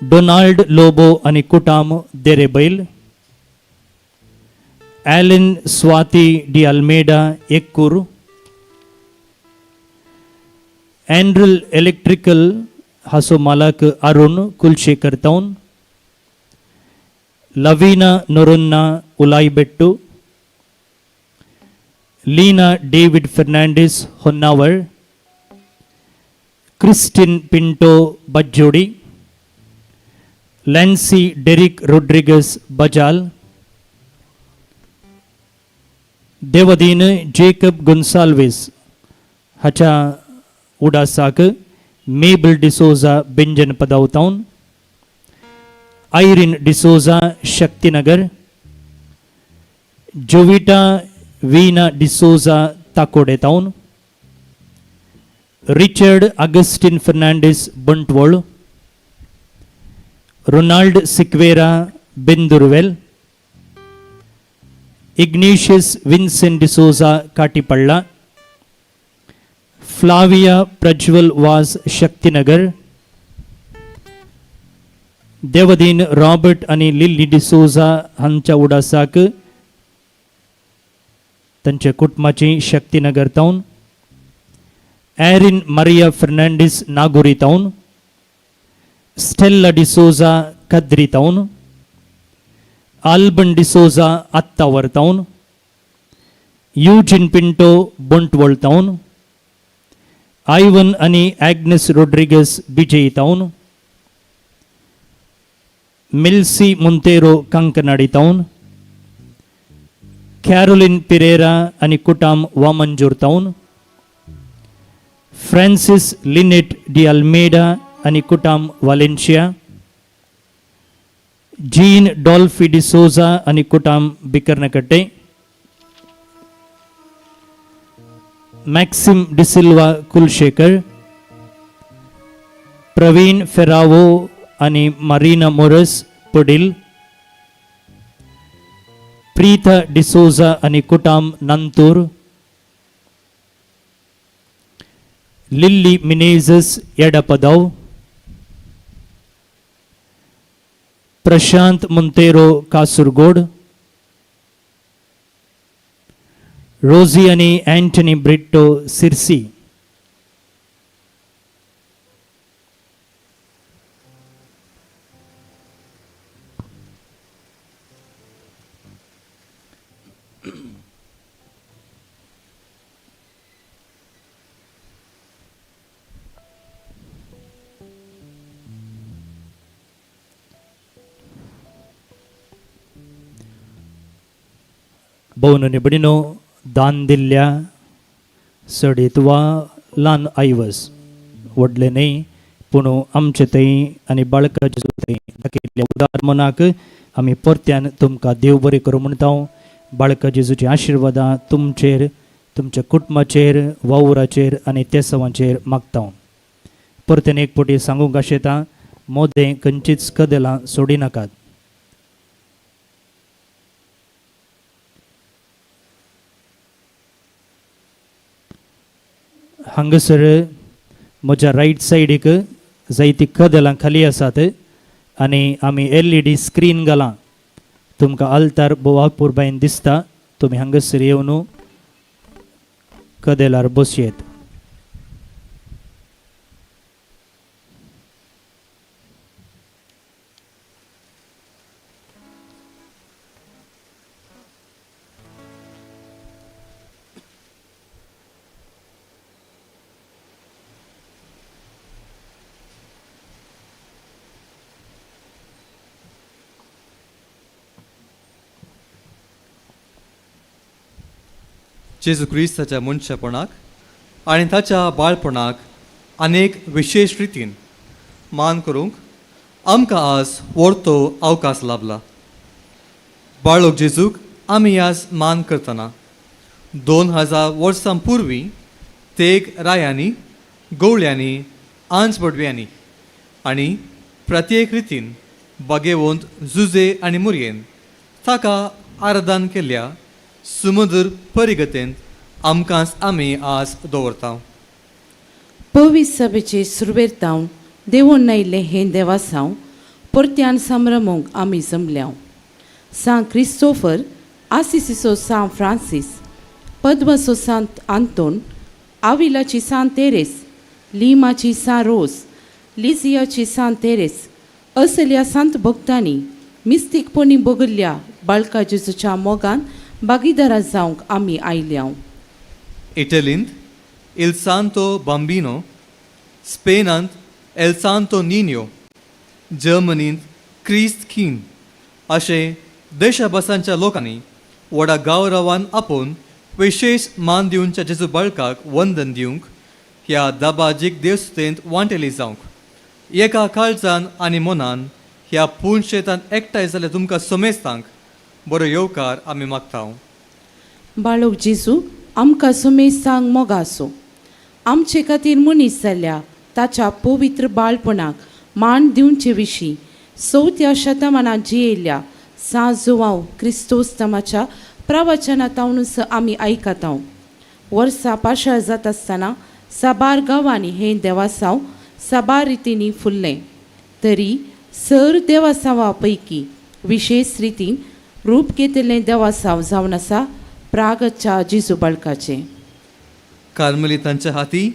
Donald Lobo आनी कुटाम देरेबैल, Allen Swati D Almeida Ekkur, Andrel electrical हाचो मालक Arun Kulasekhara तावन, Lavina नोरोन्ना उलायबेट्टू, Leena David Fernandes Honnavar, Christine Pinto Bajjodi, Lancy Derek Rodrigues Bajal, Devdeen Jacob Gonsalves हाच्या उडासाक Mabel D'Souza बेंजन पदावतावन, Irene D'Souza Shaktinagar, Jovita Veena D'Souza Takode तावन, Richard Augustine Fernandes Bantwal, Ronald Sequeira Bendurwell, Ignatius Vincent D'Souza Katipalla, Flavia Prajwal Vaz Shaktinagar, Devdeen Robert आनी Lily D'Souza हांच्या उडासाक तांच्या कुटुंबाची शक्तीनगर तावन, एरिन मारिया फर्नांडीस नागोरी तावन, स्टेल्ला डिसोजा कद्री तावन, आल्बन डिसोजा आत्तावर तावन, युजिन पिंटो बंटवळ तावन, आयवन आनी ॲग्नेस रोड्रिगस बिजय तावन, मिल्सी मुंतेरो कंकनाडी तावन, कॅरोलिन पिरेरा आनी कुटाम वामंजूर तावन, फ्रांसिस लिनेट डी अल्मेडा आनी कुटाम वालेन्शिया, जीन डॉल्फी डिसोजा आनी कुटाम बिकर्नकट्टे, मॅक्सिम डिसिल्वा कुलशेखर, प्रवीण फेरावो आनी मारिना मोरस पडील, प्रीता डिसोजा आनी कुटाम नंतूर, लिल्ली मिनेझस एडपदव, प्रशांत मुंतेरो कासरगोड, रोझी आनी अँटनी ब्रिट्टो सिरसी. भोवन निबडिनो दान दिल्ल्या सडीत वा ल्हान आयवस व्हडले न्हय पूण आमचे थंय आनी बाळकाचे थंय दाखयल्ल्या उदार मनाक आमी परत्यान तुमकां देव बरें करूं म्हणटा. बाळका जेजूची आशिर्वादां तुमचेर, तुमच्या कुटुंबाचेर, वावराचेर आनी तेसांवाचेर मागता. परत्यान एक फावटी सांगूंक आशेता, मोदें खंयचीच कदेलां सोडिनाकात. हांगासर म्हज्या रायट सायडीक जायतीं कदेलां खाली आसात आनी आमी एलईडी स्क्रीन घालां. तुमकां आल्तार भोव अपुरबायेन दिसता. तुमी हांगासर येवन कदेलार बसयेत. जेजू क्रिस्ताच्या मनशेपणाक आनी ताच्या बाळपणाक अनेक विशेश रितीन मान करूंक आमकां आज व्हरतो अवकाश लाभला. बाळक जेजूक आमी आज मान करतना 2000 वर्सां पुर्वी तेग रायांनी, गवळ्यांनी, आंज बडव्यांनी आनी प्रत्येक रितीन बागेवंत जुजे आनी मुरयेन ताका आराधन केल्ल्या सुमधूर परिगतेंत आमकां आमी आज दवरता. पवित्र सभेचे सुरवेर तावन देवून आयिल्लें हें देवासांव परत्यान संभ्रमूंक आमी जमल्या. सांत क्रिस्तोफर, आसिसीचो सांत फ्रांसीस, पद्मसो सांत आंतोन, आविलाची सांत तेरेस, लिमाची सांत रोज, लिजियाची सांत तेरेस असल्या सांत भक्तांनी मिस्तीकपणी बगल्ल्या बाळका जेजूच्या मोगान भागीदारां जावंक आमी आयल्या. इटलींत इल सांतो बांबिनो, स्पेनांत एल सांतो निन्यो, जर्मनींत क्रिस्त किन अशें देशाभासांच्या लोकांनी व्हडा गावरावान आपोवन विशेश मान दिवच्या जेजू बाळकाक वंदन दिवंक ह्या दबाजीक देवस्तेंत वांटेली जावंक एका काळजान आनी मनान ह्या पूण शेतांत एकठांय जाल्यार तुमकां समेस्तांक बरो येवकार आमी मागता. बाळक जेजू आमकां सुमेसांक मोगासो आमचे खातीर मनीस जाल्या ताच्या पवित्र बाळपणाक मान दिवचे विशीं चवथ्या शतमानात जियेल्ल्या सा जुवांव क्रिस्तोस्तमाच्या प्रवचनातावनूच आमी आयकतांव. वर्सां पाशार जाता आसतना साबार गांवांनी हें देवासांव साबार रितींनी फुल्लें तरी सर देवासांवा पैकी विशेश रितीन रूप घेतिल्लें देवासांव जावन आसा प्रागच्या जेजू बाळकाचें. कार्मेलितांच्या हाती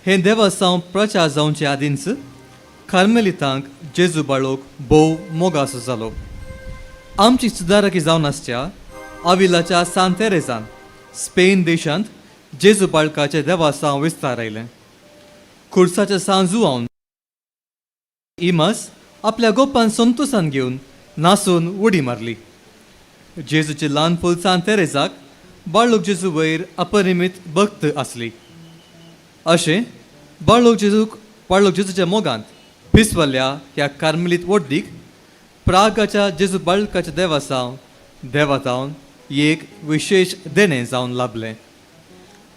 हें देवस्तांव प्रचार जावचे आदींच कार्मेलितांक जेजू बाळोक भोव मोगासो जालो. आमची सुदारकी जावन आसच्या आविलाच्या सान तेरेजान स्पेन देशांत जेजू बाळकाचें देवासांव विस्तार आयलें. खुर्साच्या सांजुआवन इमास आपल्या गोपान संतोसान घेवन नासून उडी मारली. जेजूचे ल्हान फूल सान तेरेजाक बाळूक जेजू वयर अपरिमीत भक्त आसली. अशें बाळूक जेजूक बाळूक जेजूच्या मोगांत पिसवल्ल्या ह्या कार्मेलीत वड्डीक प्रागाच्या जेजू बाळकाच्या देवासावन देवातावन एक विशेश देणें जावन लाभलें.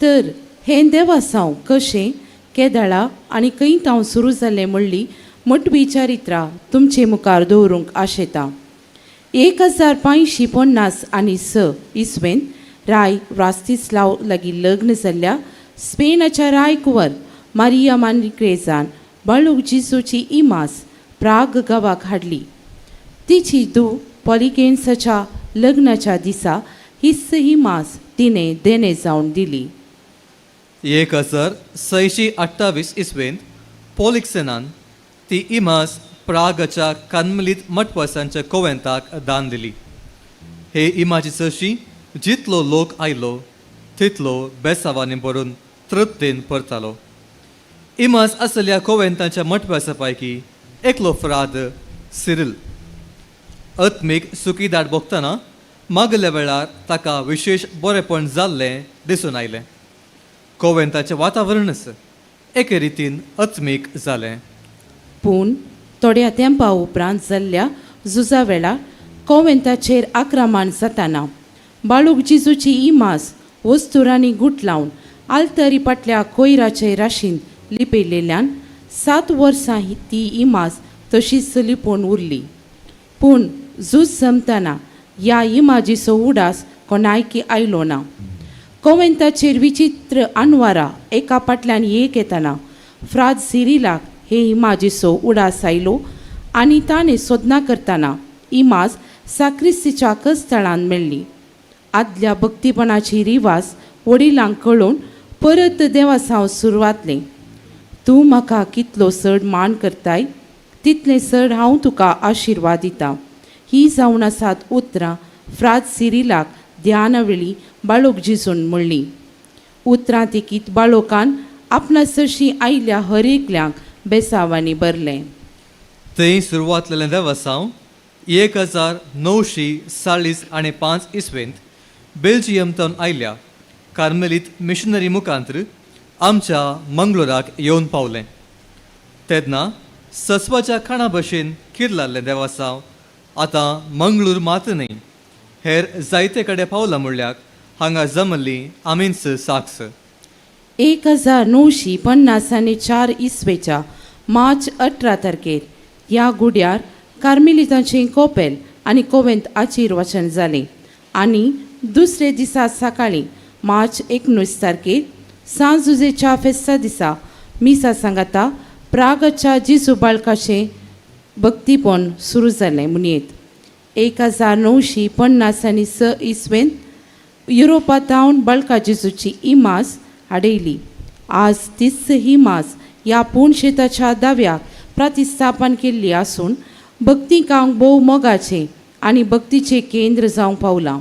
तर हें देवासांव कशें केदळा आनी खंय तांव सुरू जालें म्हणली मोटवी चरित्रां तुमचे मुखार दवरूंक आशेता. 1556 इसवेंत राय रास्तिस्लाव लागीं लग्न जाल्ल्या स्पेनाच्या राय कुंवर मारिया मानक्रेजान बाळूक जिजूची इमास प्राग गांवाक हाडली. तिची धूव पॉलिगेन्साच्या लग्नाच्या दिसा हीच ही मास तिणें देणें जावन दिली. 1628 इसवेंत पोलिक्सेनान ती इमास प्रागाच्या कार्मेलीत मठवासांच्या कोवेंताक दान दिली. हे इमाजी सरशी जितलो लोक आयलो तितलो बेसावांनी भरून तृप्तीन परतालो. इमास आसल्या कोवेंताच्या मठवासा पैकी एकलो फ्राद सिरिल आत्मीक सुखीदाट भोगतना मागल्या वेळार ताका विशेश बरेपण जाल्लें दिसून आयलें. कोवेंताचें वातावरणच एके रितीन आत्मीक जालें. पूण थोड्या तेंपा उपरांत जाल्ल्या झुजा वेळार कोवेंताचेर आक्रमण जाताना बाळूक जिजूची इमास वस्तुरांनी गुट लावन आलतरी फाटल्या कोयराचे राशीन लिपयलेल्यान 7 वर्सां ती इमास तशीच लिपोवन उरली. पूण झूज जमतना ह्या इमाजीचो उडास कोणायकी आयलो ना. कोवेंताचेर विचित्र अनवारा एका फाटल्यान एक येतना फ्राद सिरिलाक हे इमाजीचो उडास आयलो आनी ताणें सोदनां करतना इमाज साक्रिस्तीच्या कस्तळान मेळ्ळी. आदल्या भक्तीपणाची रिवाज वडिलांक कळोवन परत देवासांव सुरवातलें. तूं म्हाका कितलो चड मान करताय तितलें चड हांव तुका आशिर्वाद दितां ही जावन आसात उतरां फ्राद सिरिलाक ध्यानावेळी बाळोक जिजून म्हणली. उतरां तिकीत बाळोकान आपणा सरशी आयिल्ल्या हर एकल्यांक बेसावांनी भरलें. थंय सुरवातलेलें देवसांव 1945 इसवेंत बेल्जियमतावन आयल्या कार्मेलीत मिशनरी मुखांत्र आमच्या मंगळुराक येवन पावलें. तेन्ना ससवाच्या खाणा भशेन किर्लाल्लें देवासांव आतां मंगळूर मात न्हय हेर जायते कडेन पावलां म्हणल्यार हांगा जमल्ली आमीच साक्ष. 1954 इसवेच्या मार्च 18 तारखेर ह्या गुड्यार कार्मेलितांचें कोपेल आनी कोवेंत आचीर वचन जालें आनी दुसरे दिसा सकाळीं मार्च 19 तारखेर सांजुजेच्या फेस्ता दिसा मिसा सांगाता प्रागच्या जिजू बाळकाचें भक्तीपण सुरू जालें म्हणयेत. 1950 आनी स इसवेंत युरोपांत बाळका जेजूची इमाज हाडयली. आज तीच ही माज ह्या पूण शेताच्या दाव्याक प्रतिस्थापन केल्ली आसून भक्तिकांक भोव मोगाचें आनी भक्तीचें केंद्र जावंक पावलां.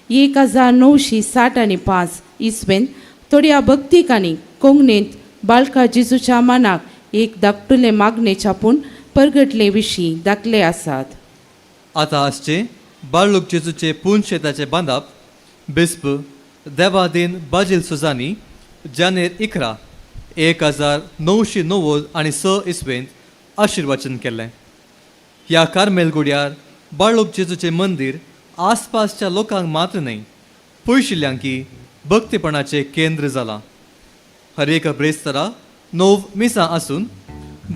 1965 आनी 5 इसवेंत थोड्या भक्तिकांनी कोंकणींत बाळका जेजूच्या मानाक एक धाकटुलें मागणें छापून परगटले विशीं दाखले आसात. आतां आसचे बाळूक जेजूचे पूण शेताचे बांदाप बिस्प देवादीन बाजील सुजानी जानेर 11 1990 आनी स इसवेंत आशिर्वाचन केल्लें. ह्या कार्मेल गुड्यार बाळूक जेजूचें मंदीर आसपासच्या लोकांक मात्र न्हय पयशिल्ल्यांकी भक्तीपणाचें केंद्र जालां. हर एक ब्रेस्तरा 9 मिसां आसून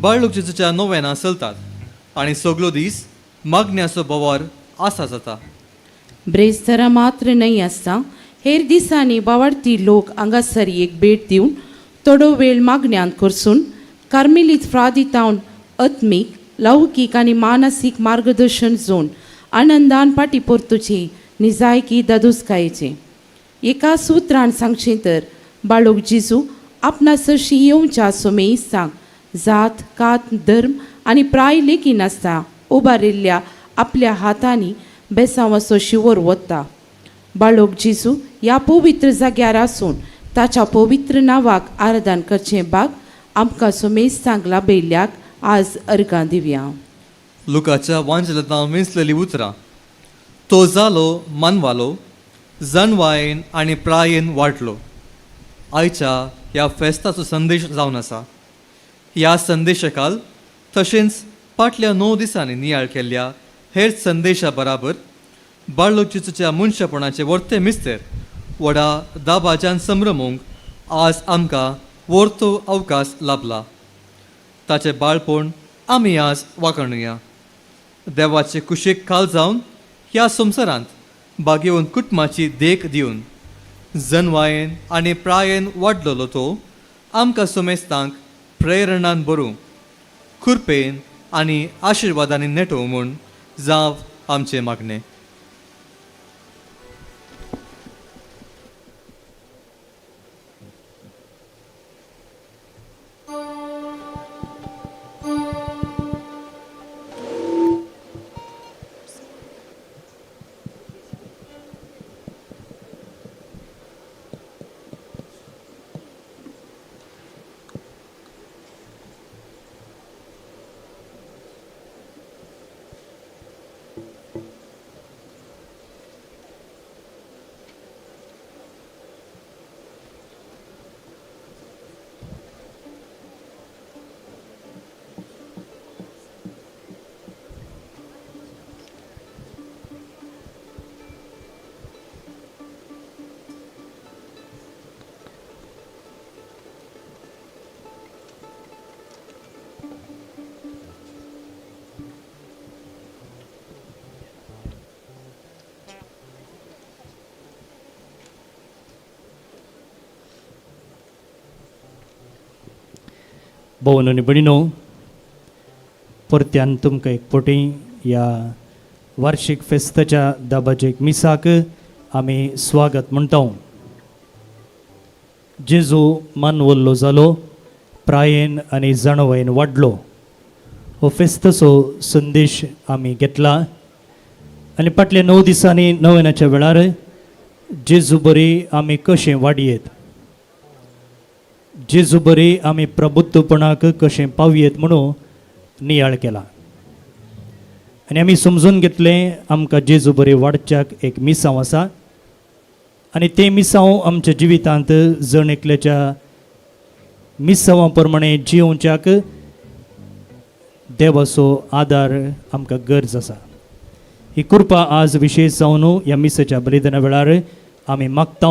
बाळूक जेजूच्या नोवेनां चलतात आनी सगलो दीस मागण्याचो बोवार आसा जाता. ब्रेस्तरा मात्र न्हय आसता, हेर दिसांनी बावाडती लोक हांगासर एक भेट दिवन थोडो वेळ मागण्यांत करसून कार्मेलीत फ्रादितावन आत्मीक, लौकीक आनी मानसीक मार्गदर्शन जोन आनंदान फाटी परतुची निजायकी दादोसकायेचें. एका सुत्रान सांगचें तर बाळूक जेजू आपणा सरशी येवच्या सोमेइस्तांक जात, कात, धर्म आनी प्राय लेखी नासता उबारिल्ल्या आपल्या हातांनी बेसांवाचो शिंवर वता. बाळोक जेजू ह्या पवित्र जाग्यार आसून ताच्या पवित्र नांवाक आराधन करचें बाग आमकां सोमेस्तांक लाभयल्ल्याक आज अर्गां दिवया. लुकाच्या वांजलतां विंचलेली उतरां तो जालो मानवालो जनवायेन आनी प्रायेन वाडलो आयच्या ह्या फेस्ताचो संदेश जावन आसा. ह्या संदेशकाल तशेंच फाटल्या 9 दिसांनी नियाळ केल्ल्या हेर संदेशा बराबर बाळलो जेजूच्या मनशापणाचे वर्ते मिस्तेर व्हडा दाबाज्यान संभ्रमूंक आज आमकां वर्तो अवकाश लाभला. ताचें बाळपण आमी आज वाखाणुया. देवाचे कुशीक खाल जावन ह्या संवसारांत बागेवन कुटुंबाची देख दिवन जनवायेन आनी प्रायेन वाडलेलो तो आमकां समेस्तांक प्रेरणान भरूं, कृपेन आनी आशिर्वादांनी नेटोवं म्हूण जावं आमचें मागणें. भोवन आनी भयणीनो, परत्यान तुमकां एक फावटी ह्या वार्षीक फेस्ताच्या दाबाजेक मिसाक आमी स्वागत म्हणटा. जेजू मानवल्लो जालो, प्रायेन आनी जाणवयेन वाडलो. हो फेस्ताचो संदेश आमी घेतला आनी फाटल्या 9 दिसांनी नवेनाच्या वेळार जेजू बरी आमी कशें वाडयेत, जेजू बरी आमी प्रबुद्धपणाक कशें पावयेत म्हणून नियाळ केला आनी आमी समजून घेतलें आमकां जेजू बरी वाडच्याक एक मिसांव आसा आनी तें मिसांव आमच्या जिवितांत जण एकल्याच्या मिसांवा प्रमाणे जियोवच्याक देवाचो आदार आमकां गरज आसा. ही कृपा आज विशेश जावन ह्या मिसाच्या बलिदाना वेळार आमी मागता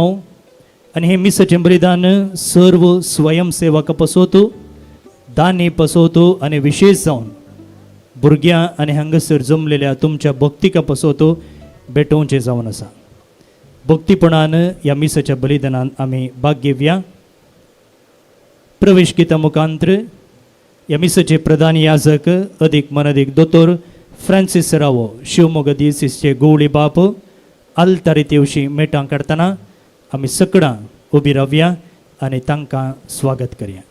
आनी हें मिसाचें बलिदान सर्व स्वयंसेवका पसोत, दानी पसोत आनी विशेश जावन भुरग्यां आनी हांगासर जमलेल्या तुमच्या भक्तिका पसोत भेटोवचें जावन आसा. भक्तीपणान ह्या मिसाच्या बलिदानान आमी भाग घेवया. प्रवेश गीता मुखांत्र ह्या मिसाचे प्रधान याजक अदीक मनदीक दोतोर फ्रांसीस रावो शिवमोगा दिवसीचे गोवळी बाप आलतारी तेवशी मेटां काडटना आमी सकडां उबी रावया आनी तांकां स्वागत करया.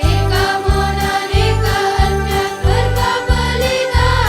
एका मनान एका आत्म्यान करता बलिदान.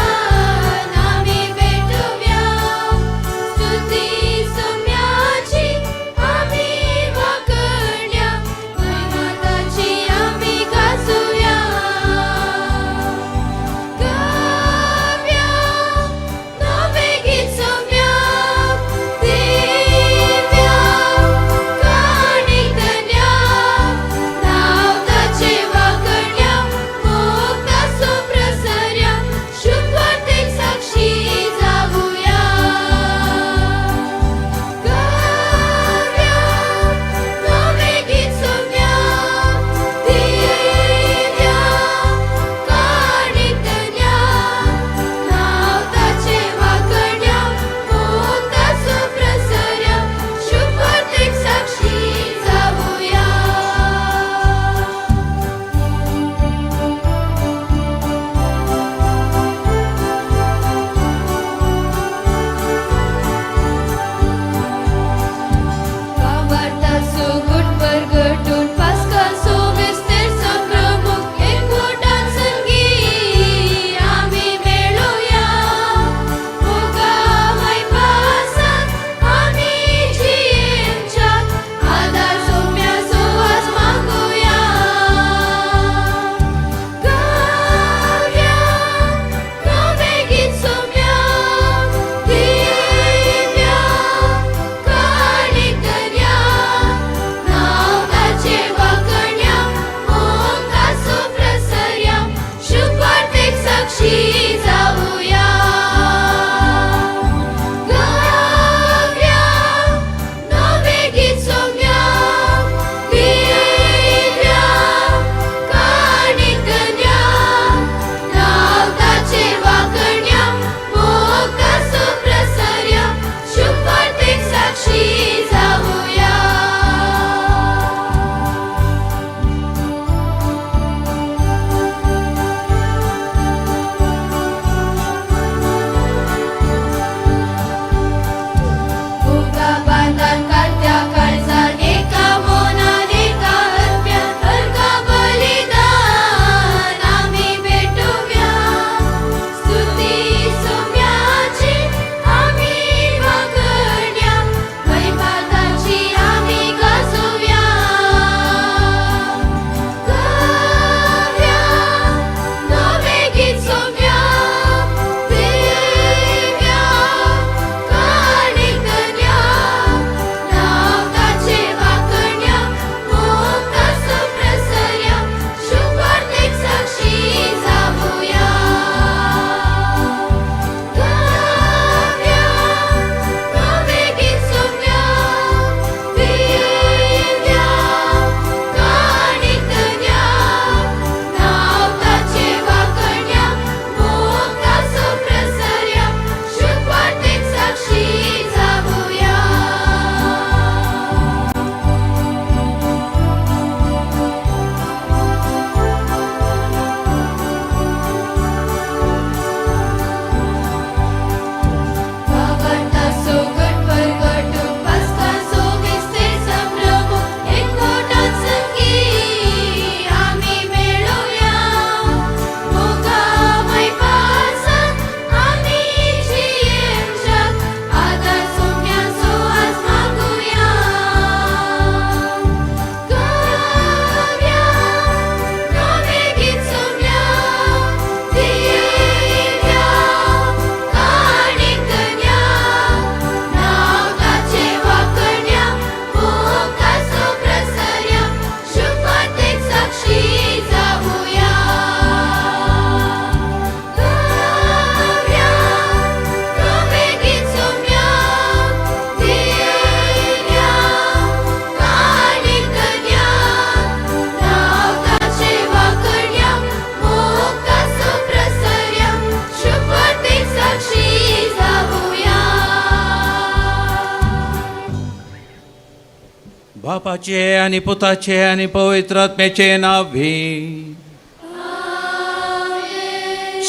बापाचे आनी पुताचे आनी पवित्र आत्म्याचे नांव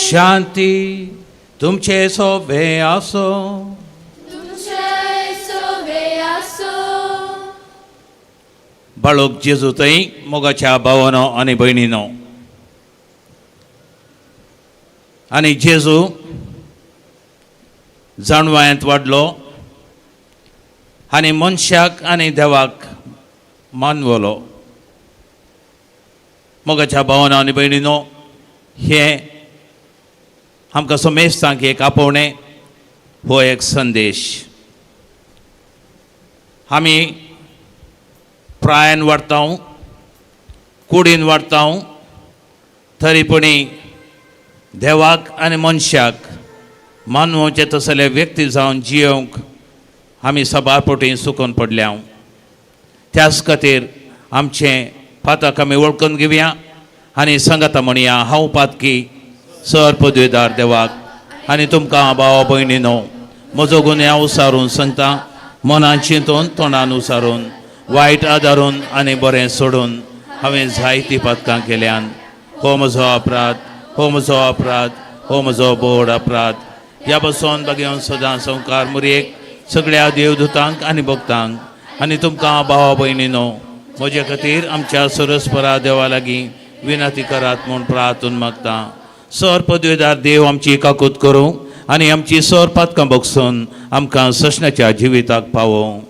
शांती तुमचे सोबे आसो. बाळोक जेजू थंय मोगाच्या भावानो आनी भयणीनो, आनी जेजू जाणवायांत वाडलो आनी मनशाक आनी देवाक मानवलो. मोगाच्या भावानो आनी भयणीनो, हें आमकां समेस्तांक एक आपोवणें, हो एक संदेश. आमी प्रायन वाडटा, कुडीन वाडटा, तरी पुणी देवाक आनी मनशाक मानवचे तसले व्यक्ती जावन जियोवंक आमी सबार पटी सुकून पडल्या. त्याच खातीर आमचें पातक आमी वळखून घेवया आनी सांगाता म्हणया, हांव पातकी सर पदवेदार देवाक आनी तुमकां भावा भयणीनो म्हजो गुन्यांव उसारून सांगता. मनान चिंतून, तोंडान उसारून, वायट आदारून आनी बरें सोडून हांवें जायतीं पातकां केल्यान. हो म्हजो अपराध, हो म्हजो अपराध, हो म्हजो बोड अपराध. ह्या बसून बागेवन सदां संवकार मुरयेक, सगळ्या देवदूतांक आनी भक्तांक आनी तुमकां भावा भयणीनो म्हजे खातीर आमच्या सरस्परा देवा लागीं विनंती करात म्हूण प्रार्थून मागता. सर पदवेदार देव आमची काकूत करूं आनी आमची सर पातकां बगसून आमकां सशनाच्या जिविताक पावोवं.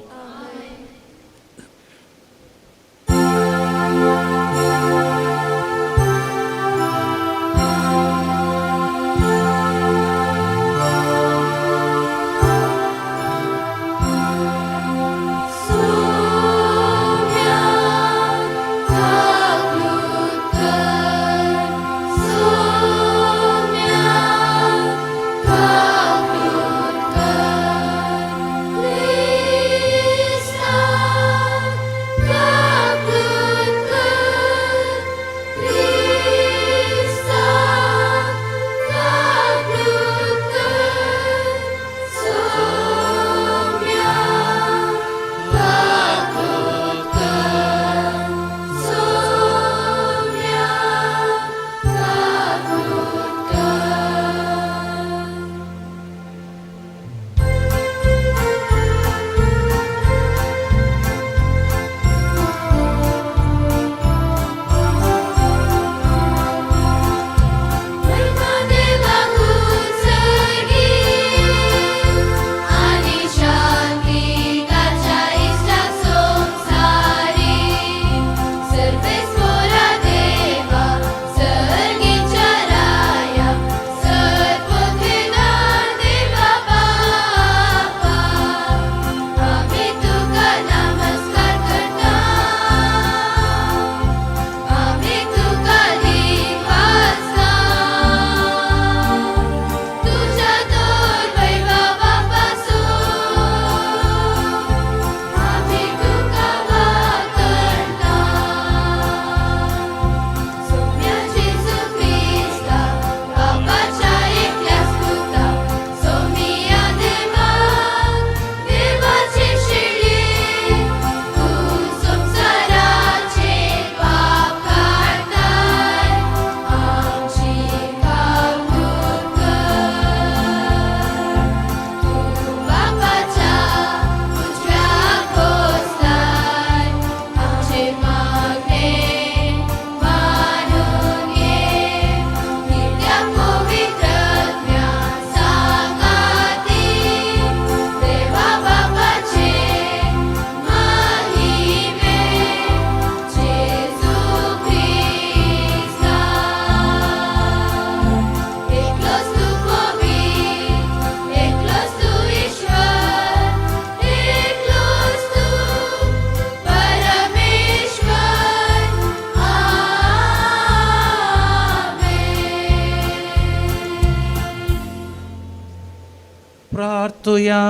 प्रार्थुया.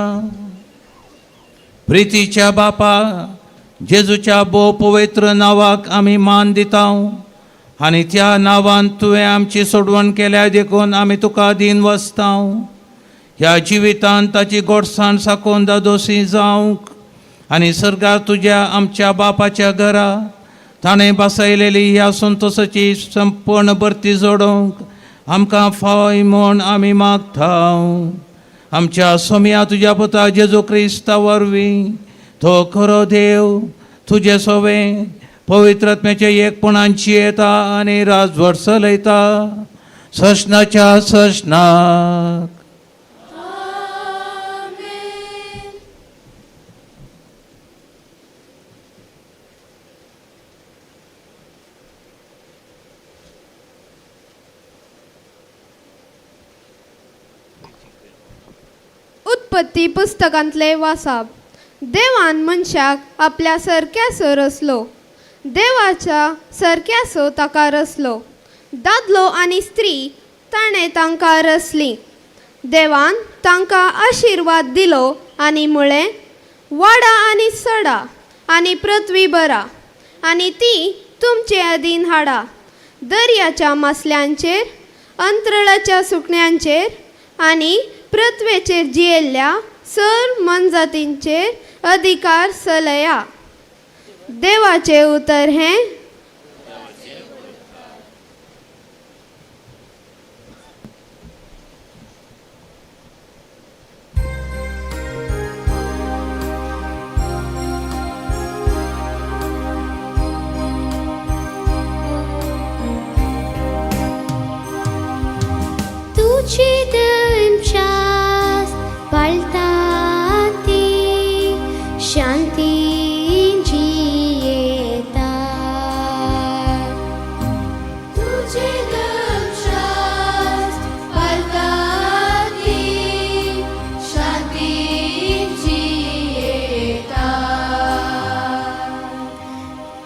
प्रितीच्या बापा, जेजूच्या भोव पवित्र नांवाक आमी मान दिता आनी त्या नांवान तुवें आमची सोडवण केल्या देखून आमी तुका दीन वसता. ह्या जिवितान ताची गोडसाण साकून दादोसी जावंक आनी सर्गार तुज्या आमच्या बापाच्या घरा ताणें बसयलेली ह्या संतोसाची संपूर्ण भरती जोडूंक आमकां फावय म्हूण आमी मागता. आमच्या सोम्या तुज्या पुता जेजू क्रिस्ता वरवीं, तो खरो देव तुजे सोवे पवित्र आत्म्याच्या एकपणांची येता आनी राजवट चलयता ससनाच्या ससनाक. उत्पत्ती पुस्तकांतले वासाप. देवान मनशाक आपल्या सरक्यासो रचलो, देवाच्या सरक्यासो ताका रचलो. दादलो आनी स्त्री ताणें तांकां रचलीं. देवान तांकां आशिर्वाद दिलो आनी म्हळें, वाडा आनी सडा आनी पृथ्वी भरा आनी ती तुमचे अधीन हाडा. दर्याच्या मासल्यांचेर, अंतरळाच्या सुकण्यांचेर आनी पृथ्वेचेर जियेल्ल्या सर मनजातींचेर अधिकार चलया. देवाचें उतर हें. तुझे धर्मशास्त्र पाळटा ती शांती जियेता. तुझे धर्मशास्त्र पाळटा ती शांती जियेता.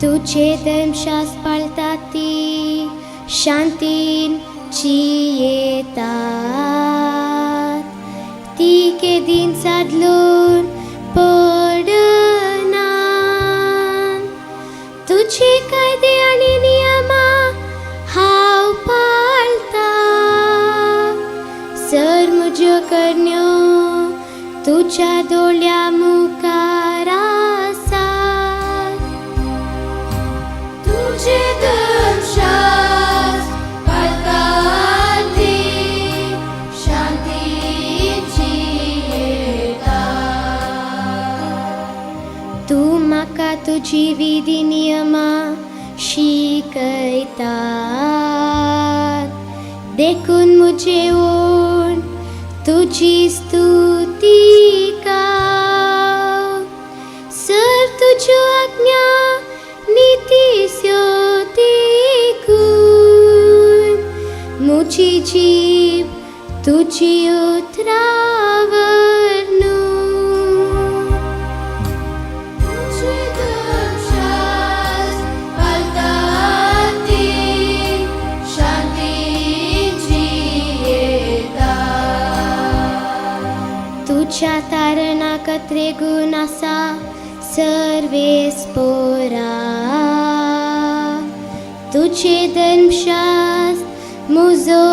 तुझे धर्मशास्त्र पाळटा ती शांतीन जियेतात. ती केदीन सादलून पडना. तुझे कायदे आनी नियमा हांव पाळता. सर म्हज्यो करण्यो तुज्या दोळ्या मुखार आसात. तुझे धर्मशास्त्र पाळटा ती शांती जियेता. तूं म्हाका तुजी विधी नियमा शिकयतात, देखून म्हजे ओंठ तुजी स्तुती गाव. सर तुज्यो आज्ञा नितीस्यो देखून म्हजी जीब तुजी उतरां वर्णू. तुझे धर्मशास्त्र पाळटा ती शांती जियेता. तुज्या तारणाक त्रेगूण आसा सर्वेस्पोरा. तुझे धर्मशास्त्र म्हजो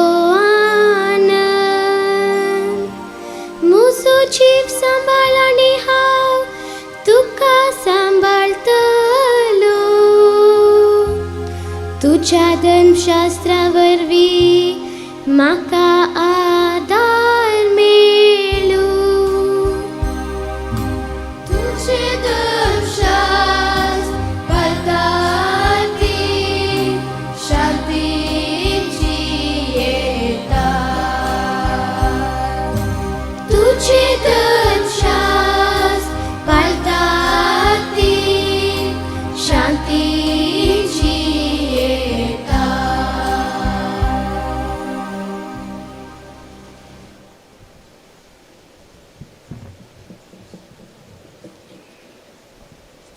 आनंद. म्हजो जीव सांबाळ आनी हांव तुका सांबाळतलो. तुज्या धर्मशास्त्रा वरवीं म्हाका आदार मेळूं. तुझे धर्मशास्त्र पाळटा ती शांती जियेता. तुझे धर्मशास्त्र पाळटा ती शांती जियेता.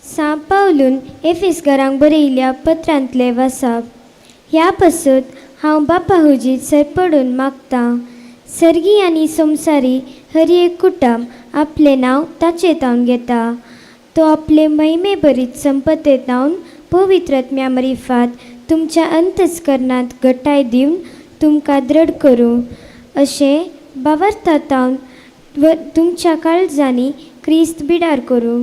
सां पावलून एफिस्करांक बरयिल्ल्या पत्रांतलें वाचप. ह्या पासत हांव बापा हुजीर सरपडून मागतां, सर्गी आनी संवसारी हर एक कुटुंब आपलें नांव ताचें तावन घेता. तो आपले महिमे भरीत संपत्तेतावन पवित्र आत्म्या मरिफात तुमच्या अंतस्करणांत घटाय दिवन तुमकां दृढ करूं, अशें भावार्थातावन तुमच्या काळजांनी क्रिस्त बिडार करूं.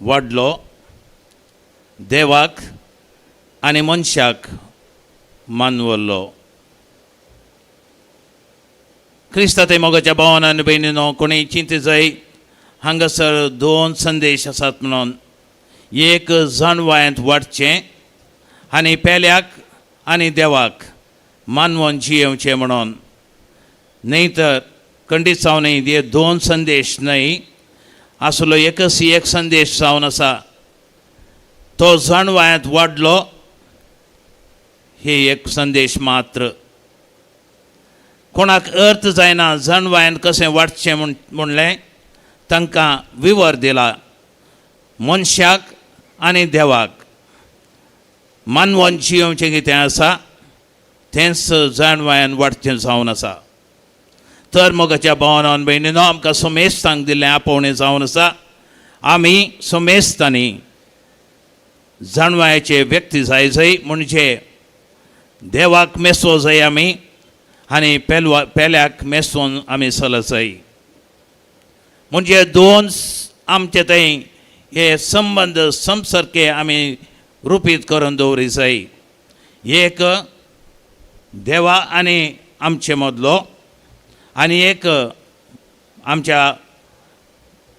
वाडलो, देवाक आनी मनशाक मानवल्लो. क्रिस्ता ते मोगाच्या भावान आनी भयणीनो, कोणी चिंती जाय हांगासर दोन संदेश आसात म्हणून. एक जाणवायंत वाडचें आनी पेल्याक आनी देवाक मानवन जियेवचें म्हणून. न्हय तर खंडीत जावन हे दोन संदेश न्हय आसलो, एकच एक संदेश जावन आसा. तो जाणवायांत वाडलो हे एक संदेश मात्र. कोणाक अर्थ जायना जाणवायन कशें वाडचें म्हण म्हणलें, तांकां विवर दिला. मनशाक आनी देवाक मानवन जियोवचें कितें आसा तेंच जाणवायन वाडचें जावन आसा. तर मोगाच्या भावान भयणीनो, आमकां समेस्तांक दिल्लें आपोवणें जावन आसा. आमी समेस्तांनी जाणवायाचे व्यक्ती जाय जाय, म्हणजे देवाक मेसो जाय आमी आनी पेलवा पेल्याक मेसोन आमी चलत जाय. म्हणजे दोन आमचे थंय हे संबंद संसर्के आमी रुपीत करून दवरी जाय. एक देवा आनी आमचे मदलो आनी एक आमच्या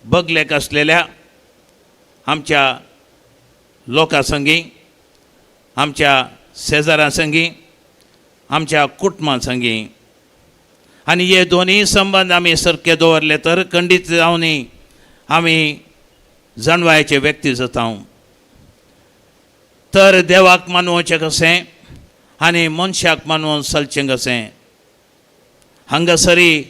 बगलेक आसलेल्या आमच्या लोकां संगी, आमच्या शेजाऱ्यां संगी, आमच्या कुटुंबां संगी. आनी हे दोनूय संबंद आमी सारके दवरले तर खंडीत जावनी आमी जाणवायचे व्यक्ती जाता. तर देवाक मानवचें कशें आनी मनशाक मानवून चलचें कशें, हांगासरी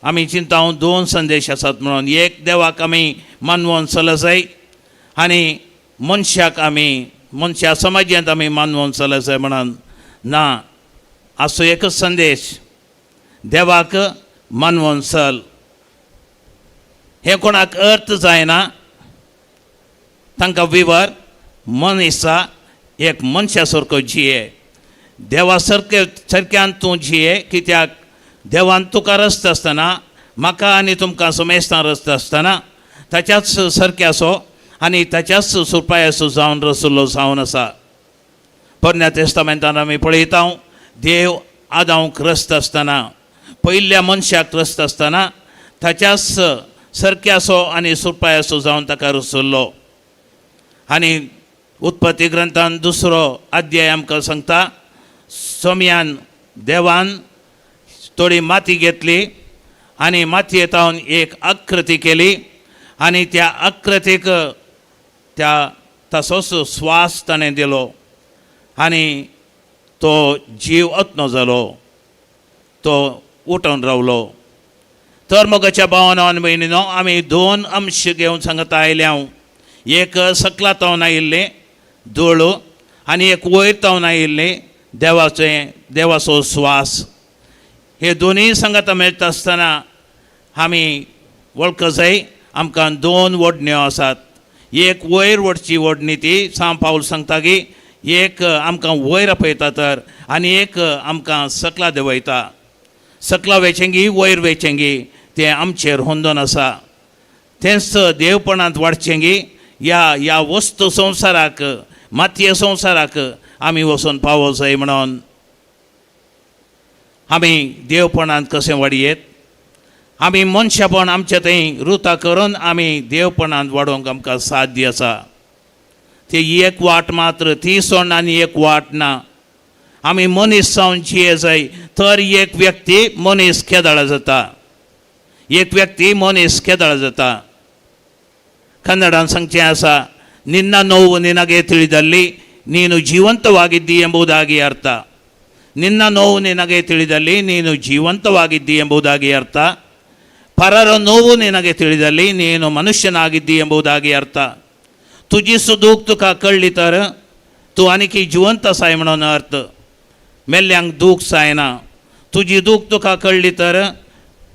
आमी चिंता दोन संदेश आसात म्हणून. एक देवाक आमी मानवून चल जाय आनी मनशाक आमी मनशा समाजांत आमी मानवून चल जाय म्हणून ना. असो एकच संदेश, देवाक मानवून चल. हें कोणाक अर्थ जायना तांकां विवर मनीसा एक मनशा सारको जिये, देवा सारके सारक्यान तूं जिये. कित्याक देवान तुका रस्ता आसतना, म्हाका आनी तुमकां समेस्तां रस्ता आसतना ताच्याच सारक्याचो आनी ताच्याच सुरपायाचो जावन रसलो जावन आसा. पोरण्या तेस्तामेंतान आमी पळयता, देव आदांक रस्त आसतना, पयल्या मनशाक रस्त आसतना ताच्याच सारक्याचो आनी सुरपायाचो जावन ताका रसल्लो. आनी उत्पत्ती ग्रंथान दुसरो अध्याय आमकां सांगता, सोम्यान देवान थोडी माती घेतली आनी मातयेतावन एक आकृती केली आनी त्या आकृतीक त्या तसोच स्वास ताणें दिलो आनी तो जीव अत्नो जालो, तो उठून रावलो. तर मोगाच्या भावानो आनी भयणीनो, आमी दोन अंश घेवन सांगता आयल्या हांव. एक सकला तावन आयिल्लें धूळ आनी एक वयर तावन आयिल्लें देवाचें देवाचो स्वास. हे दोनूय सांगाता मेळटा आसतना आमी वळख जाय आमकां दोन वडण्यो आसात. एक वयर वडची वडणी ती सांव पावल सांगता की एक आमकां वयर आपयता तर आनी एक आमकां सकला देंवयता. सकला वेचेंगी वयर वेचेंगी तें आमचेर होंदोन आसा. तेंच देवपणांत वाडचेंगी ह्या ह्या वस्तू संवसाराक मातये संवसाराक आमी वचून पावो जाय म्हणून. आमी देवपणांत कशें वाडयेत, आमी मनशापण आमचे थंय रुता करून आमी देवपणांत वाडोवंक आमकां साध्य आसा. ती एक वाट मात्र, ती सोडून आनी एक वाट ना. आमी मनीस जावन जिये जाय तर एक व्यक्ती मनीस केदळ जाता, एक व्यक्ती मनीस केदळ जाता. ಕನ್ನಡ ಸಂಖ್ಯೆ ಆಸ ನಿನ್ನ ನೋವು ನಿನಗೆ ತಿಳಿದಲ್ಲಿ ನೀನು ಜೀವಂತವಾಗಿದ್ದಿ ಎಂಬುದಾಗಿ ಅರ್ಥ. ನಿನ್ನ ನೋವು ನಿನಗೆ ತಿಳಿದಲ್ಲಿ ನೀನು ಜೀವಂತವಾಗಿದ್ದಿ ಎಂಬುದಾಗಿ ಅರ್ಥ. ಪರರ ನೋವು ನಿನಗೆ ತಿಳಿದಲ್ಲಿ ನೀನು ಮನುಷ್ಯನಾಗಿದ್ದಿ ಎಂಬುದಾಗಿ ಅರ್ಥ. तुजी दुख तुका कळ्ळी तर तूं आनीकी जिवंत आसाय म्हणून अर्थ. मेल्ल्यांक दूख जायना. तुजी दूख तुका कळ्ळी तर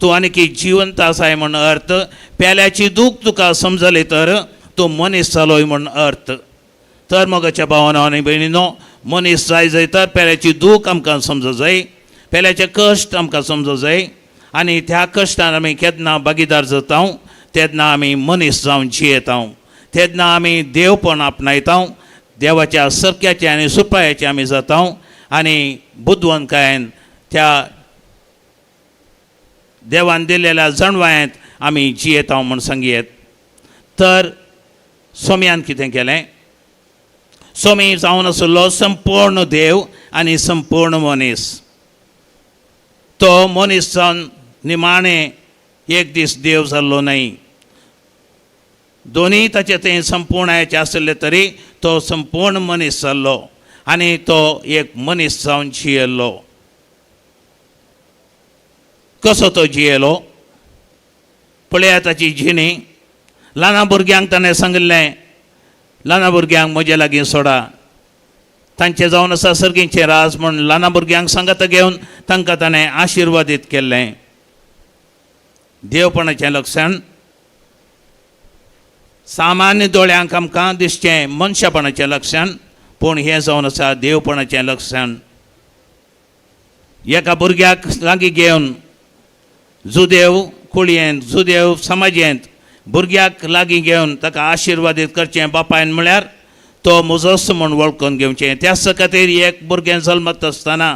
तूं आनीकी जिवंत आसाय म्हण अर्थ. पेल्याची दूख तुका समजली तर तूं मनीस जालोय म्हण अर्थ. तर मोगाच्या भावानो आनी भयणीनो, मनीस जाय जाय तर पेल्याची दूख आमकां समज जाय, पेल्याचे कश्ट आमकां समज जाय आनी त्या कश्टान आमी केन्ना भागीदार जाता तेन्ना आमी मनीस जावन जियेता. तेन्ना आमी देवपण आपणायता, देवाच्या सरक्याचे आनी सुपायाचे आमी जाता आनी बुदवंतकायेन त्या देवान दिलेल्या जणवायेंत आमी जियेता म्हूण सांगयेत. तर सोम्यान कितें केलें? सोमी जावन आशिल्लो संपूर्ण देव आनी संपूर्ण मनीस. तो मनीस जावन निमाणें एक दीस देव जाल्लो न्हय. दोनूय ताचे थंय संपूर्णायाचे आशिल्ले तरी तो संपूर्ण मनीस जाल्लो आनी तो एक मनीस जावन जियेल्लो. कसो तो जियेलो पळया ताची जिणी. ल्हान भुरग्यांक ताणें सांगिल्लें, ल्हान भुरग्यांक म्हजे लागीं सोडा, तांचें जावन आसा सर्गीचें राज म्हूण ल्हान भुरग्यांक सांगात घेवन तांकां ताणें आशिर्वादीत केल्लें. देवपणाचें लक्षण सामान्य दोळ्यांक आमकां दिसचें मनशापणाचें लक्षण, पूण हें जावन आसा देवपणाचें लक्षण. एका भुरग्याक लागीं घेवन जुदेव कुळयेंत, जुदेव समाजेंत भुरग्याक लागीं घेवन ताका आशिर्वादीत करचें बापायन म्हळ्यार तो म्हजोच म्हूण वळखून घेवचें. त्याच खातीर एक भुरगें जल्मत आसतना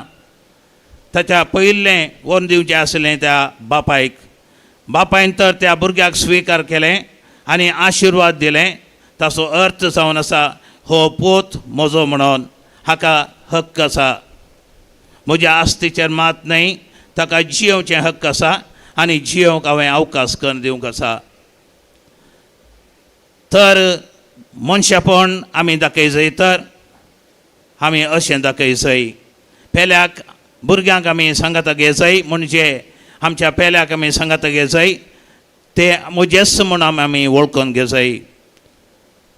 ताच्या पयिल्लें व्हरून दिवचें आसलें त्या बापायक. बापायन तर त्या भुरग्याक स्विकार केलें आनी आशिर्वाद दिलें. ताचो अर्थ जावन आसा हो पोत म्हजो म्हणून हाका हक्क आसा, म्हज्या आस्तीचेर मात न्हय, ताका जियोवचें हक्क आसा आनी जियोवंक हांवें अवकाश करून दिवंक आसा. तर मनशापण आमी दाखय जाय तर आमी अशें दाखय जाय. पेल्याक भुरग्यांक आमी सांगाता घेजाय, म्हणजे आमच्या पेल्याक आमी सांगाता घेजाय, ते म्हजेच म्हूण आमी वळखून घेजाय.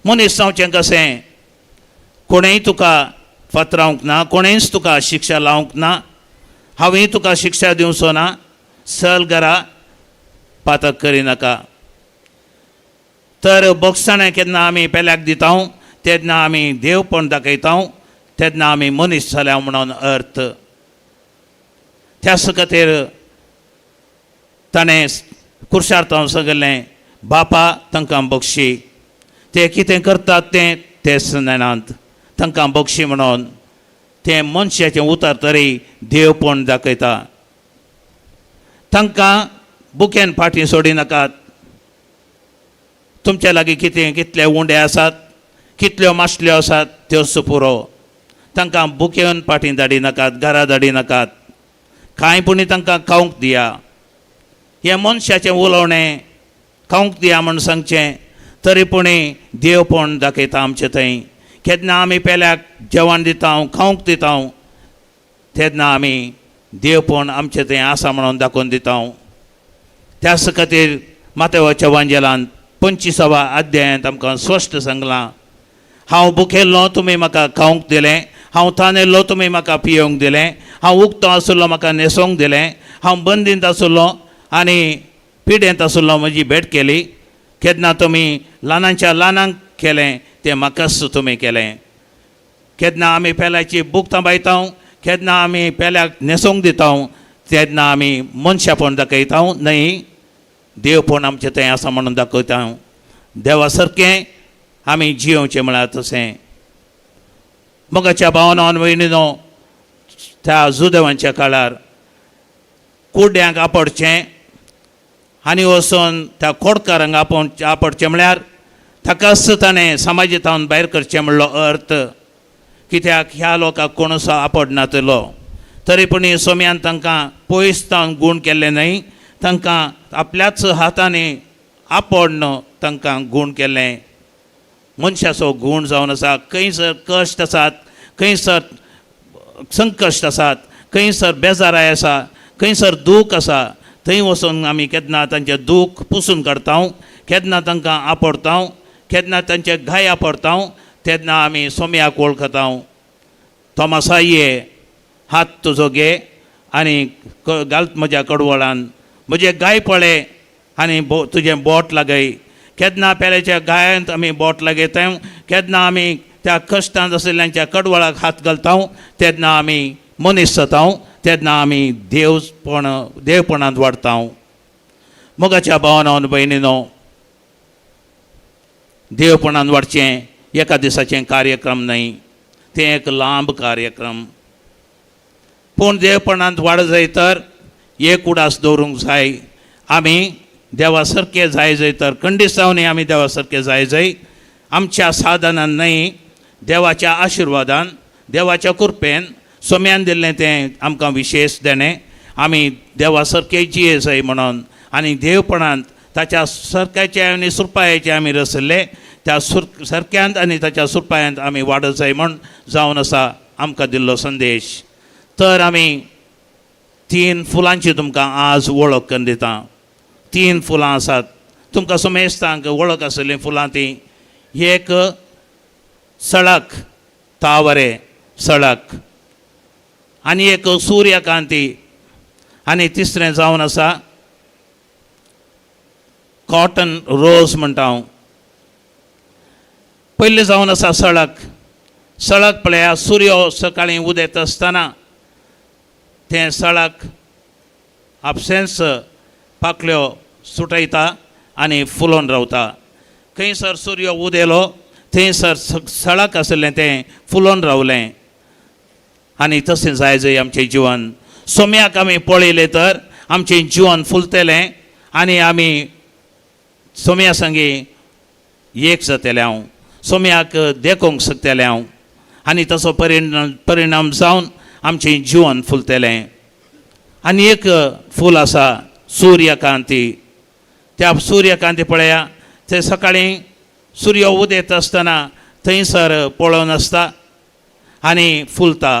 मनीस जावचें कशें? कोणेय तुका फातरावंक ना, कोणेंच तुका शिक्षा लावंक ना, हांवें तुका शिक्षा दिवचो ना, चल घरा, पातक करिनाका. तर बोगसाणें केन्ना आमी पेल्याक दिता तेन्ना आमी देवपण दाखयता, तेन्ना आमी मनीस जाल्या म्हणून अर्थ. त्याच खातीर ताणें कुर्शार तावन सगलें, बापा तांकां बक्षी, ते कितें करतात तें तेच नेणात, तांकां बक्षी म्हणून तें मनशाचें उतर तरी देवपण दाखयता. तांकां बुकेन फाटीं सोडिनाकात. तुमच्या लागीं कितें कितले उंडे आसात, कितल्यो मासल्यो आसात त्योच पुरो. तांकां बुकेन फाटीं धाडिनाकात, घरा धाडिनाकात, कांय पुणी तांकां खावंक दिया. हें मनशाचें उलोवणें खावंक दिया म्हूण सांगचें तरी पुणी देवपण दाखयता आमचे थंय. केन्ना आमी पेल्याक जेवण दिता, खावंक दिता, तेन्ना आमी देवपण आमचे थंय आसा म्हणून दाखोवन दिता. त्याच खातीर मातेवाच्या वांजेलान 25व्या अध्यायांत आमकां स्पश्ट सांगलां, हांव भुकेल्लो तुमी म्हाका खावंक दिलें, हांव तानेल्लो तुमी म्हाका पियोवंक दिलें, हांव उक्तो आशिल्लो म्हाका न्हेसोवंक दिलें, हांव बंदींत आशिल्लो आनी पिडेंत आशिल्लो म्हजी भेट केली. केन्ना तुमी ल्हानांच्या ल्हानांक केलें तें म्हाकाच तुमी केलें. केन्ना आमी पेल्याची भूक थांबयता, केन्ना आमी पेल्याक न्हेसोवंक दिता, तेन्ना आमी मनशापण दाखयता न्हय, देवपण आमचें थंय आसा म्हणून दाखयता. देवा सारकें आमी जियोवचें म्हळ्यार तशें. मोगाच्या भावनान भयणीनो, त्या जुदेवांच्या काळार कुड्ड्यांक आपडचें आनी वचून त्या खोडकारांक आपोवन आपडचें म्हळ्यार ताकाच ताणें समाजीतावन भायर करचें म्हणलो अर्थ. कित्याक ह्या लोकांक कोण असो आपडनातलो. तरी पूण सोम्यान तांकां पयस तावन गूण केल्लें न्हय, तांकां आपल्याच हातांनी आपडन तांकां गूण केल्लें. मनशाचो गूण जावन आसा, खंयसर कश्ट आसात, खंयसर संकश्ट आसात, खंयसर बेजाराय आसा, खंयसर दूख आसा, थंय वचून आमी केन्ना तांचें दूख पुसून काडता, केन्ना तांकां आपडता, केन्ना तांचे घाय आपडता, तेन्ना आमी सोम्याक वळखता. तोमासा ये, हात तुजो घे आनी घाल म्हज्या कडवळान, म्हजे गाय पळय आनी तुजें बोट लागय. केन्ना पेल्याच्या गायांत आमी बोट लागयता, केन्ना आमी त्या कश्टांत आशिल्ल्यांच्या कडवळाक हात घालता, तेन्ना आमी मनीस जाता, तेन्ना आमी देवपण देवपणांत वाडता. मोगाच्या भावानो भयणीनो, देवपणान वाडचें एका दिसाचें कार्यक्रम न्हय, तें एक लांब कार्यक्रम. पूण देवपणांत वाड जाय तर एक उडास दवरूंक जाय. आमी देवा सारके जाय जाय तर कंडिसांवनी आमी देवा सारके जाय जाय. आमच्या साधनान न्हय, देवाच्या आशिर्वादान, देवाच्या कृपेन, सोम्यान दिल्लें तें आमकां विशेश देणें. आमी देवा सारके जिये जाय म्हणून आनी देवपणांत ताच्या सरकाचे आनी सुरपायाचे आमी रसले त्या सरक्यांत आनी ताच्या सुरपायांत आमी वाडत जाय म्हूण जावन आसा आमकां दिल्लो संदेश. तर आमी तीन फुलांची तुमकां आज वळख करून दिता. तीन फुलां आसात, तुमकां समेस्तांक वळख आशिल्लीं फुलां तीं. एक सळक, तावरे सळक, आनी एक सूर्यकांती, आनी तिसरें जावन आसा कॉटन रोज म्हणटा हांव. पयलें जावन आसा सळक. सळक पळया, सूर्य सकाळीं उदेत आसतना तें सळक आपसेंस पाकल्यो सुटयता आनी फुलोवन रावता. खंयसर सूर्य उदेलो थंयसर सळक आशिल्लें तें फुलोवन रावलें. आनी तशें जाय जाय आमचें जिवन. सोम्याक आमी पळयलें तर आमचें जिवन फुलतलें आनी आमी सोम्या संगी एक जातलें हांव, सोम्याक देखूंक शकतलें हांव, आनी तसो परिणाम जावन आमचें जिवन फुलतलें. आनी एक फूल आसा सूर्यकांती. त्या सूर्यकांती पळया, ते सकाळीं सूर्य उदेत आसतना थंयसर पळोवन आसता आनी फुलता.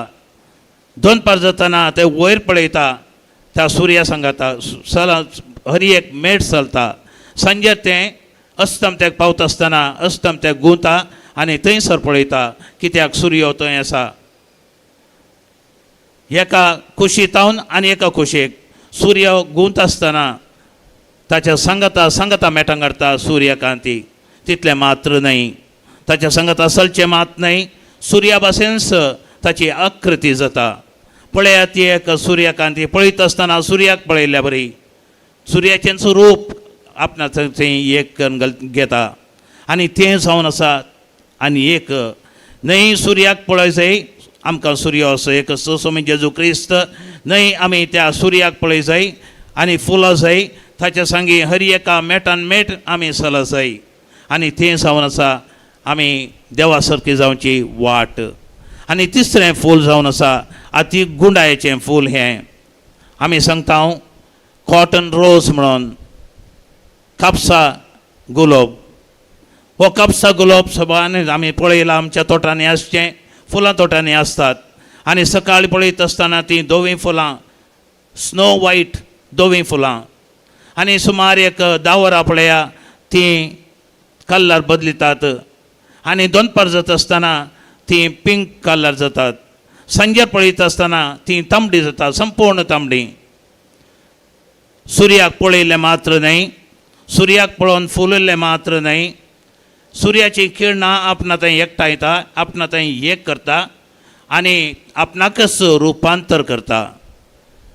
दनपार जातना ते वयर पळयता, त्या सुर्या सांगाता सल हरी एक मेट चलता. सांजे तें अस्तमत्याक पावता आसतना अस्तमत्याक गुंता आनी थंयसर पळयता, कित्याक सूर्य थंय आसा. एका कुशीतावन आनी एका कुशीक सूर्य गुंत आसतना ताच्या सांगाता सांगाता मेटां काडटा सूर्यकांती. तितलें मात्र न्हय, ताच्या सांगाता चलचें मात न्हय, सुर्या भाशेनच ताची आकृती जाता. पळयात ती एक सूर्यकांती पळयत आसतना सुर्याक पळयल्ल्या बरी सुर्याचेंच रूप आपणा थंय एक करून घेता आनी तें जावन आसा. आनी एक न्हय सुर्याक पळय जाय आमकां, सूर्य असो एक सोमी जेजू क्रिस्त न्हय, आमी त्या सुर्याक पळय जाय आनी फुलां जाय ताच्या सांगी हर एका मेटान मेट आमी चल जाय. आनी तें जावन आसा आमी देवा सारकी जावची वाट. आनी तिसरें फूल जावन आसा आती गुंडायेचें फूल. हें आमी सांगता हांव कॉटन रोज म्हणून, कापसा गुलाब. हो कापसा गुलाब सभाने आमी पळयला, आमच्या तोटांनी आसचें, फुलां तोटांनी आसतात. आनी सकाळीं पळयत आसतना तीं धवीं फुलां, स्नो वायट धवीं फुलां, आनी सुमार एक 10 वरां पळया तीं कलर बदलितात आनी दनपार जाता आसतना तीं पिंक कलर जातात. सांजे पळयत आसतना तीं तांबडी जातात, संपूर्ण तांबडी. सुर्याक पळयलें मात्र न्हय, सुर्याक पळोवन फुलिल्लें मात्र न्हय, सुर्याची किरणां आपणा थंय एकठांयता, आपणा थंय एक करता आनी आपणाकच रुपांतर करता.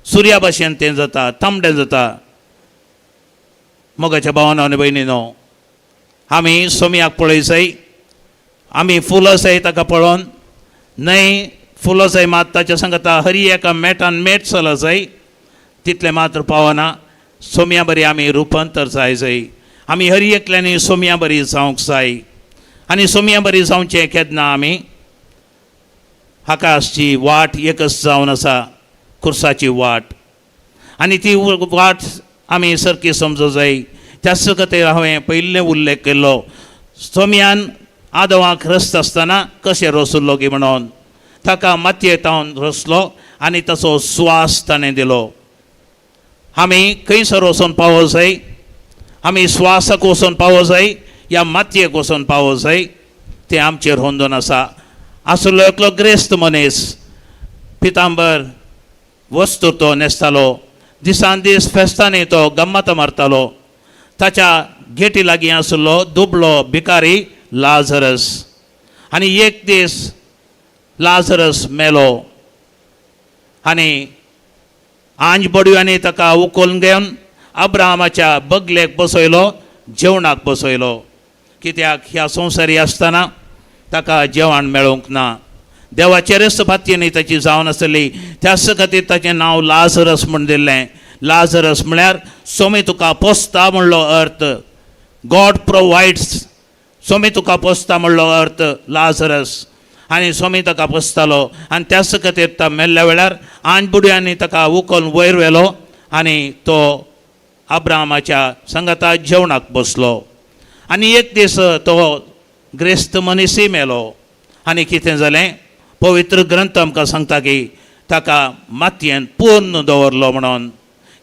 सुर्या भाशेन तें जाता, तांबडें जाता. मोगाच्या भावानो आनी भयणीनो, आमी सोम्याक पळय जाय, आमी फुलां जाय ताका पळोवन न्हय, फुलां जाय मात ताच्या सांगता हरी एका मेटान मेट चल जाय, तितलें मात्र पावना. सोम्या बरी आमी रुपांतर जाय जाय. आमी हरी एकल्यांनी सोम्या बरी जावंक जाय. आनी सोम्या बरी जावचें केन्ना आमी हाका आसची वाट एकच जावन आसा, खुर्साची वाट. आनी ती वाट आमी सारकी समजूं जाय. त्याच खातीर हांवें पयिल्लें उल्लेख केल्लो, सोम्यान आदवाक रसता आसतना कशें रसलो की म्हणून ताका मातयेतावन रसलो आनी ताचो स्वास ताणें दिलो. आमी खंयसर वचोन पावो जाय? आमी स्वासाक वचोन पावो जाय या मातयेक वचोन पावो जाय? तें आमचेर होंदून आसा. आसलो एकलो ग्रेस्त मनीस, पितांबर वस्तू तो न्हेसतालो, दिसान दीस फेस्तांनी तो गम्मत मारतालो. ताच्या गेटी लागीं आशिल्लो दुबळो भिकारी लाजरस. आनी एक दीस लाजरस मेलो आनी आंज बडव्यांनी ताका उखलून घेवन अब्राहमाच्या बगलेक बसयलो, जेवणाक बसयलो. कित्याक ह्या संवसारी आसतना ताका जेवण मेळूंक ना. देवाचेरच पातयेनी ताची जावन आसली. त्याच खातीर ताचें नांव लाजरस म्हूण दिल्लें. लाजरस म्हळ्यार सोमी तुका पोसता म्हणलो अर्थ. गॉड प्रोवायड्स. सोमी तुका पोसता म्हणलो अर्थ लाजरस. आनी सोमी ताका पोसतालो आनी त्याच खातीर तो मेल्ल्या वेळार आन बुडयांनी ताका उखलून वयर व्हेलो आनी तो अब्राहमाच्या सांगाता जेवणाक बसलो. आनी एक दीस तो ग्रेस्त मनीसय मेलो. आनी कितें जालें, पवित्र ग्रंथ आमकां सांगता की ताका मातयेन पूर्ण दवरलो म्हणून.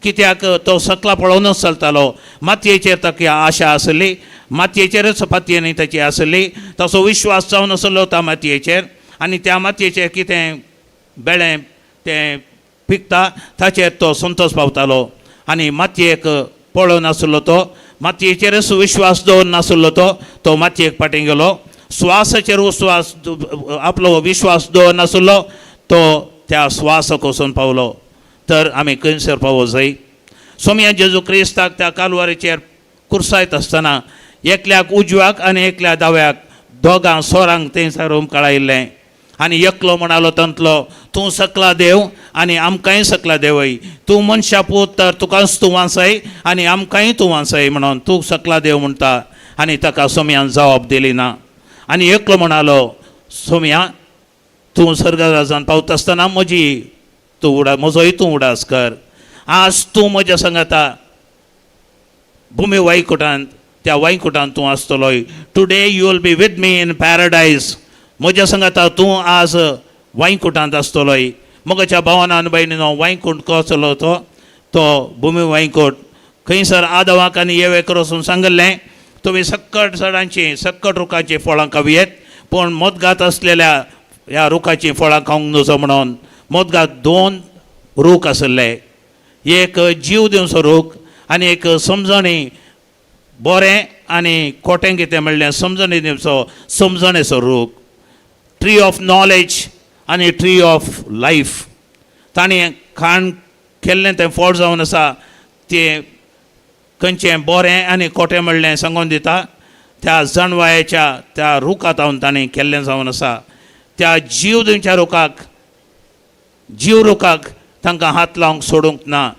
कित्याक तो सकला पळोवनच चलतालो. मातयेचेर ताका आशा आसली, मातयेचेरच पातयेनी ताची आसली. ताचो विश्वास जावन आसलो त्या मातयेचेर. आनी त्या मातयेचेर कितें बेळें तें पिकता ताचेर तो संतोश पावतालो. आनी मातयेक पळोवन आसलो तो, मातयेचेरच विश्वास दवरून नासलो तो, तो मातयेक फाटीं गेलो. स्वासाचेर विश्वास आपलो विश्वास दवर नासलो तो त्या स्वासाक वचून पावलो. तर आमी खंयसर पावो जाय. सोमया जेजू क्रिस्ताक त्या कालवारीचेर कुर्सायत आसतना एकल्याक उजव्याक आनी एकल्या दाव्याक दोगां सोरांक थंयसर उमकळायिल्लें. आनी एकलो म्हणालो तांतलो, तूं सकला देव आनी आमकांय सकला देवय. तूं मनशा पूत तर तुकाच तूं वांचय आनी आमकांय तूं वांचय म्हणून तूं सकला देव म्हणटा. आनी ताका सोमयान जबाब दिली ना. आनी एकलो म्हणालो, सोमया तूं स्वर्गराजान पावता आसतना म्हजी तूं उडा म्हजोय तूं उडास कर. आज तूं म्हज्या सांगाता भुमी वायकुटांत त्या वायकुटांत तूं आसतलोय. Today you will be with me in paradise. म्हज्या सांगाता तूं आज वायकुटांत आसतलोय. मोगाच्या भावान भयणीनो, वायकूट कसलो तो, तो भुमी वायकूट खंयसर आदवाक आनी येवेक वचून सांगिल्लें, तुमी सक्कट झाडांची सक्कट रुखाचीं फळां खावयेत पूण मोदगात आसलेल्या ह्या रुखाचीं फळां खावंक नजो म्हणून. मोदगात दोन रूख आशिल्ले, एक जीव दिवचो रूख आनी एक समजणी बरें आनी खोटें कितें म्हणलें समजणी दिवचो समजणेचो रूख. ट्री ऑफ नॉलेज आनी ट्री ऑफ लायफ. ताणें खाण केल्लें तें फळ जावन आसा तें खंयचें बरें आनी खोटें म्हणलें सांगून दिता. त्या जाणवायेच्या त्या रुखात हांव ताणें केल्लें जावन आसा. त्या जीव दिवच्या रुखाक जीव रुखाक तांकां हात लावंक सोडूंक ना.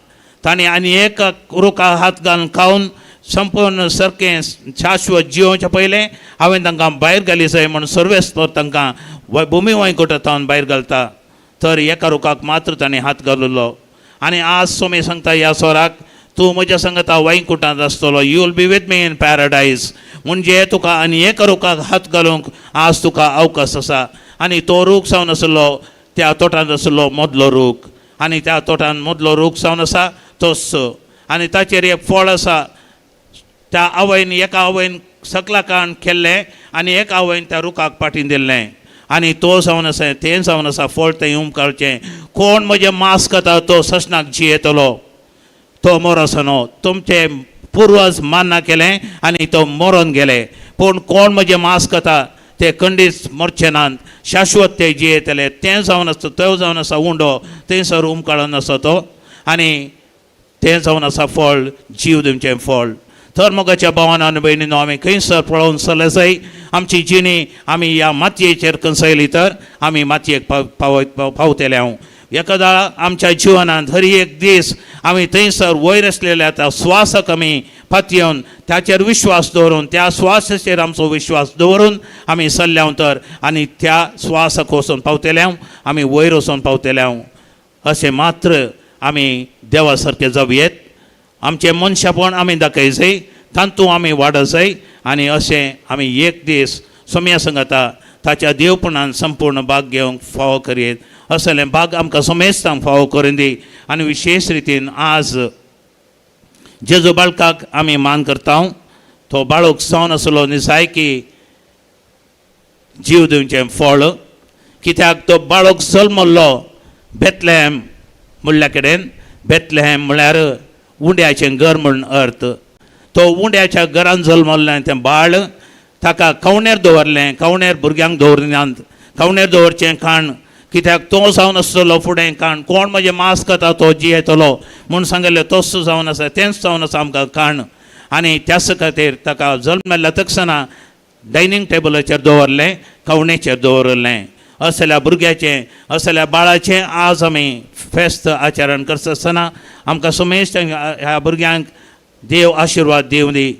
ताणें आनी एक रुखाक हात घालून खावन संपूर्ण सारकें शाश्वत जियोवच्या पयलें हांवें तांकां भायर घाली जाय म्हूण सर्वेस्पर तांकां भुमी वांयकुटांत भायर घालता. तर एका रुखाक मात्र ताणें हात घालुल्लो. आनी आज सोमी सांगता ह्या सोराक, तूं म्हज्या सांगता वांयकुटांत आसतलो. You will be with me in paradise. म्हणजे तुका आनी एका रुखाक हात घालूंक आज तुका अवकाश आसा. आनी तो रूख जावन आसलो त्या तोटांत आसलो मदलो रूख. आनी त्या तोटांत मदलो रूख जावन आसा तोच. आनी ताचेर एक फळ आसा. त्या आवयन एका आवयन सकला काण केल्लें आनी एका आवयन त्या रुखाक पाटीन दिल्लें. आनी तो जावन आसा तें जावन आसा फळ तें उमकाळचें. कोण म्हजें मास खाता तो ससनाक जियेतलो, तो मोरोसनो. तुमचे पुर्वज मान्ना केलें आनी तो मरोन गेले. पूण कोण म्हजें मास खाता ते खंडीच मरचे नात, शाश्वत ते जियेतले. तें जावन आसता तो जावन आसा उंडो थंयसर उमकाळून आसा तो. आनी तें जावन आसा फळ जीव दिवचें फळ. तर मोगाच्या भावान आनी भयणीनो, आमी खंयसर पळोवन चले जाय. आमची जिणी आमी ह्या मातयेचेर कंसयली तर आमी मातयेक पावतले. हांव एकादा आमच्या जिवनांत हर एक दीस आमी थंयसर वयर आसलेल्या त्या स्वासाक आमी पातयेवन ताचेर विश्वास दवरून त्या स्वासाचेर आमचो विश्वास दवरून आमी सल्ल्याव तर आनी त्या स्वासाक वचून पावतले हांव, आमी वयर वचून पावतले हांव. अशें मात्र आमी देवा सारकें जावयेत. आमचें मनशापण आमी दाखय जाय, तातूंत आमी वाडत जाय. आनी अशें आमी एक दीस सोम्या सांगता ताच्या देवपणान संपूर्ण भाग घेवंक फावो करयेत. असलें भाग आमकां समेस्तांक फावो करून दी. आनी विशेश रितीन आज जेजू बाळकाक आमी मान करता. तो बाळक जावन आसलो निसायकी जीव दिवचें फळ. कित्याक तो बाळक जल्मल्लो बेतलेहम म्हणल्या कडेन. बेतलेहम म्हळ्यार उंड्याचें घर म्हूण अर्थ. तो उंड्याच्या घरान जल्मल्लें तें बाळ ताका कवणेर दवरलें. कवणेर भुरग्यांक दवरिनात, कवणेर दवरचें खाण. कित्याक तो जावन आसतलो फुडें खाण. कोण म्हजें मास खाता तो जियेतलो म्हूण सांगिल्लें तोच जावन आसा तेंच जावन आसा आमकां खाण. आनी त्याच खातीर ताका जल्मल्ल्या तक्षणा डायनींग टेबलाचेर दवरलें, कवणेचेर दवरलें. असल्या भुरग्याचें, असल्या बाळाचें आज आमी फेस्त आचरण करता आसतना आमकां सुमेश ह्या भुरग्यांक देव आशिर्वाद दिवं दी,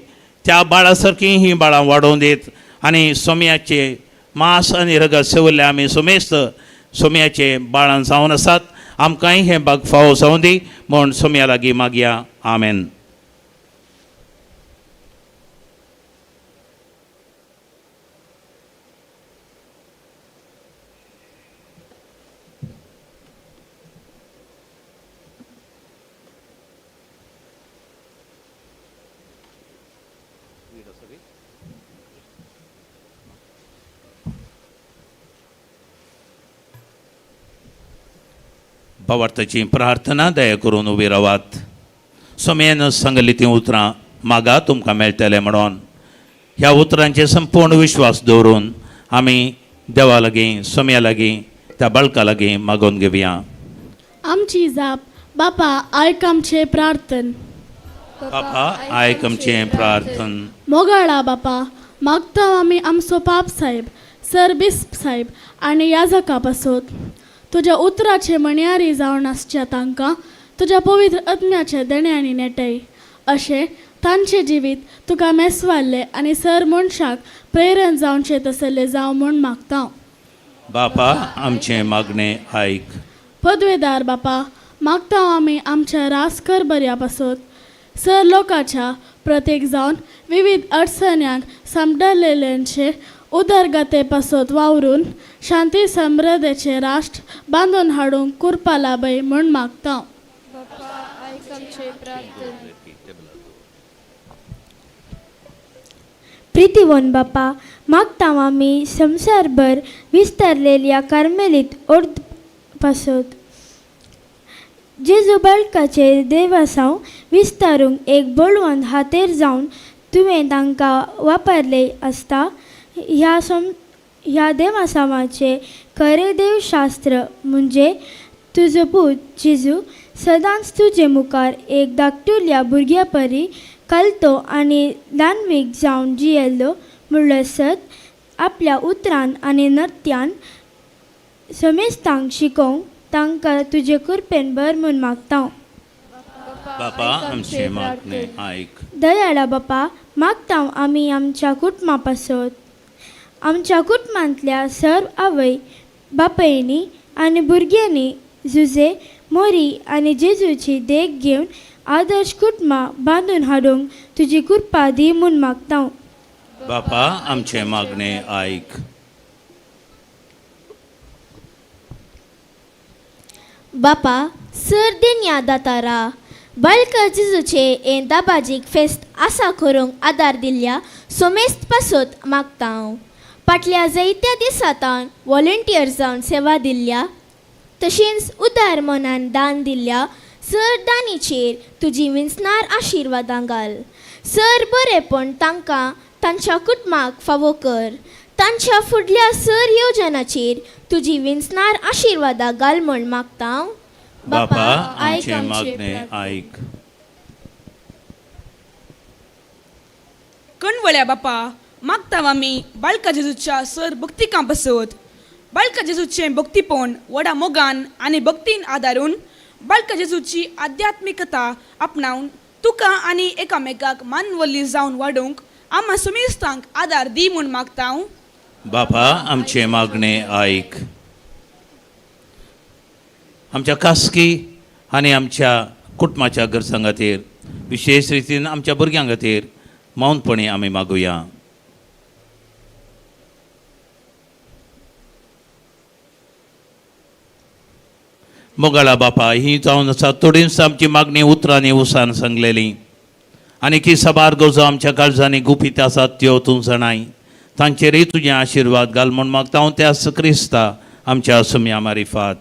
त्या बाळा सारकीं हीं बाळां वाडोवन दीत आनी सोम्याचे मांस आनी रगत सेवल्ले आमी सुमेस्त सोम्याचे बाळां जावन आसात. आमकांय हें भाग फावो जावं दी म्हूण सोम्या लागीं मागया. आमेन. भावार्थाची प्रार्थना दया करून उबी रावात. सोम्यान सांगली तीं उतरां मागा तुमकां मेळटलें म्हणून ह्या उतरांचेर संपूर्ण विश्वास दवरून आमी देवा लागीं, सोम्या लागीं, त्या बाळका लागीं मागोवन घेवया. आमची जाप बापा आयक आमचें प्रार्थन. बापा आयक आमचें प्रार्थन. मोगाळा बापा मागता आमी आमचो पाप साहेब, सर बिस्प साहेब आनी याजका पासत तुज्या उतराचे म्हणयारी जावन आसच्या तांकां तुज्या पवित्र आत्म्याचे देण्यांनी नेटय, अशें तांचें जिवीत तुका मेसवाल्लें आनी सर मनशाक प्रेरण जावचें तसलें जावं म्हूण मागता. बापा आमचें मागणें आयक. पदवेदार बापा मागता आमी आमच्या रासकर बऱ्या पासत सर लोकांच्या प्रत्येक जावन विविध अडचण्यांक सांपडलेल्यांचे उदरगते पासत वावरून शांती समृद्धेचे राष्ट्र बांदून हाडूंक कुरपा लाभय म्हूण मागता. प्रितीवन बापा मागता आमी संवसारभर विस्तारलेल्या कार्मेलीत ओर्द पासत जेजू बाळकाचे देवासांव विस्तारूंक एक बळवंत हातेर जावन तुवें तांकां वापरले आसता. ह्या देवासांवाचें खरें देवशास्त्र म्हणजे तुजो पूत जेजू सदांच तुजे मुखार एक धाकटुल्या भुरग्या परी कलतो आनी दानवीक जावन जियेल्लो म्हणलो सत आपल्या उतरान आनी नृत्यान समेस्तांक शिकोवंक तांकां तुजे कृपेन भर म्हूण मागता. बापा आमचें मागणें आयक. दयाळा बापा मागता आमी आमच्या कुटुंबा पासत आमच्या कुटुंबांतल्या सर्व आवय बापायनी आनी भुरग्यांनी जुजे मोरी आनी जेजूची देख घेवन आदर्श कुटुंबां बांदून हाडूंक तुजी कृपा दी म्हूण मागता. बापा आमचें मागणें आयक. बापा सर देन्या दातारा बाळका जेजूचे हें दाबाजीक फेस्त आसा करूंक आदार दिल्ल्या सोमेस्त पासत मागता हांव. फाटल्या जायत्या दिसांतान वॉलंटियर जावन सेवा दिल्ल्या तशेंच उदार मनान दान दिल्ल्या सर दानीचेर तुजी विंचणार आशिर्वादां घाल. सर बरेंपण तांकां तांच्या कुटुंबाक फावो कर. तांच्या फुडल्या सर येवजनाचेर तुजी विंचणार आशिर्वादां घाल म्हूण मागता हांव. बापा आमचें मागणें आयक. कणवळ्या बापा मागता आमी बाळका जेजूच्या सर भक्तिकां पासत बाळका जेजूचें भक्तीपण व्हडा मोगान आनी भक्तीन आदारून बाळका जेजूची आध्यात्मिकता आपणावन तुका आनी एकामेकाक मानवल्ली जावन वाडोवंक आमा सुमिस्तांक आदार दी म्हूण मागता हांव. बापा आमचें मागणें आयक. आमच्या खासगी आनी आमच्या कुटुंबाच्या गरजां खातीर विशेश रितीन आमच्या भुरग्यां खातीर मौनपणी आमी मागुया. मोगाळा बापा ही जावन आसा थोडींच आमची मागणी उतरांनी उसान सांगलेली आनी की साबार गरजो आमच्या काळजांनी गुपीत आसात त्यो तूं जाणाय, तांचेरय तुजें आशिर्वाद घाल म्हूण मागता हांव त्या क्रिस्ता आमच्या सुम्या मारिफात.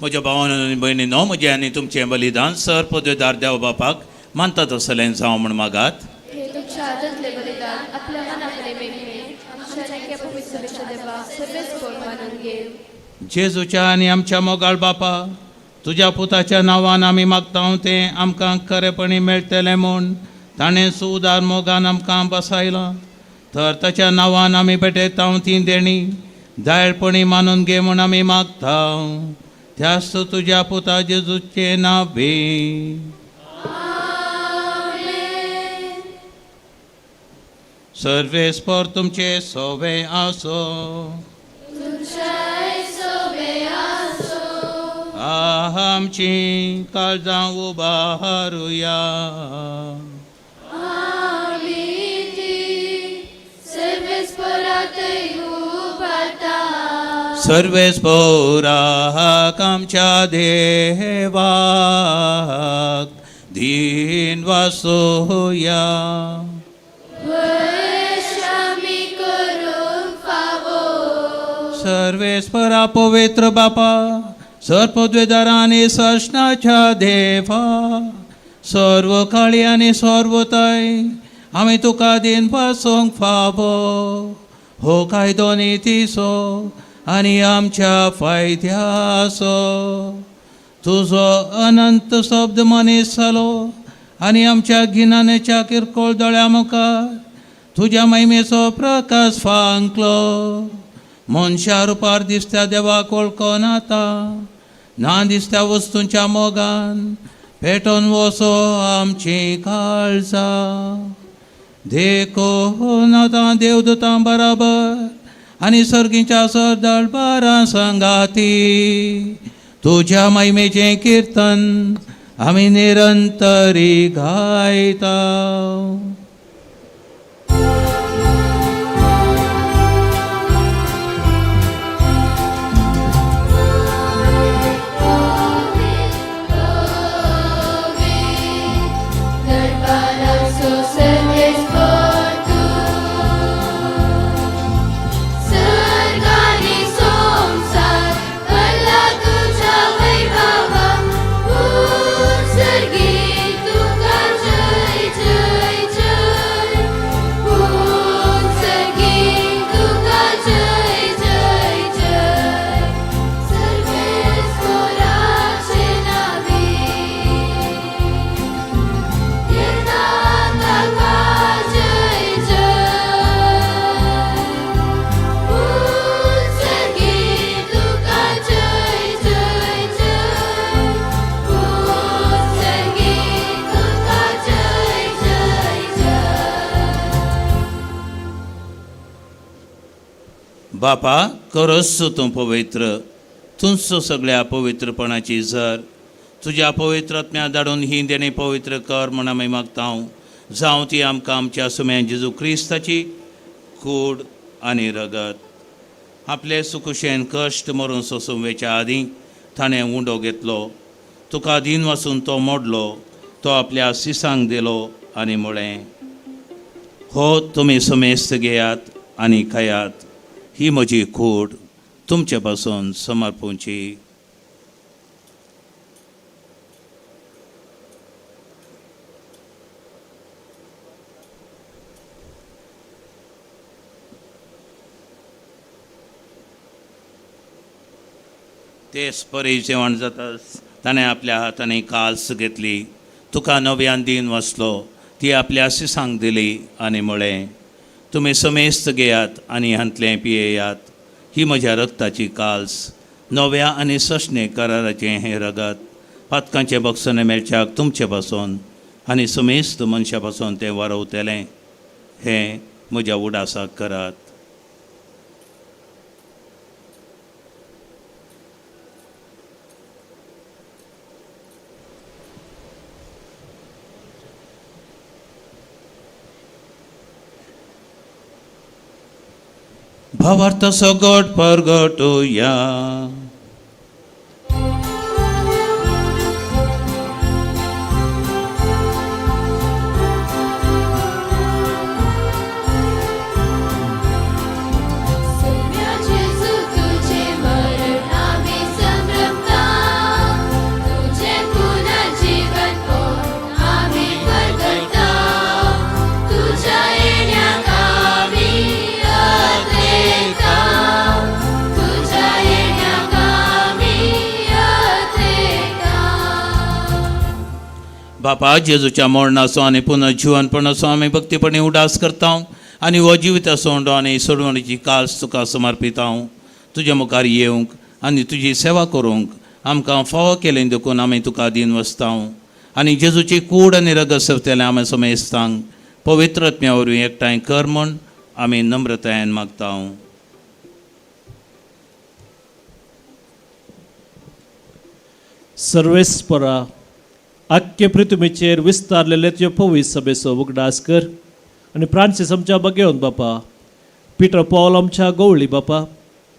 म्हज्या भावान आनी भयणीनो, म्हजें आनी तुमचें बलिदान सर पदवेदार देव बापाक मानता तसलें जावं म्हूण मागात. हे तुमच्या हातांतले बलिदान आपल्या मनाकडे मेघणे आमच्या नेक्या पवित्र देवा सर्वेच कोण मानून घे. जेजूच्या आनी आमच्या मोगाळ बापा, तुज्या पुताच्या नांवान आमी मागता तें आमकां खरेपणी मेळटलें म्हूण ताणें सुदार मोगान आमकां बसायलां. तर ताच्या नांवान आमी भेटयता ती देणी दायळपणी मानून घे म्हूण आमी मागता, त्याच तुज्या पुता जेजूचें नांव. सर्वेस्पर तुमचे सोवे आसो. आमची काळजां उबारुया. सर्वेस्पोराक आमच्या देवाक दीन वासोया. सर्वेस्परा पवित्र बापा, सर्पद्वेदारा आनी सश्णाच्या देवा, सर्व काळी आनी सर्वताय आमी तुका दीन पासूंक फावो हो कायदो नितीचो आनी आमच्या फायद्याचो. तुजो अनंत शब्द मनीस जालो आनी आमच्या गिन्यानाच्या किरकोळ दोळ्या मुखार तुज्या महिमेचो प्रकाश फांकलो. मनशा रुपार दिसत्या देवाक वळखून आतां ना दिसत्या वस्तूंच्या मोगान पेटोवन वसो आमची काळजां. देखून आतां देवदूतां बराबर आनी सर्गीच्या सरदळबारां सांगाती तुज्या महिमेचें किर्तन आमी निरंतरी गायता. बापा, करस तूं पवित्र, तूंच सगळ्या पवित्रपणाची जर तुज्या पवित्र आत्म्या धाडून ही देणी पवित्र कर म्हूण आमी मागता. जावं ती आमकां आमच्या सुम्या जेजू क्रिस्ताची कूड आनी रगत. आपले सुकुशेन कश्ट मरून सोसूंक वेच्या आदीं ताणें उंडो घेतलो, तुका दीन वासून तो मोडलो, तो आपल्या सिसांक दिलो आनी म्हळें, हो तुमी समेस्त घेयात आनी खायात, ही म्हजी कूड तुमचे पासून समर्पूंची. तेच परी जेवण जाताच ताणें आपल्या हातांनी काल्स घेतली, तुका नव्यान दीन वाचलो, ती आपल्या सिसांक दिली आनी म्हळें, तुमी समेस्त घेयात आनी हांतलें पियेयात, ही म्हज्या रक्ताची काल्स, नव्या आनी सशणे कराराचें हें रगत, पातकांचें बक्षणें मेळच्याक तुमचे पासून आनी समेस्त मनशा पासून तें वारवतलें. हें म्हज्या उडासाक करात. भावार्थ सगट परगटुया. जेजू तुझे मरण आम्ही संभ्रमता, बापा जेजूच्या मरणाचो आनी पुनर्जिवनपणाचो आमी भक्तीपणी उडास करता आनी हो जिविता सोंडो आनी सोडवणीची कास तुका समर्पिता. तुज्या मुखार येवंक आनी तुजी सेवा करूंक आमकां फावो केलें देखून आमी तुका दीन वसता आनी जेजूची कूड आनी रगत सोंपतलें आमी समेस्तांक पवित्र आत्म्या वरवीं एकठांय कर म्हूण आमी नम्रतायेन मागता. सर्वेस्परा आख्खे पृथ्वीचेर विस्तारलेले तुजे पवित्र सभेचो उगडास कर आनी फ्रांसीस आमच्या बगेवन बापा, पिटर पॉल आमच्या गवळी बापा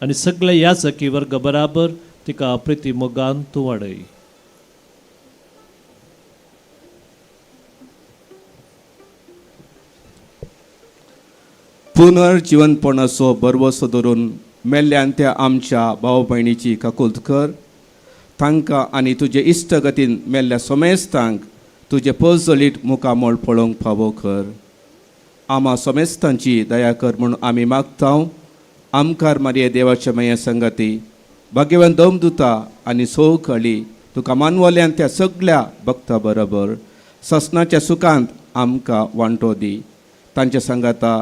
आनी सगळे याचकी वर्ग बराबर तिका प्रिती मोगान तूं वाडय. पुनर्जिवनपणाचो बरवसो धरून मेल्ल्यान त्या आमच्या भाव भयणीची काकुल्त कर. तांकां आनी तुजे इश्टगतीन मेल्ल्या सोमेस्तांक तुजे पजलीट मुखामळ पळोवंक फावो कर. आमा सोमेस्तांची दया कर म्हूण आमी मागता. आमकार मारये देवाच्या माया संगती भाग्यवान दमदुता आनी सोवकळी तुका मानवल्यान त्या सगळ्या भक्ता बरोबर ससनाच्या सुखांत आमकां वांटो दी. तांच्या सांगाता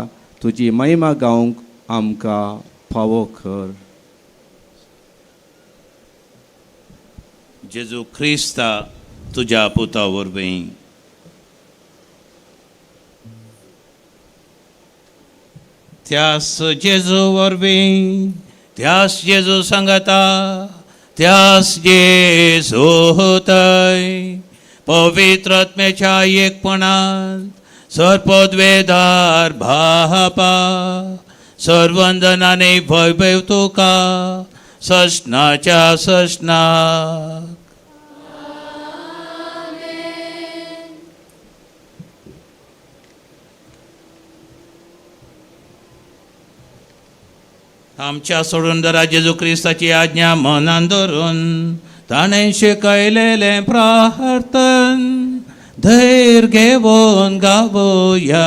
तुजी महिमा गावंक आमकां फावो कर. जेजू क्रिस्ता तुज्या पुता वरवीं. त्यास जेजू वरवीं, त्यास जेजू सांगाता, त्यास जेजू होतय पवित्र आत्म्याच्या एकपणांत सर्पद्वेदार भापा सर्वंदनाने भयभय तुका ससनाच्या ससनाक. आमच्या सोडून दरा जेजू क्रिस्ताची आज्ञा मनान धरून ताणें शिकयलेलें प्रार्थन धैर्य घेवन गावया.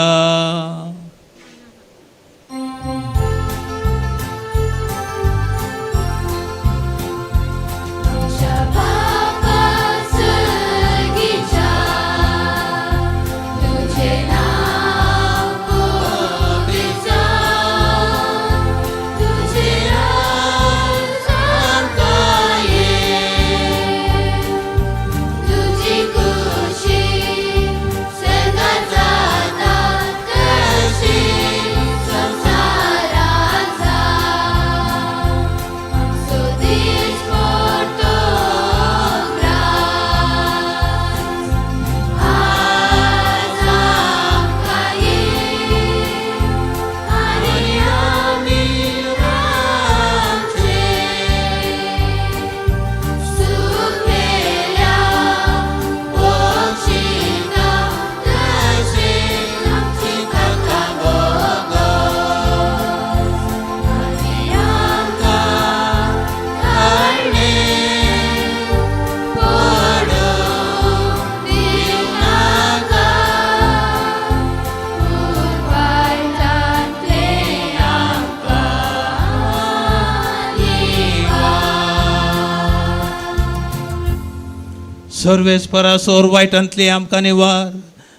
सर्वेस्परा सोर वायटांतली आमकां निवार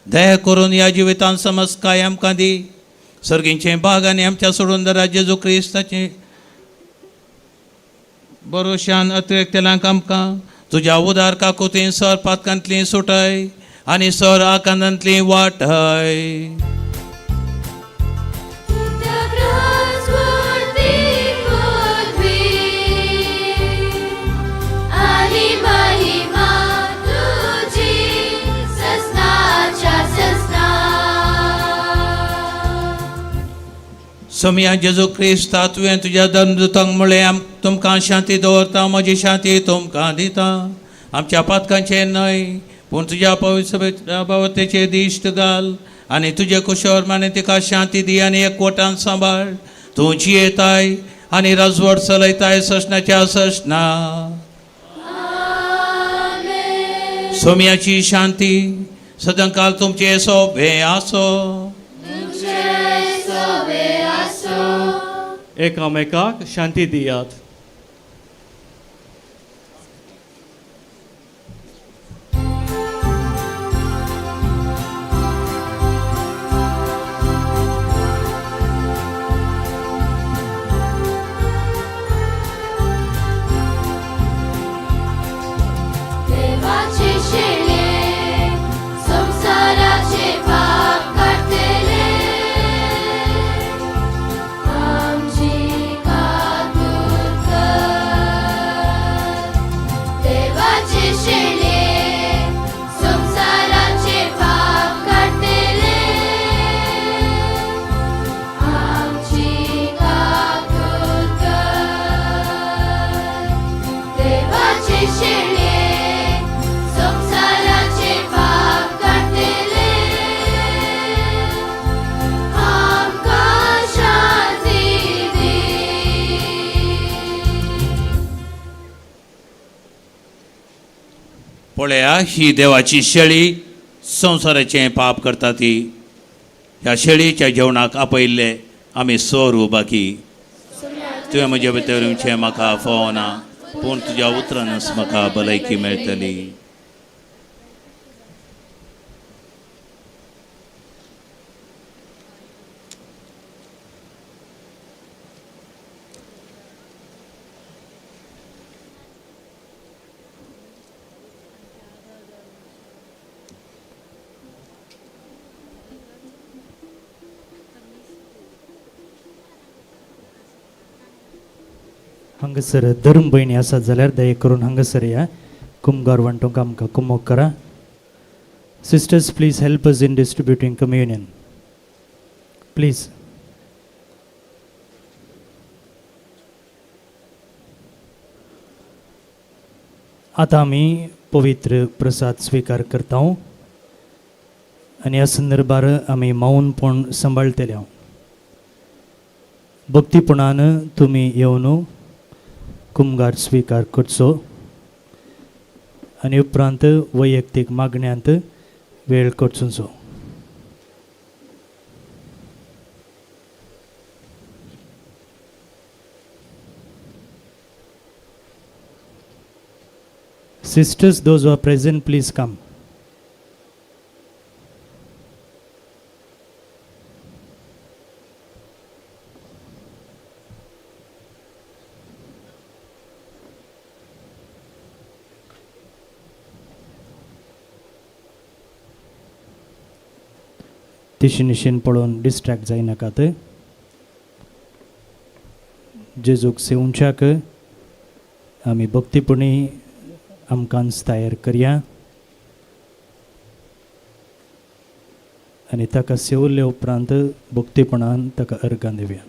दया करून ह्या जिवितान समजकाय आमकां दी. सर्गींचे बाग आनी आमच्या सोडून दरा जेजू क्रिस्ताचे बरोशान अतिरिक्तलांक आमकां तुज्या उदार काकुतीन सर पातकांतली सुटय आनी सर आकांतांतली वाटय. सोमया जेजू क्रिस्ता तुवें तुज्या धर्मदूतांक म्हळें तुमकां शांती दवरता, म्हजी शांती तुमकां दिता. आमच्या पातकांचें न्हय पूण तुज्या पवित्र भवतेचेर दिश्ट घाल आनी तुजे कुशोर माने तिका शांती दी आनी एकवटान सांबाळ. तूं जियेताय आनी राजवट चलयताय ससनाच्या ससना. सोमयाची शांती सदांकाल तुमचे सोबे आसो. एकामेकाक शांती दियात. देवाचे शेळे संवसाराचे पाप काडटले आमची कातूर कर देवाचे शेळे संवसाराचे पाप काडटले आमची काकूत कर देवाचे शेळे संवसाराचे पाप काडटले आमकां शांती दी. पळया ही देवाची शेळी संवसाराचें पाप करता ती. ह्या शेळीच्या जेवणाक आपयल्ले आमी सोरू बाकी. तुवें म्हजे भितर येवचें म्हाका फावना, पूण तुज्या उतरानच म्हाका भलायकी मेळटली. हांगासर धर्म भयणी आसात जाल्यार दया करून हांगासर या, कुमगार वांटूंक आमकां कुमोक करा. Sisters, please help us in distributing communion, please. आतां आमी पवित्र प्रसाद स्विकार करता आनी ह्या संदर्भार आमी मौनपण सांबाळटले. भक्तीपणान तुमी येवन कुमगार स्विकार करचो आनी उपरांत वैयक्तीक मागण्यांत वेळ करचो. Sisters, those who are present, please come. तिशी निशीन पळोवन डिस्ट्रॅक्ट जायनाकात. जेजूक सेवच्याक आमी भक्तीपणी आमकांच तयार करया आनी ताका सेवले उपरांत भक्तीपणान ताका अर्गां दिवया.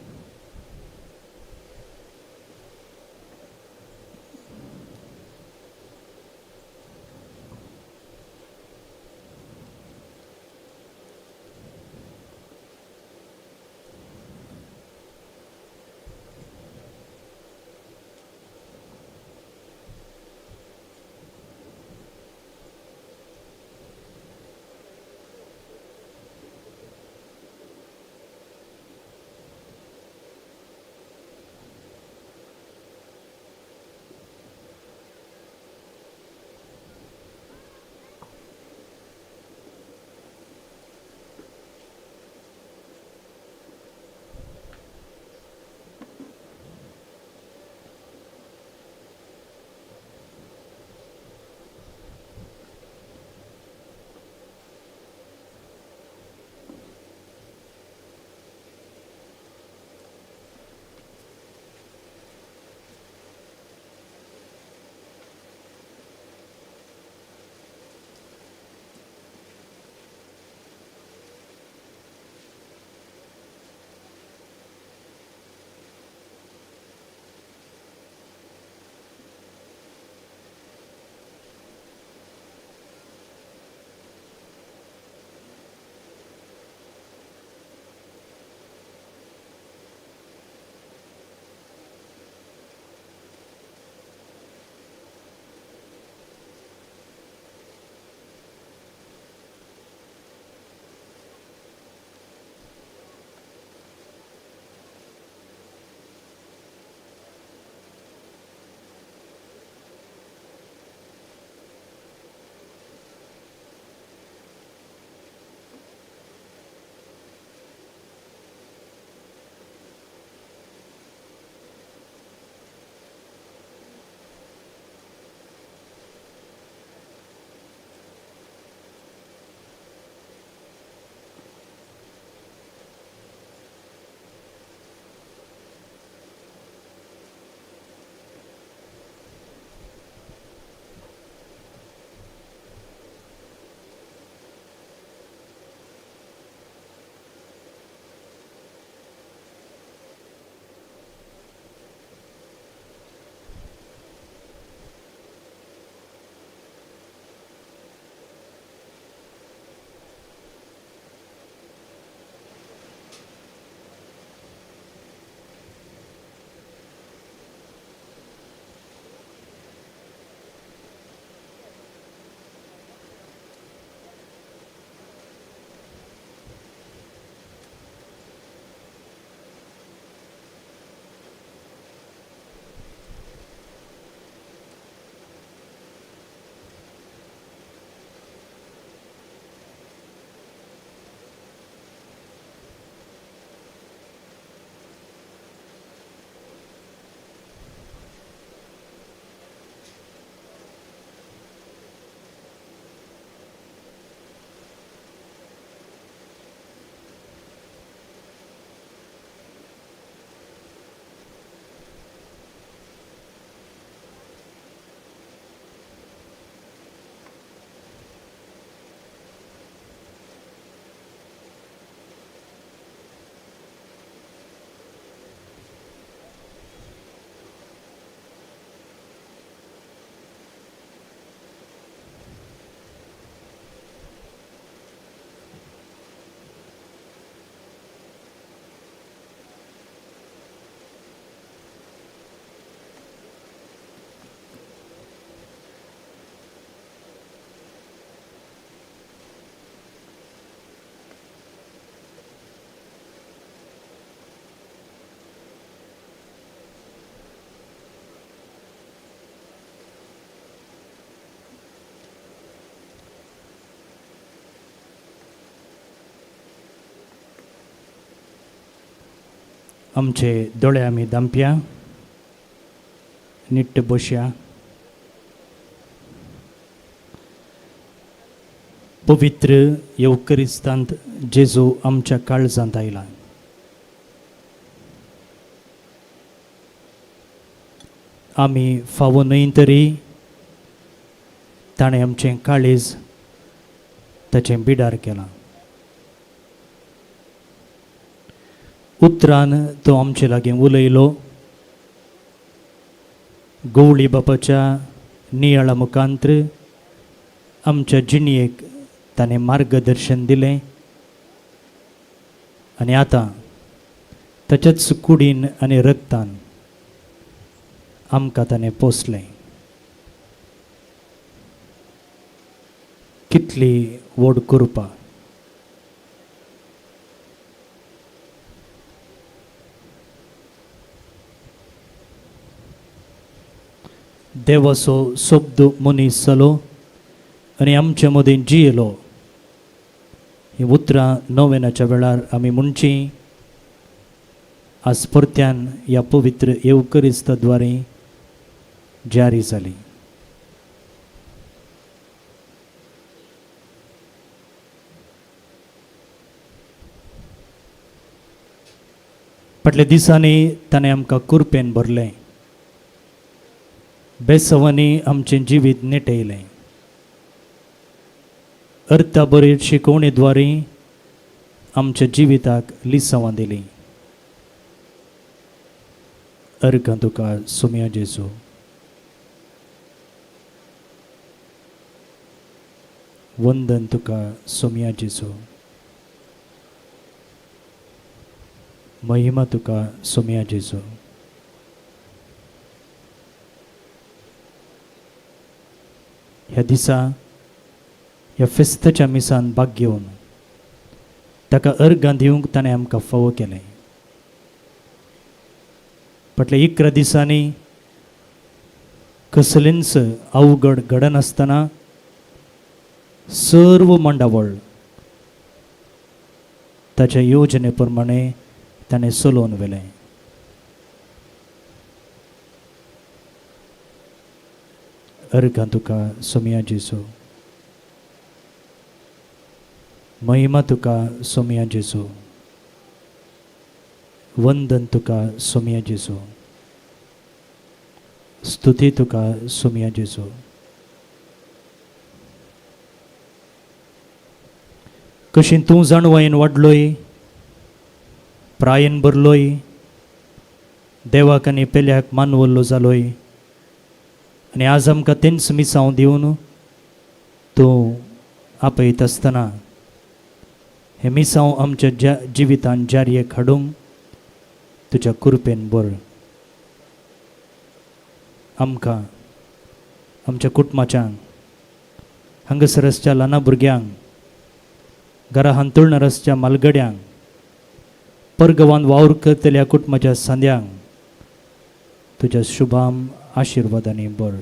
आमचे दोळे आमी दांपया, निट्ट बसया. पवित्र येवकरिस्तांत जेजू आमच्या काळजांत आयला. आमी फावो न्हय तरी ताणें आमचें काळीज ताचें बिडार केलां. उतरान तो आमचे लागीं उलयलो. गवळी बापाच्या नियाळा मुखांत्र आमच्या जिणयेक ताणें मार्गदर्शन दिलें आनी आतां ताच्याच कुडीन आनी रक्तान आमकां ताणें पोसलें. कितली व्हड कृपा. देवाचो शब्द मनीस जालो आनी आमचे मदीं जियेलो. हीं उतरां नोवेनाच्या वेळार आमी म्हणचीं. आज परत्यान ह्या पवित्र येवकरिस्ताद्वारे जारी जाली. फाटल्या दिसांनी ताणें आमकां कुरपेन भरलें, बेसवांनी आमचें जिवीत नेटयलें. अर्था बरी शिकवणे द्वारे आमच्या जिविताक लिसांवां दिलीं. अर्गां तुका सोम्या जेजू. वंदन तुका सोम्या जेजू. महिमा तुका सोम्या जेजू. ह्या दिसा ह्या फेस्ताच्या मिसान भाग घेवन ताका अर्गां दिवंक ताणें आमकां फावो केलें. फाटल्या 11 दिसांनी कसलेंच अवघड घडनासतना सर्व मांडावळ ताच्या योजने प्रमाणे ताणें चलोवन व्हेलें. अर्गां तुका सोम्या जेजू. महिमा तुका सोम्या जेजू. वंदन तुका सोम्या जेजू. स्तुती तुका सोम्या जेजू. कशी तूं जाणवायेन वाडलोय, प्रायेन भरलोय, देवाक आनी पेल्याक मानवल्लो जालोय आनी आज आमकां तेंच मिसांव दिवन तूं आपयत आसतना हें मिसांव आमच्या जिवितान जारयेक हाडूंक तुज्या कृपेन बर. आमकां आमच्या कुटुंबाच्यांक, हांगासर आसच्या ल्हाना भुरग्यांक, घरा हांतुळणार आसच्या मालगड्यांक, परगवान वावर करतल्या कुटुंबाच्या सांद्यांक तुज्या शुभाम आशिर्वादांनी बर.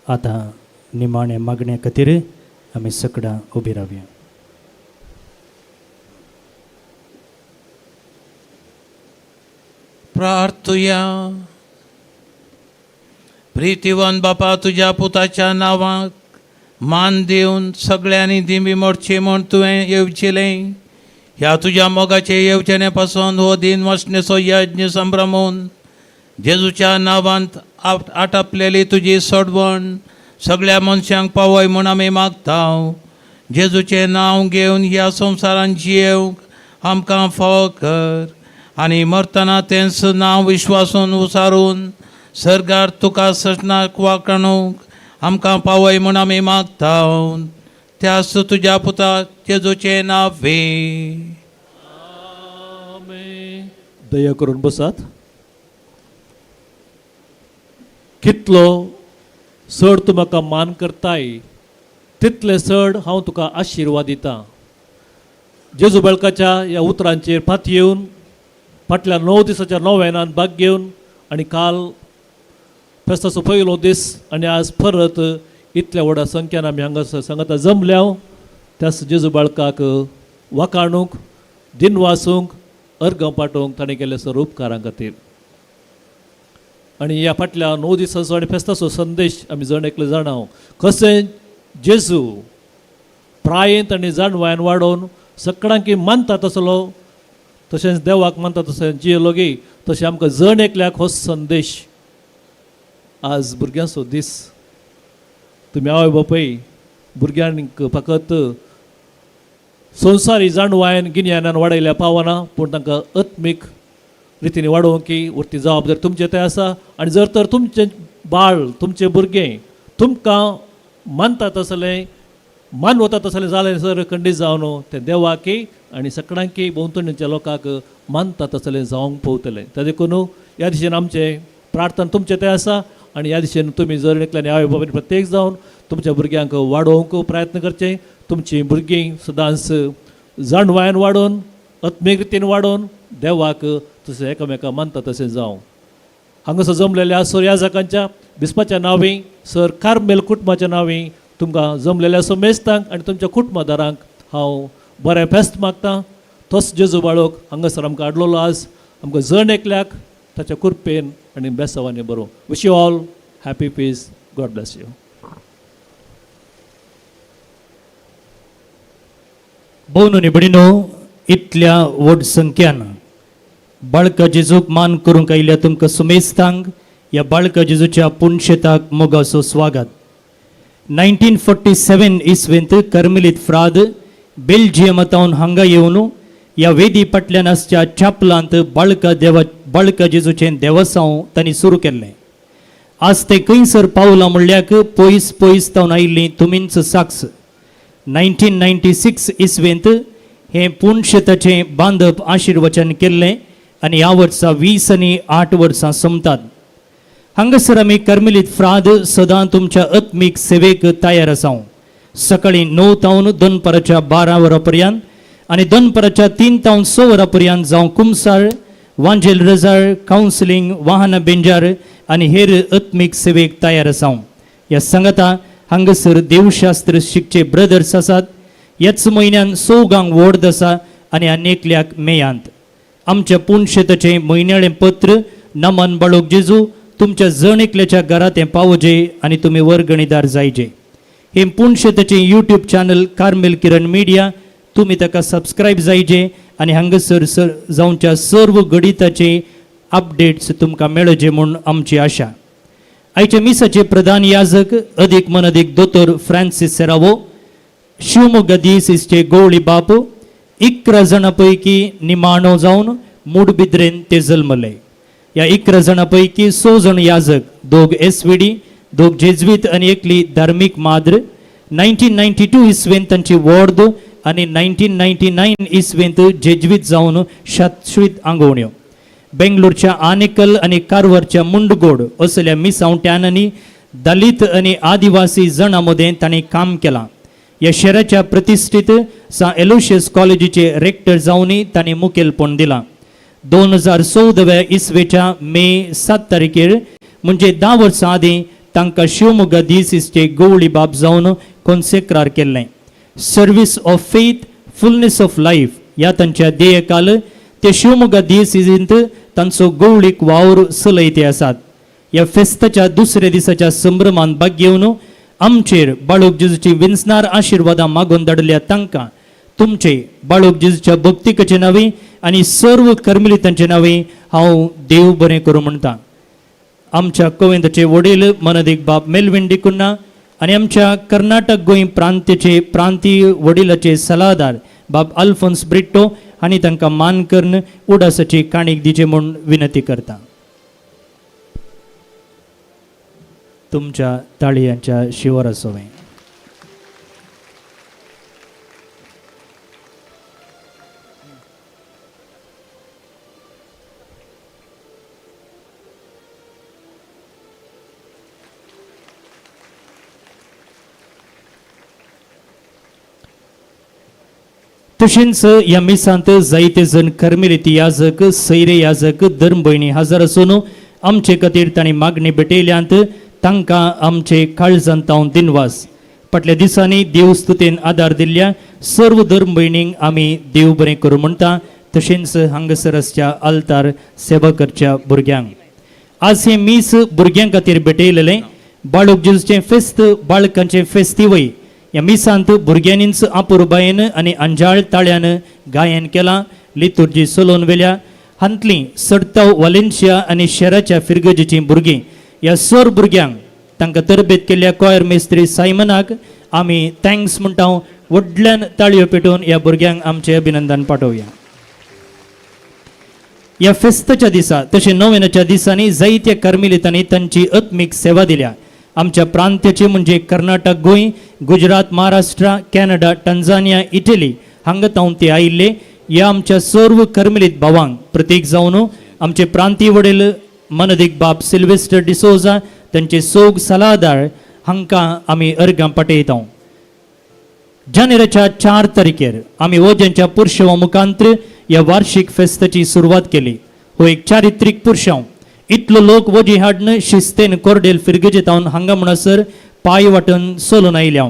आतां निमाणे मागण्या खातीर आमी सगळ्यां उबी रावया. प्रार्थुया. प्रितीवन बापा, तुज्या पुताच्या नांवाक मान दिवन सगळ्यांनी दिंबी मोडची म्हूण तुवें येवचिलें. ह्या तुज्या मोगाचे येवजणे पासून हो दिन वसणेचो यज्ञ संभ्रमून जेजूच्या नांवांत आटापलेली तुजी सोडवण सगळ्या मनशांक पावय म्हूण आमी मागता. जेजूचें नांव घेवन ह्या संवसारांत जियेवंक आमकां फावो कर आनी मरतना तेंच नांव विश्वासून उसारून सर्गार तुका सजनाक वांटणूक आमकां पावय म्हूण आमी मागता. त्याच तुज्या पुता जेजूचें नांव वे. दया करून बसात. कितलो चड तूं म्हाका मान करताय तितलें चड हांव तुका आशिर्वाद दितां. जेजू बाळकाच्या ह्या उतरांचेर फात येवन फाटल्या 9 दिसाच्या नोवेनान भाग घेवन आनी काल फेस्ताचो पयलो दीस आनी आज परत इतल्या व्हडा संख्यान आमी हांगासर सांगता जमल्या त्याच जेजू बाळकाक वाखाणूंक, दिनवासूंक, अर्गां पाठोवंक ताणें केल्ले सर उपकारां खातीर. आनी ह्या फाटल्या 9 दिसांचो आनी फेस्ताचो संदेश आमी जण एकले जाणा कशें जेजू प्रायेंत आनी जाणवायन वाडोवन सगळ्यांकी मानता तसलो तशेंच देवाक मानता तशें जियेलो गी तशें आमकां जण एकल्याक हो संदेश. आज भुरग्यांचो दीस, तुमी आवय बापूय भुरग्यांक फकत संवसारी जाणवायन गिन्यानान वाडयल्या पावना पूण तांकां आत्मीक रितीन वाडोवंक की उरती जबाबदारी तुमचे थंय आसा. आनी जर तर तुमचें बाळ तुमचें भुरगें तुमकां मानता तसलें मानवता तसलें जालें सर खंडीत जावन तें देवाकी आनी सगळ्यांकी भोंवतणीच्या लोकांक मानता तसलें जावंक पवतलें. त्या देखून ह्या दिशेन आमचें प्रार्थना तुमचें थंय आसा आनी ह्या दिशेन तुमी जर एकल्यान आवय बापायन प्रत्येक जावन तुमच्या भुरग्यांक वाडोवंक प्रयत्न करचें. तुमचीं भुरगीं सदांच जाणवायन वाडोवन आत्मीक रितीन वाडोवन देवाक तशें एकामेका मानता तशें जावं. हांगासर जमलेल्या सर याजकांच्या बिस्पाच्या नांवी सर कार्मेल कुटुंबाच्या नांवी तुमकां जमलेल्या समेस्तांक आनी तुमच्या कुटुंबादारांक हांव बरें फेस्त मागतां. तोच जेजू बाळोक हांगासर आमकां हाडलेलो आज आमकां जण एकल्याक ताच्या कृपेन आनी बेसावांनी बरोवं. Wish you all happy peace. God bless you. भोवन निबडिनो इतल्या व्हड संख्यान बाळका जेजूक मान करूंक आयिल्ल्या तुमकां सुमेस्तांक ह्या बाळका जेजूच्या पुनशेताक मोगाचो स्वागत. 1947 इसवेंत कर्मेलीत फ्राद बेल्जियमांतावन हांगा येवन ह्या वेदी फाटल्यान आसच्या चापलांत बाळका जेजूचें देवसांव तांणी सुरू केल्लें. आज ते खंयसर पावलां म्हणल्याक पयस पयस तावन आयिल्लीं तुमींच साक्ष. 1996 इसवेंत हें पुणशेताचें बांदप आशिर्वचन केल्लें आनी ह्या वर्सा 20 आनी 8 वर्सां सोंपतात. हांगासर आमी कर्मेलीत फ्राद सदां तुमच्या आत्मीक सेवेक तयार आसा. सकाळीं 9 तावन दनपाराच्या 12 वरां पर्यंत आनी दनपाराच्या 3 तावन 6 वरां पर्यंत जावं कुमसार, वांजेल रजार, कावन्सिलींग, वाहन बेंजार आनी हेर आत्मीक सेवेक तयार आसा. ह्या सांगाता हांगासर देवशास्त्र शिकचे ब्रदर्स आसात. ह्याच म्हयन्यान 100 गांक वॉर्ड आसा आनी आनी एकल्याक मेयांत. आमच्या पुणशेताचें म्हयन्याळें पत्र नमन बाळोक जेजू तुमच्या जण एकल्याच्या घरात तें पावोजे आनी तुमी वर्गणीदार जायजे. हें पुणशेताचें यूट्यूब चॅनल कार्मेल किरण मिडिया तुमी ताका सबस्क्रायब जायजे आनी हांगासर सर जावच्या सर्व गणिताचे अपडेट्स तुमकां मेळचे म्हूण आमची आशा. आयच्या मिसाचे प्रधान याजक अदीक मनदीक दोतोर फ्रांसीस सेरावो, शिवमोग्गा दियसीसचे गवळी बाप, 11 जाणां पैकी निमाणो जावन मुडबिद्रेन ते जल्मले. ह्या 11 जाणां पैकी 6 जाण याजक, 2 SVD, 2 जेज्वीत आनी एकली धार्मीक माद्र. 1992 इसवेंत तांची वॉर्द आनी 1999 इसवेंत जेज्वीत जावन शाश्वीत आंगवण्यो. बेंगलोरच्या आनेकल आनी कारवारच्या मुंडगोड असल्या मिसांवट्यान दलित आनी आदिवासी जणां मदें तांणी काम केलां. ह्या शहराच्या प्रतिश्ठीत सा एलोशियस कॉलेजीचे रेक्टर जावनूय तांणी मुखेलपण दिलां. 2014व्या इसवेच्या मे 7 तारखेर म्हणजे 10 वर्सां आदीं तांकां शिवमोग्गा दियसीसचे गवळी बाप जावन कोन्सेक्रार केल्लें. Service of faith, fullness of life ह्या तांच्या ध्येयकाल ते शिवमोग्गा दियसीजींत तांचो गवळीक वावर चलयते आसात. ह्या फेस्ताच्या दुसऱ्या दिसाच्या संभ्रमान भाग घेवन आमचेर बाळूक जेजूची विंचणार आशिर्वादां मागून धाडल्या तांकां तुमचे बाळूक जेजूच्या भक्तिकाचे नांवे आनी सर्व कर्मलितांचे नांवे हांव देव बरें करूं म्हणटा. आमच्या कोवेंताचे वडील मनदीक बाब मेलविन डिकुन्ना आनी आमच्या कर्नाटक गोंय प्रांताचे प्रांतीय वडिलाचे सलाहदार बाब अल्फोन्स ब्रिट्टो हांणी तांकां मान करून उडासाची काणीक दिवची म्हूण विनंती करता. तुमच्या ताळयांच्या शिवरा सोवें. तशेंच ह्या मिसांत जायते जण कर्मेलिती याजक, सैरे याजक, धर्मभयणी हजर आसून आमचे खातीर तांणी मागणी भेटयल्यांत. तांकां आमचे काळजांत हांव दिनवास. फाटल्या दिसांनी देवस्तुतेन आदार दिल्ल्या सर्व धर्मभयणींक आमी देव बरें करूं म्हणटा. तशेंच हांगासर आसच्या आल्तार सेवा करच्या भुरग्यांक आज हें मीस भुरग्यां खातीर भेटयलेलें. बाळूक जेजूचें फेस्त बाळकांचें फेस्तीवय. ह्या मिसांत भुरग्यांनीच आपुरबायेन आनी अंजाळ ताळ्यान गायन केलां, लितुर्जी चलोवन वेल्या. हांतलीं सडताव वालेन्शिया आनी शेराच्या फिरगजेचीं भुरगीं. ह्या सोर भुरग्यांक तांकां तरबेत केल्ल्या कॉयर मेस्त्री सायमनाक आमी thanks म्हणटा. व्हडल्यान ताळयो पेटोवन ह्या भुरग्यांक आमचें अभिनंदन पाठोवया. ह्या फेस्ताच्या दिसा तशें नोवेनाच्या दिसांनी जायत्या कर्मिलितांनी तांची आत्मीक सेवा दिल्या. आमच्या प्रांत्याची म्हणजे Karnataka, Goa, Gujarat, Maharashtra, Canada, Tanzania, Italy हांगा तावन ते आयिल्ले. ह्या आमच्या सर्व कर्मिलीत भावांक प्रतीक जावन आमचे प्रांतीय वडील मनदीक बाब सिल्वेस्टर डिसोजा, तांचे सोग सलादार हांकां आमी अर्गां पाठयता. जानेराच्या 4 तारखेर आमी वोज्यांच्या पुरशेवा मुखांत्र ह्या वार्षिक फेस्ताची सुरवात केली. हो एक चारित्रीक पुरशांव. इतलो लोक वजी हाडून शिस्तेन कोरडेल फिरगेजेतावन हांगा म्हणसर पांय वाटून चलून आयल्या.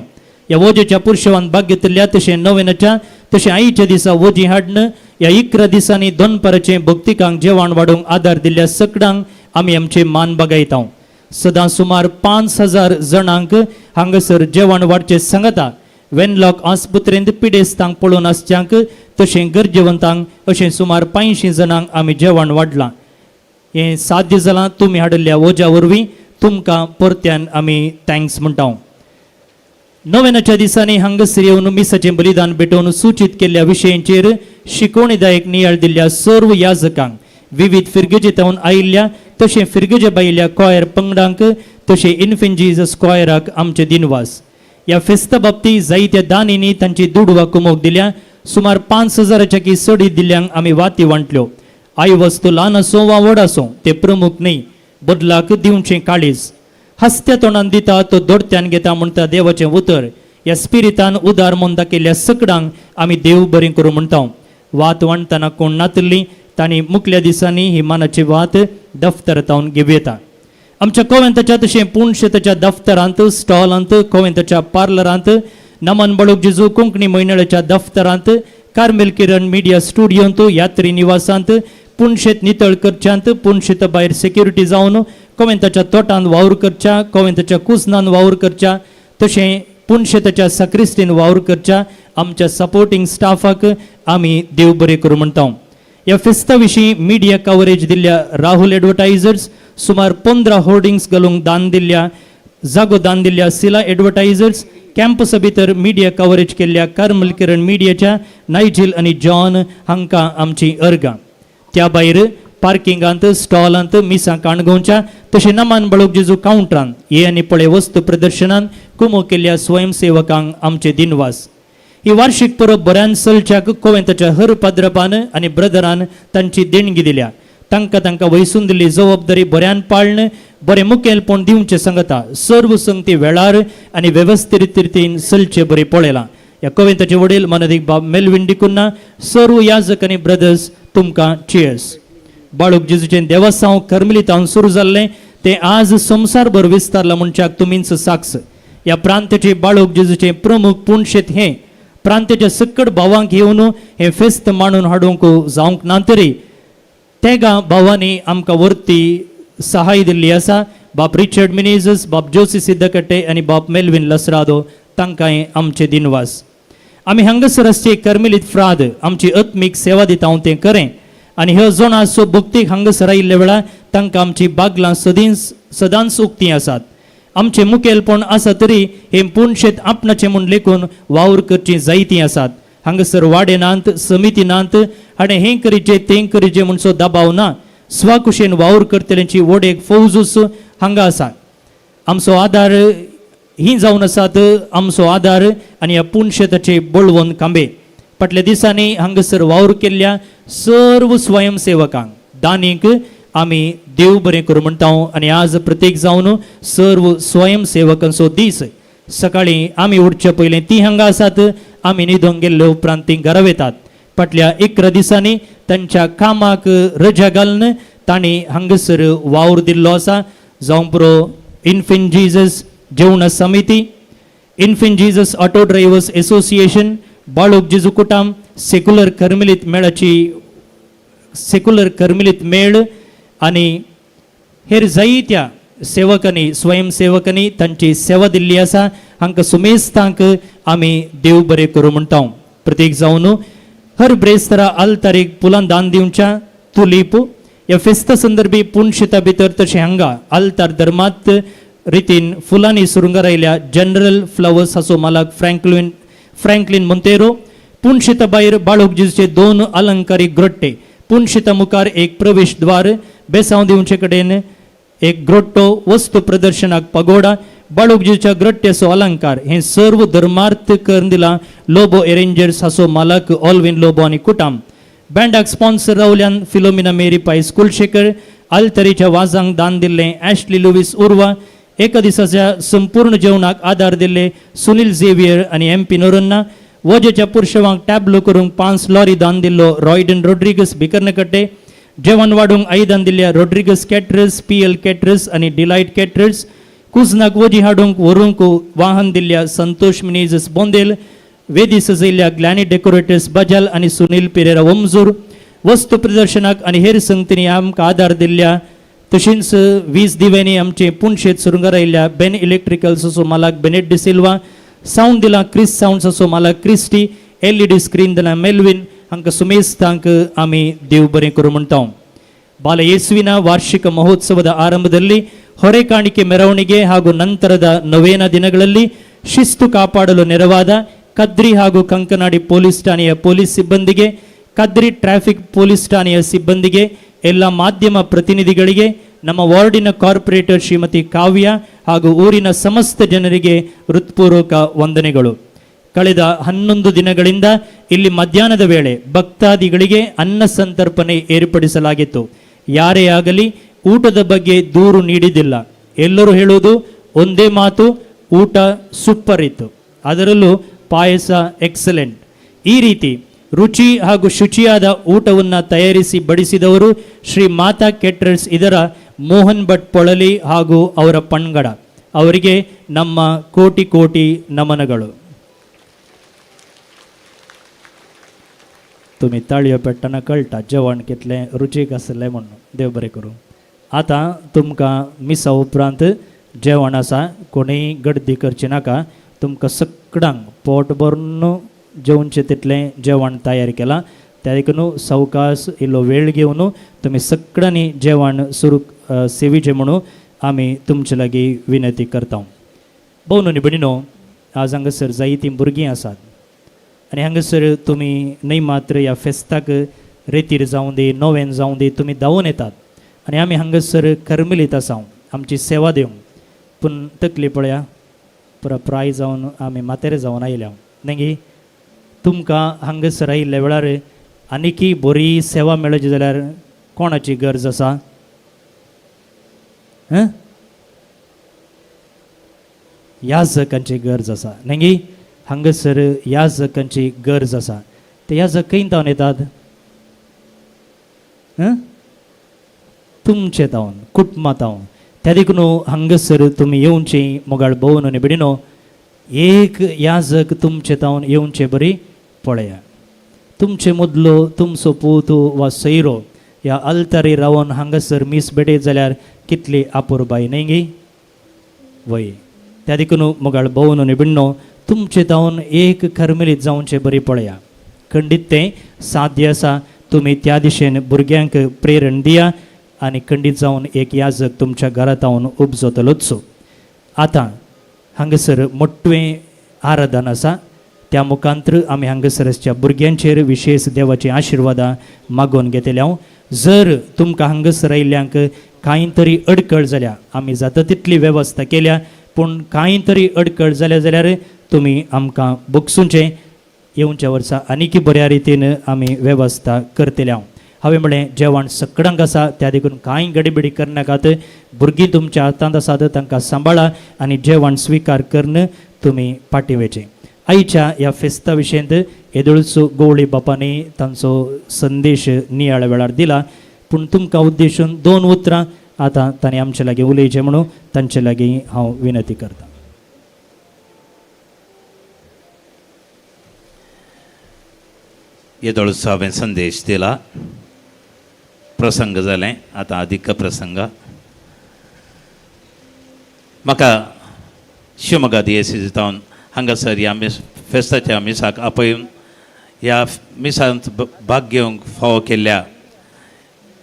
ह्या वजेच्या पुरशेवान भाग घेतिल्ल्या तशें नवेनाच्या तशें आईच्या दिसा वजी हाडून ह्या 11 दिसांनी दोनपाराचें भक्तिकांक जेवण वाडोवंक आदार दिल्ल्या सकडांक आमी आमचे मान बागायता. सदां सुमार 5000 जाणांक हांगासर जेवण वाडचें सांगता वेनलॉक आस्पत्रेंत पिडेस्तांक पळोवन आसच्यांक तशें गरजेवंतांक अशें सुमार 500 जाणांक आमी जेवण वाडलां. हें साध्य जालां तुमी हाडिल्ल्या वोज्या वरवीं. तुमकां परत्यान आमी thanks म्हणटा. नोवेनाच्या दिसांनी हांगासर येवन मिसाचें बलिदान भेटोवन सुचीत केल्ल्या विशयांचेर शिकवणीदायक नियाळ दिल्ल्या सर्व याजकांक, विविध फिरगेजेतावन आयिल्ल्या तशें फिरगेजे बायिल्ल्या कॉयर पंगडांक तशें इन्फेंट जीजस कॉयराक आमचे दिनवास. ह्या फेस्ता बाबतीत जायत्या दानींनी तांची दुडवा कुमोक दिल्या. सुमार 5000च्या की सडी दिल्ल्यांक आमी वाती वांटल्यो. आई वस्तू ल्हान आसूं वा व्हड आसूं ते प्रमुख न्ही, बदलाक दिवचें काळीज. हस्त्या तोंडान दिता तो दोडत्यान घेता म्हणटा देवाचें उतर. ह्या स्पिरितान उदार मन दाखयल्ल्या सकडांक आमी देव बरें करूं म्हणटा. वात वांटतना कोण नातिल्ली तांणी मुखल्या दिसांनी ही मानाची वात दफ्तरांत घेवं येता. आमच्या कोवेंताच्या तशें पुणशेताच्या दफ्तरांत, स्टॉलांत, कोवेंताच्या पार्लरांत, नमन बळूक जेजू कोंकणी म्हयन्याळ्याच्या दफ्तरांत, कार्मेल किरण मिडिया स्टुडियोंत, यात्री निवासांत, पुणशेत नितळ करच्यांत, पुणशेता भायर सेक्युरिटी जावन कोवेंताच्या तोटांत वावर करच्या, कोवेंताच्या कुसनान वावर करच्या, तशें पुणशेताच्या सक्रिस्टीन वावर करच्या आमच्या सपोर्टींग स्टाफाक आमी देव बरें करूं म्हणटा. ह्या फेस्ता विशीं मिडिया कवरेज दिल्ल्या राहुल एडवर्टायझर्स, सुमार 15 होर्डिंग्स घालूंक दान दिल्ल्या, जागो दान दिल्ल्या सिला एडवर्टायझर्स, कॅम्पसा भितर मिडिया कवरेज केल्ल्या कार्मल किरण मिडियाच्या नायजील आनी जॉन हांकां आमची अर्गां. त्या भायर पार्किंगांत, स्टॉलांत, मिसां काणगोवच्या तशें नमान बळोक जेजू कावंटरान हे आनी पळय वस्तू प्रदर्शनान कुमो केल्ल्या स्वयंसेवकांक आमचे दिनवास. ही वार्षिक परब बऱ्यान चलच्याक कोवेंताच्या हर पाद्रपान आनी ब्रदरान तांची देणगी दिल्या. तांकां तांकां वयसून दिल्ली जबाबदारी बऱ्यान पाळण, बरें मुखेलपण दिवचें सांगता सर्व संगती वेळार आनी वेवस्थीत रितीन चलचे बरें पळयलां. ह्या कविताचे वडील मनदीक बाब मेलविन डिकुन्ना, सर्व याजक आनी ब्रदर्स तुमकां चियर्स. बाळूक जेजूचें देवसांव कर्मलितावन सुरू जाल्लें तें आज संवसारभर विस्तारलां म्हणच्याक तुमीच साक्ष. ह्या प्रांताचे बाळूक जेजूचें प्रमुख पुणशेत हें प्रांताच्या सकट भावांक येवन हें फेस्त मांडून हाडूंक जावंक ना तरी तेगा भावांनी आमकां वरती सहाय दिल्ली आसा. बाप रिचर्ड मिनेजस, बाप जोसी सिद्धकट्टे आनी बाप मेलविन लसरादो, तांकांय आमचे दिनवास. आमी हांगासर आसचे कर्मेलीत फ्राद आमची आत्मीक सेवा दिता हांव तें करें आनी ह्यो जोणाचो भक्तीक हांगासर आयिल्ल्या वेळार तांकां आमची बागलां सदींच सदांच उक्तीं आसात. आमचें मुखेलपण आसा तरी हें पुणशेत आपणाचें म्हूण लेखून वावर करचीं जायतीं आसात. हांगासर वाडे नात, समिती नात आनी हें करीचें तें करीचें म्हणचो दबाव ना. स्वाकुशेन वावर करतल्यांची व्हड एक फौजूच हांगा आसा. आमचो आदार ही जावन आसात आमचो आदार आनी ह्या पुणशेताचे बळवंत खांबे. फाटल्या दिसांनी हांगासर वावर केल्ल्या सर्व स्वयंसेवकांक, दानीक आमी देव बरें करूं म्हणटा. आनी आज प्रत्येक जावन सर्व स्वयंसेवकांचो दीस. सकाळीं आमी उठचे पयलीं तीं हांगा आसात, आमी न्हिदोंक गेल्ले उपरांत तीं घरा वतात. फाटल्या 11 दिसांनी तांच्या कामाक रजा घालून तांणी हांगासर वावर दिल्लो आसा. जावं पुरो इन्फिन जीजस जेवण समिती, Infant Jesus auto drivers association, बाळूक जेजू कुटाम, सेक्युलर कर्मलीत मेळाची सेक्युलर कर्मलीत मेळ आनी हेर जायत्या सेवकांनी स्वयंसेवकांनी तांची सेवा दिल्ली आसा. हांकां सुमेस्तांक आमी देव बरें करूं म्हणटा. प्रतीक जावन हर ब्रेस्तारा आल्तारीक फुलां दान दिवच्या तुलीप ह्या फेस्ता संदर्भी पुणशिता भितर तशें हांगा आल्तार धर्मात रितीन फुलांनी सुरंगारायल्या जनरल फ्लावर्स हाचो मालक फ्रँकलीन मोंतेरो. पुणशिता भायर बाळूक जेजूचे 2 अलंकारीक ग्रोट्टे, पुणशिता मुखार एक प्रवेश द्वार, बेसांव दिवचे कडेन एक ग्रोट्टो, वस्तू प्रदर्शनाक पगोडा, बाळूक जेजूच्या ग्रोट्ट्याचो अलंकार हे सर्व धर्मार्थ करून दिला लोबो एरेंजर्स हाचो मालक ऑलविन लोबो आनी कुटाम. बँडाक स्पॉन्सर रावल्यान फिलोमिना मेरी पायस कुलशेखर. आल्तरीच्या वाजांक दान दिल्लें ॲशली लुवीस उर्वा. एका दिसाच्या संपूर्ण जेवणाक आदार दिल्ले सुनील झेवियर आनी एम पी नोरन्ना. वजेच्या पुरशवांक टॅबलो करूंक 5 लॉरी दान दिल्लो रॉयडन रोड्रिगस भिकर्नकट्टे. जेवण वाडूंक आयदन दिल्ल्या Rodrigues caterers, P L caterers आनी डिलायट कॅटरर्स. कुजनाक वजी हाडूंक व्हरूंक वाहन दिल्ल्या संतोष मिनेजस बोंदेल. वेदी सजयल्ल्या ग्लॅनी डेकोरेटर्स बजाल आनी सुनील पिरेरा ओमजूर. वस्तू प्रदर्शनाक आनी हेर संगतींनी आमकां आदार दिल्ल्या तशींच वीज दिव्यांनी आमचे पुणशेत सुरंगारायल्ल्या बेन इलेक्ट्रिकल्स असो मालक बेनेट डिसिल्वा. सावंड दिला क्रिस सावंड्स असो मालक क्रिस्टी. एलईडी स्क्रीन दिला मेलविन. हांकां सुमेस्तांक आमी देव बरें करूं म्हणटा. ಬಾಲ ಯೇಸುವಿನ ವಾರ್ಷಿಕ ಮಹೋತ್ಸವದ ಆರಂಭದಲ್ಲಿ ಹೊರೆ ಕಾಣಿಕೆ ಮೆರವಣಿಗೆ ಹಾಗೂ ನಂತರದ ನೊವೇನ ದಿನಗಳಲ್ಲಿ ಶಿಸ್ತು ಕಾಪಾಡಲು ನೆರವಾದ ಕದ್ರಿ ಹಾಗೂ ಕಂಕನಾಡಿ ಪೊಲೀಸ್ ಠಾಣೆಯ ಪೊಲೀಸ್ ಸಿಬ್ಬಂದಿಗೆ, ಕದ್ರಿ ಟ್ರಾಫಿಕ್ ಪೊಲೀಸ್ ಠಾಣೆಯ ಸಿಬ್ಬಂದಿಗೆ, ಎಲ್ಲ ಮಾಧ್ಯಮ ಪ್ರತಿನಿಧಿಗಳಿಗೆ, ನಮ್ಮ ವಾರ್ಡಿನ ಕಾರ್ಪೊರೇಟರ್ ಶ್ರೀಮತಿ ಕಾವ್ಯ ಹಾಗೂ ಊರಿನ ಸಮಸ್ತ ಜನರಿಗೆ ಹೃತ್ಪೂರ್ವಕ ವಂದನೆಗಳು. ಕಳೆದ 11 ದಿನಗಳಿಂದ ಇಲ್ಲಿ ಮಧ್ಯಾಹ್ನದ ವೇಳೆ ಭಕ್ತಾದಿಗಳಿಗೆ ಅನ್ನ ಸಂತರ್ಪಣೆ ಏರ್ಪಡಿಸಲಾಗಿತ್ತು. ಯಾರೇ ಆಗಲಿ ಊಟದ ಬಗ್ಗೆ ದೂರು ನೀಡಿದ್ದಿಲ್ಲ. ಎಲ್ಲರೂ ಹೇಳುವುದು ಒಂದೇ ಮಾತು, ಊಟ ಸೂಪರ್ ಇತ್ತು, ಅದರಲ್ಲೂ ಪಾಯಸ ಎಕ್ಸಲೆಂಟ್. ಈ ರೀತಿ ರುಚಿ ಹಾಗೂ ಶುಚಿಯಾದ ಊಟವನ್ನು ತಯಾರಿಸಿ ಬಡಿಸಿದವರು ಶ್ರೀ ಮಾತಾ ಕೆಟರರ್ಸ್ ಇದರ ಮೋಹನ್ ಭಟ್ ಪೊಳಲಿ ಹಾಗೂ ಅವರ ಪಂಗಡ. ಅವರಿಗೆ ನಮ್ಮ ಕೋಟಿ ಕೋಟಿ ನಮನಗಳು. तुमी ताळयो पेट्टना कळटा जेवण कितलें रुचीक आसलें म्हणून. देव बरें करूं. आतां तुमकां मिसा उपरांत जेवण आसा, कोणीय गर्दी करची नाका. तुमकां सगळ्यांक पोट भरून जेवणचें तितलें जेवण तयार केलां, त्या देखून सवकास इल्लो वेळ घेवन तुमी सगळ्यांनी जेवण सुरू सेवीचें म्हणून आमी तुमचे लागीं विनंती करता. भोव न्हय भयणीनो, आज हांगासर जायतीं भुरगीं आसात आनी हांगासर तुमी न्हय मात्र ह्या फेस्ताक रेतीर जावं दी, नोवेन जावं दी, तुमी धांवून येतात आनी आमी हांगासर करमेलीत आसा आमची सेवा दिवंक. पूण तकली पळया, पुरा प्राय जावन आमी मातेरे जावन आयल्या न्ही. तुमकां हांगासर आयिल्ल्या वेळार आनीकय बरी सेवा मेळची जाल्यार कोणाची गरज आसा? याजकांची गरज आसा न्ही. हांगासर याजकांची गरज आसा. ते याजक खंय तावन येतात? तुमचे तावन, कुटुंबा तावन. त्या देखून हांगासर तुमी येवची मोगाळ भोवन आनी भयणीनो, एक याजक तुमचे तावन येवचे बरी पळया. तुमचे मदलो तुमचो पूत वा सैरो ह्या अल्तारी रावन हांगासर मीस भेटयत जाल्यार कितली आपुरबाय न्ही गी? वय. त्या देखून मोगाळ भोवन आनी भयणीनो, तुमचे तावन एक करमेलीत जावचे बरी पळया. खंडीत तें साध्य आसा. तुमी त्या दिशेन भुरग्यांक प्रेरण दिया आनी खंडीत जावन एक याजक तुमच्या घरांत उपजतलोच. आतां हांगासर मोटवें आराधन आसा, त्या मुखांत्र आमी हांगासरच्या भुरग्यांचेर विशेष देवाची आशिर्वादां मागोवन घेतले. हांव जर तुमकां हांगासर आयिल्ल्यांक कांय तरी अडकळ जाल्या, आमी जाता तितली वेवस्था केल्या, पूण कांय तरी अडकळ जाल्या जाल्यार तुमी आमकां बगसुचें. येवच्या वर्सा आनीकय बऱ्या रितीन आमी वेवस्था करतले. हांव हांवें म्हणलें जेवण सगळ्यांक आसा, त्या देखून कांय गडबिडी करनाकात. भुरगीं तुमच्या हातांत आसात, तांकां सांबाळा आनी जेवण स्विकार करून तुमी फाटीं वयचें. आयच्या ह्या फेस्ता विशयंत येदोळचो गवळी बापांनी तांचो संदेश नियाळ वेळार दिला, पूण तुमकां उद्देशून दोन उतरां आतां तांणी आमचे लागीं उलयचें म्हणून तांचे लागीं हांव विनंती करतां. येदोळचो हांवें संदेश दिला, प्रसंग जालें, आतां अदीक प्रसंग. म्हाका शिवमोगा दियेसीजावन हांगासर ह्या मिस फेस्ताच्या मिसाक आपय ह्या मिसांत भाग घेवंक फावो केल्ल्या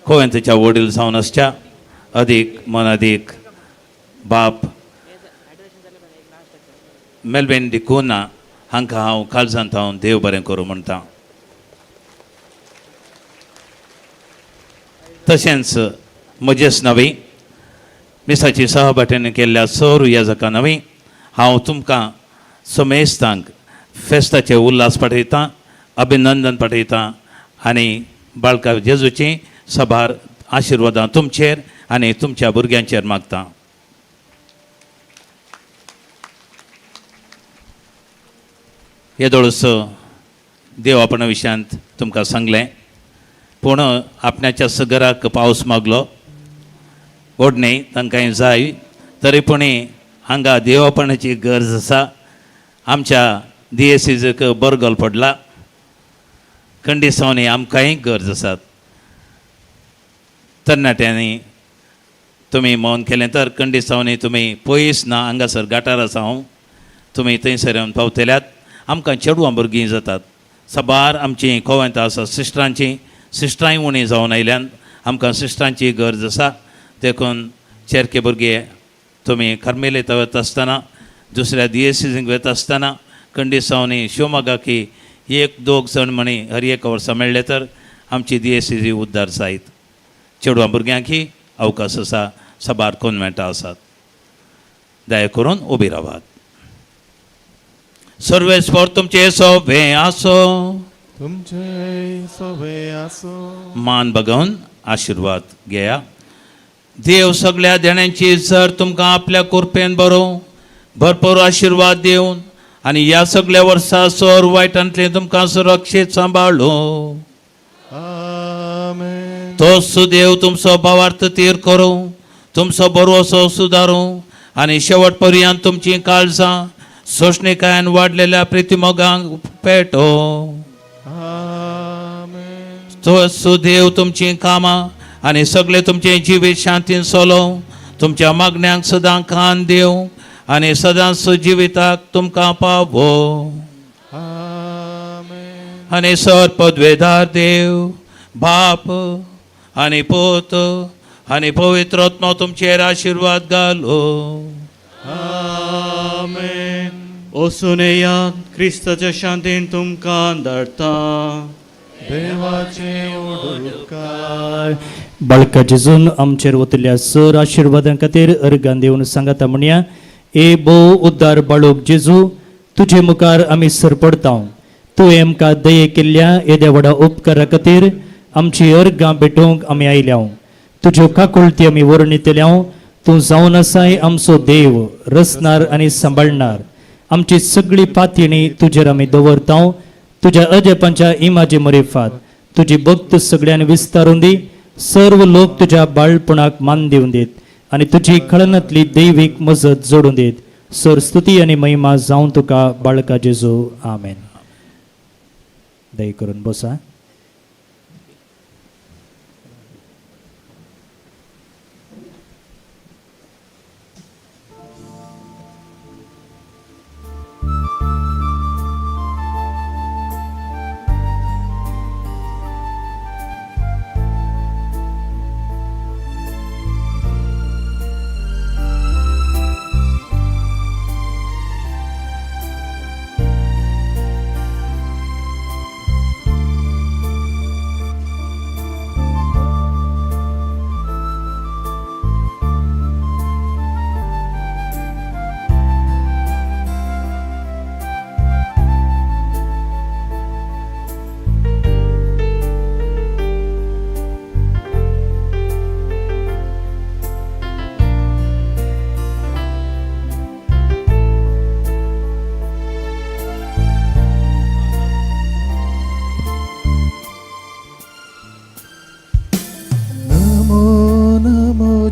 कोवेंतच्या वडील जावन आसच्या अदीक मनादीक बाप मेलवेन डिकोना हांकां हांव काळजांत हांव देव बरें करूं म्हणटा. तशेंच म्हजेच नवी मिसाची सहभाट्यान केल्ल्या सर याजका नवी हांव तुमकां समेस्तांक फेस्ताचे उल्हास पाठयतां, अभिनंदन पाठयतां आनी बाळका जेजूची सभार आशिर्वादां तुमचेर आनी तुमच्या भुरग्यांचेर मागतां. येदोळसो देव आपणा विशयांत तुमकां सांगलें, पूण आपणाच्या घराक पावस मागलो ओडणे तांकां जाय, तरी पूण हांगा देवापणाची गरज आसा. आमच्या दियेसीजक बरगल पडला, कंडिसांनी आमकांय गरज आसात. तरणाट्यांनी तुमी मौन केलें तर कंडिसांनी तुमी पयस ना, हांगासर गाठार आसा हांव, तुमी थंयसर येवन पावतल्यात. आमकां चेडवां भुरगीं जातात, साबार आमचीं कोवेंतां आसा, सिस्टरांचीं सिस्टरांय उणी जावन आयल्यान आमकां सिस्टरांची गरज आसा. देखून चेरके भुरगे तुमी कार्मेलीत वता आसतना, दुसऱ्या दियेसींक वता आसतना कंडिसांनी शिवमोगाकी एक दोग जाण म्हणी हर एक वर्सा मेळ्ळे तर आमची दियेसीजी उद्दार जायत. चेडवां भुरग्यांकय अवकाश आसा, साबार कॉन्वेंटां आसात. दया करून उबी रावात. सर्वेस्पर तुमचे सोबे आसो, तुमचे सोबे आसो. मान बगोवन आशिर्वाद घेया. देव सगळ्या देण्यांची जर तुमकां आपल्या कृपेन बरोवं भरपूर आशिर्वाद दिवन आनी ह्या सगळ्या वर्सा सोर वायटांतले तुमकां सुरक्षीत सांबाळूं. आमेन. तोच देव तुमचो भावार्थ तीर करूं, तुमचो बरोसो सुदारूं आनी शेवट पर्यंत तुमचीं काळजां सोंसणीकायेन वाडलेल्या प्रितीमोगांक पेटो. आमेन. तोच देव तुमचीं कामां आनी सगळे तुमचें जिवीत शांतीन चलोवं, तुमच्या मागण्यांक सदां कान दिवं आनी सदांच जिविताक तुमकां पावो. आमेन. आनी सर पदवेदार देव बाप आनी पूत आनी पवित्र आत्मो तुमचेर आशिर्वाद घालो. आमेन. वचून येयात, क्रिस्ताच्या शांतीन तुमकां धाडटा. देवाचे उडकार. बाळका जेजून आमचेर वतल्या सर आशिर्वादां खातीर अर्गान दिवन सांगाता म्हणया. ए भोव उद्दार बाळूक जेजू, तुजे मुखार आमी सरपडता. तुवें आमकां दये केल्ल्या येद्या व्हडा उपकारा खातीर आमची अर्गां भेटोवंक आमी आयल्या. तुज्यो काकुळती आमी वर्णितल्या. तूं जावन आसाय आमचो देव, रचणार आनी सांबाळणार. आमची सगळी पातयणी तुजेर आमी दवरता. तुज्या अजपांच्या इमाजी मरिफात तुजी भक्त सगळ्यांनी विस्तारून दी. सर्व लोक तुज्या बाळपणाक मान दिवन दीत आनी तुजी खळनांतली दैवीक मजत जोडून दीत. सर स्तुती आनी महिमा जावन तुका बाळका जेजू. आमेन. दया करून बसा.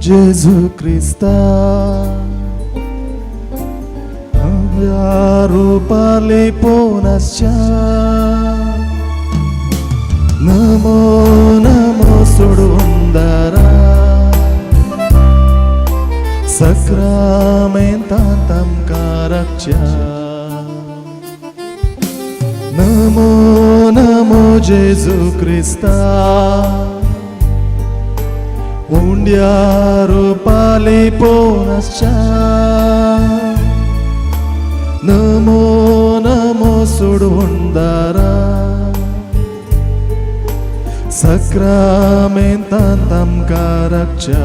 जेजू क्रिस्ता रुपाले पोनासच्या नमो नमो सोडून दारा सक्रामेंतांत आमकां राखच्या नमो नमो जेजू क्रिस्ता उंड्या रुपाले पोनासच्या नमो नमो सोडून दारा सक्रामेंतांत आमकां राखच्या.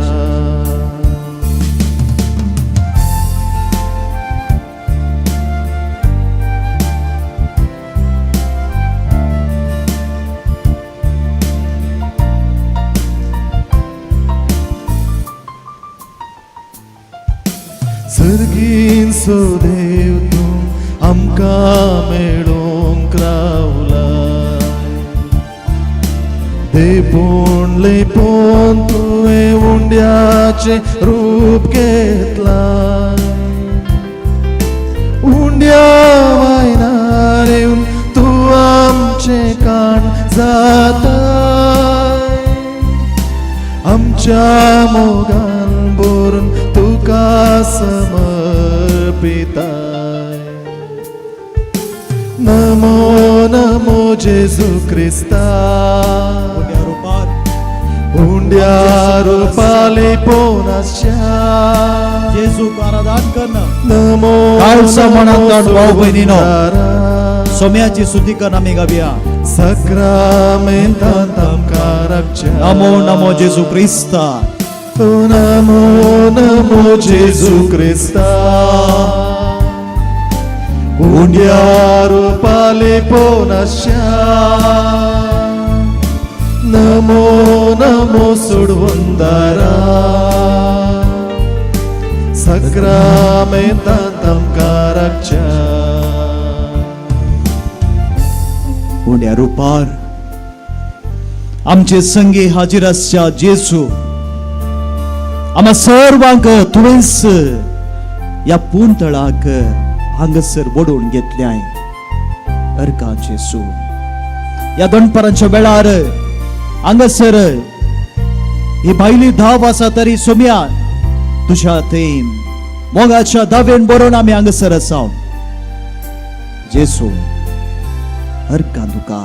सर्गीन सो देव तूं आमकां मेळोंक रावलाय देपूण लेपून तुवें उंड्याचें रूप घेतलाय उंड्या वायनार येवन तूं आमचें काण जाताय आमच्या मोगान भरून तुका समर्पिताय. नमो नमो जेजू क्रिस्ता उंड्या रुपाले पोनासच्या जेजूक आराधन करणं. नमो कालचा नमो मनात भाऊ बहिणीनो सोडून सोम्याची स्तुती कर आमी गावया. सक्रामेंतांत आमकां राखच्या नमो नमो जेजू क्रिस्ता. नमो नमो जेजू क्रिस्ता उंड्या रुपाले पोनासच्या नमो नमो सोडवंदारा सक्रामेंतांत आमकां राखच्या. उंड्या रुपार आमचे संगी हाजीर आसच्या जेजू, आम्हा सर्वांक तुवेंच ह्या पुंतळाक हांगासर वडोवन घेतल्याय. अर्का जेजू, ह्या दनपारांच्या वेळार हांगासर ही भायली धाव आसा तरी सोम्या तुज्या थंय मोगाच्या दावेन बरोवन आमी हांगासर आसा. जेजू, अर्का तुका,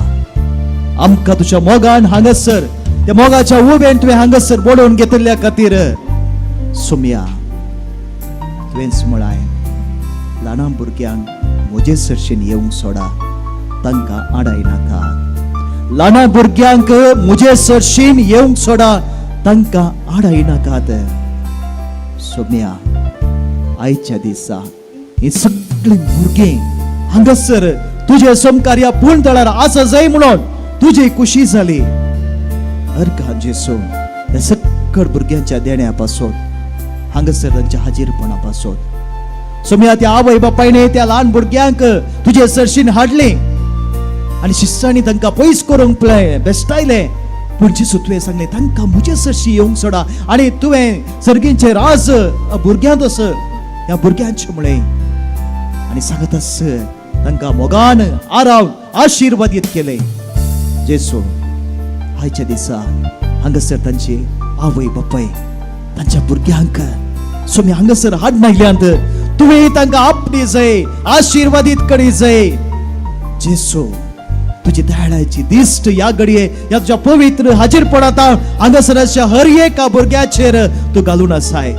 आमकां तुज्या मोगान हांगासर त्या मोगाच्या उबेन तुवें हांगासर बोडोवन घेतिल्ल्या खातीर. सोम्या, तुवेंच म्हळाय, ल्हाना भुरग्यांक म्हजे सरशीन येवंक सोडा, तांकां आडाय नाका. ल्हाना भुरग्यांक म्हजे सरशीन येवंक सोडा, तांकां आडाय नाकात. सोम्या, आयच्या दिसा ही सगळीं भुरगीं हांगासर तुजे समकार ह्या पूर्ण तळार आसा जाय म्हणून तुजी खुशी जाली. अर्का जेसू, ह्या सगळ भुरग्यांच्या देण्या पासून, हांगासर तांच्या हाजीरपणा पासून. सोम्या, त्या आवय बापायने त्या ल्हान भुरग्यांक तुजे सरशीन हाडली आनी शिस्तांनी तांकां पयस करूंक पळय बेस्टायले, पूण जेसू तुवें सांगलें, तांकां म्हजे सरशी येवंक सोडा आनी तुवें सर्गींचे राज भुरग्यांत आस ह्या भुरग्यांचे म्हळें आनी सांगत आस तांकां मोगान आरावन आशिर्वादीत केले. जेसू, आयच्या दिसा हांगासर तांची आवय बापाय तांच्या भुरग्यांक सोमी हांगासर हाडनायल्यांत, तुवें तांकां आपली जाय, आशिर्वादीत करी जाय. जेसू, तुजी दयाळाची दिश्ट ह्या घडये ह्या तुज्या पवित्र हाजीरपणांत हांगासर अशा हर एका भुरग्याचेर तूं घालून आसाय.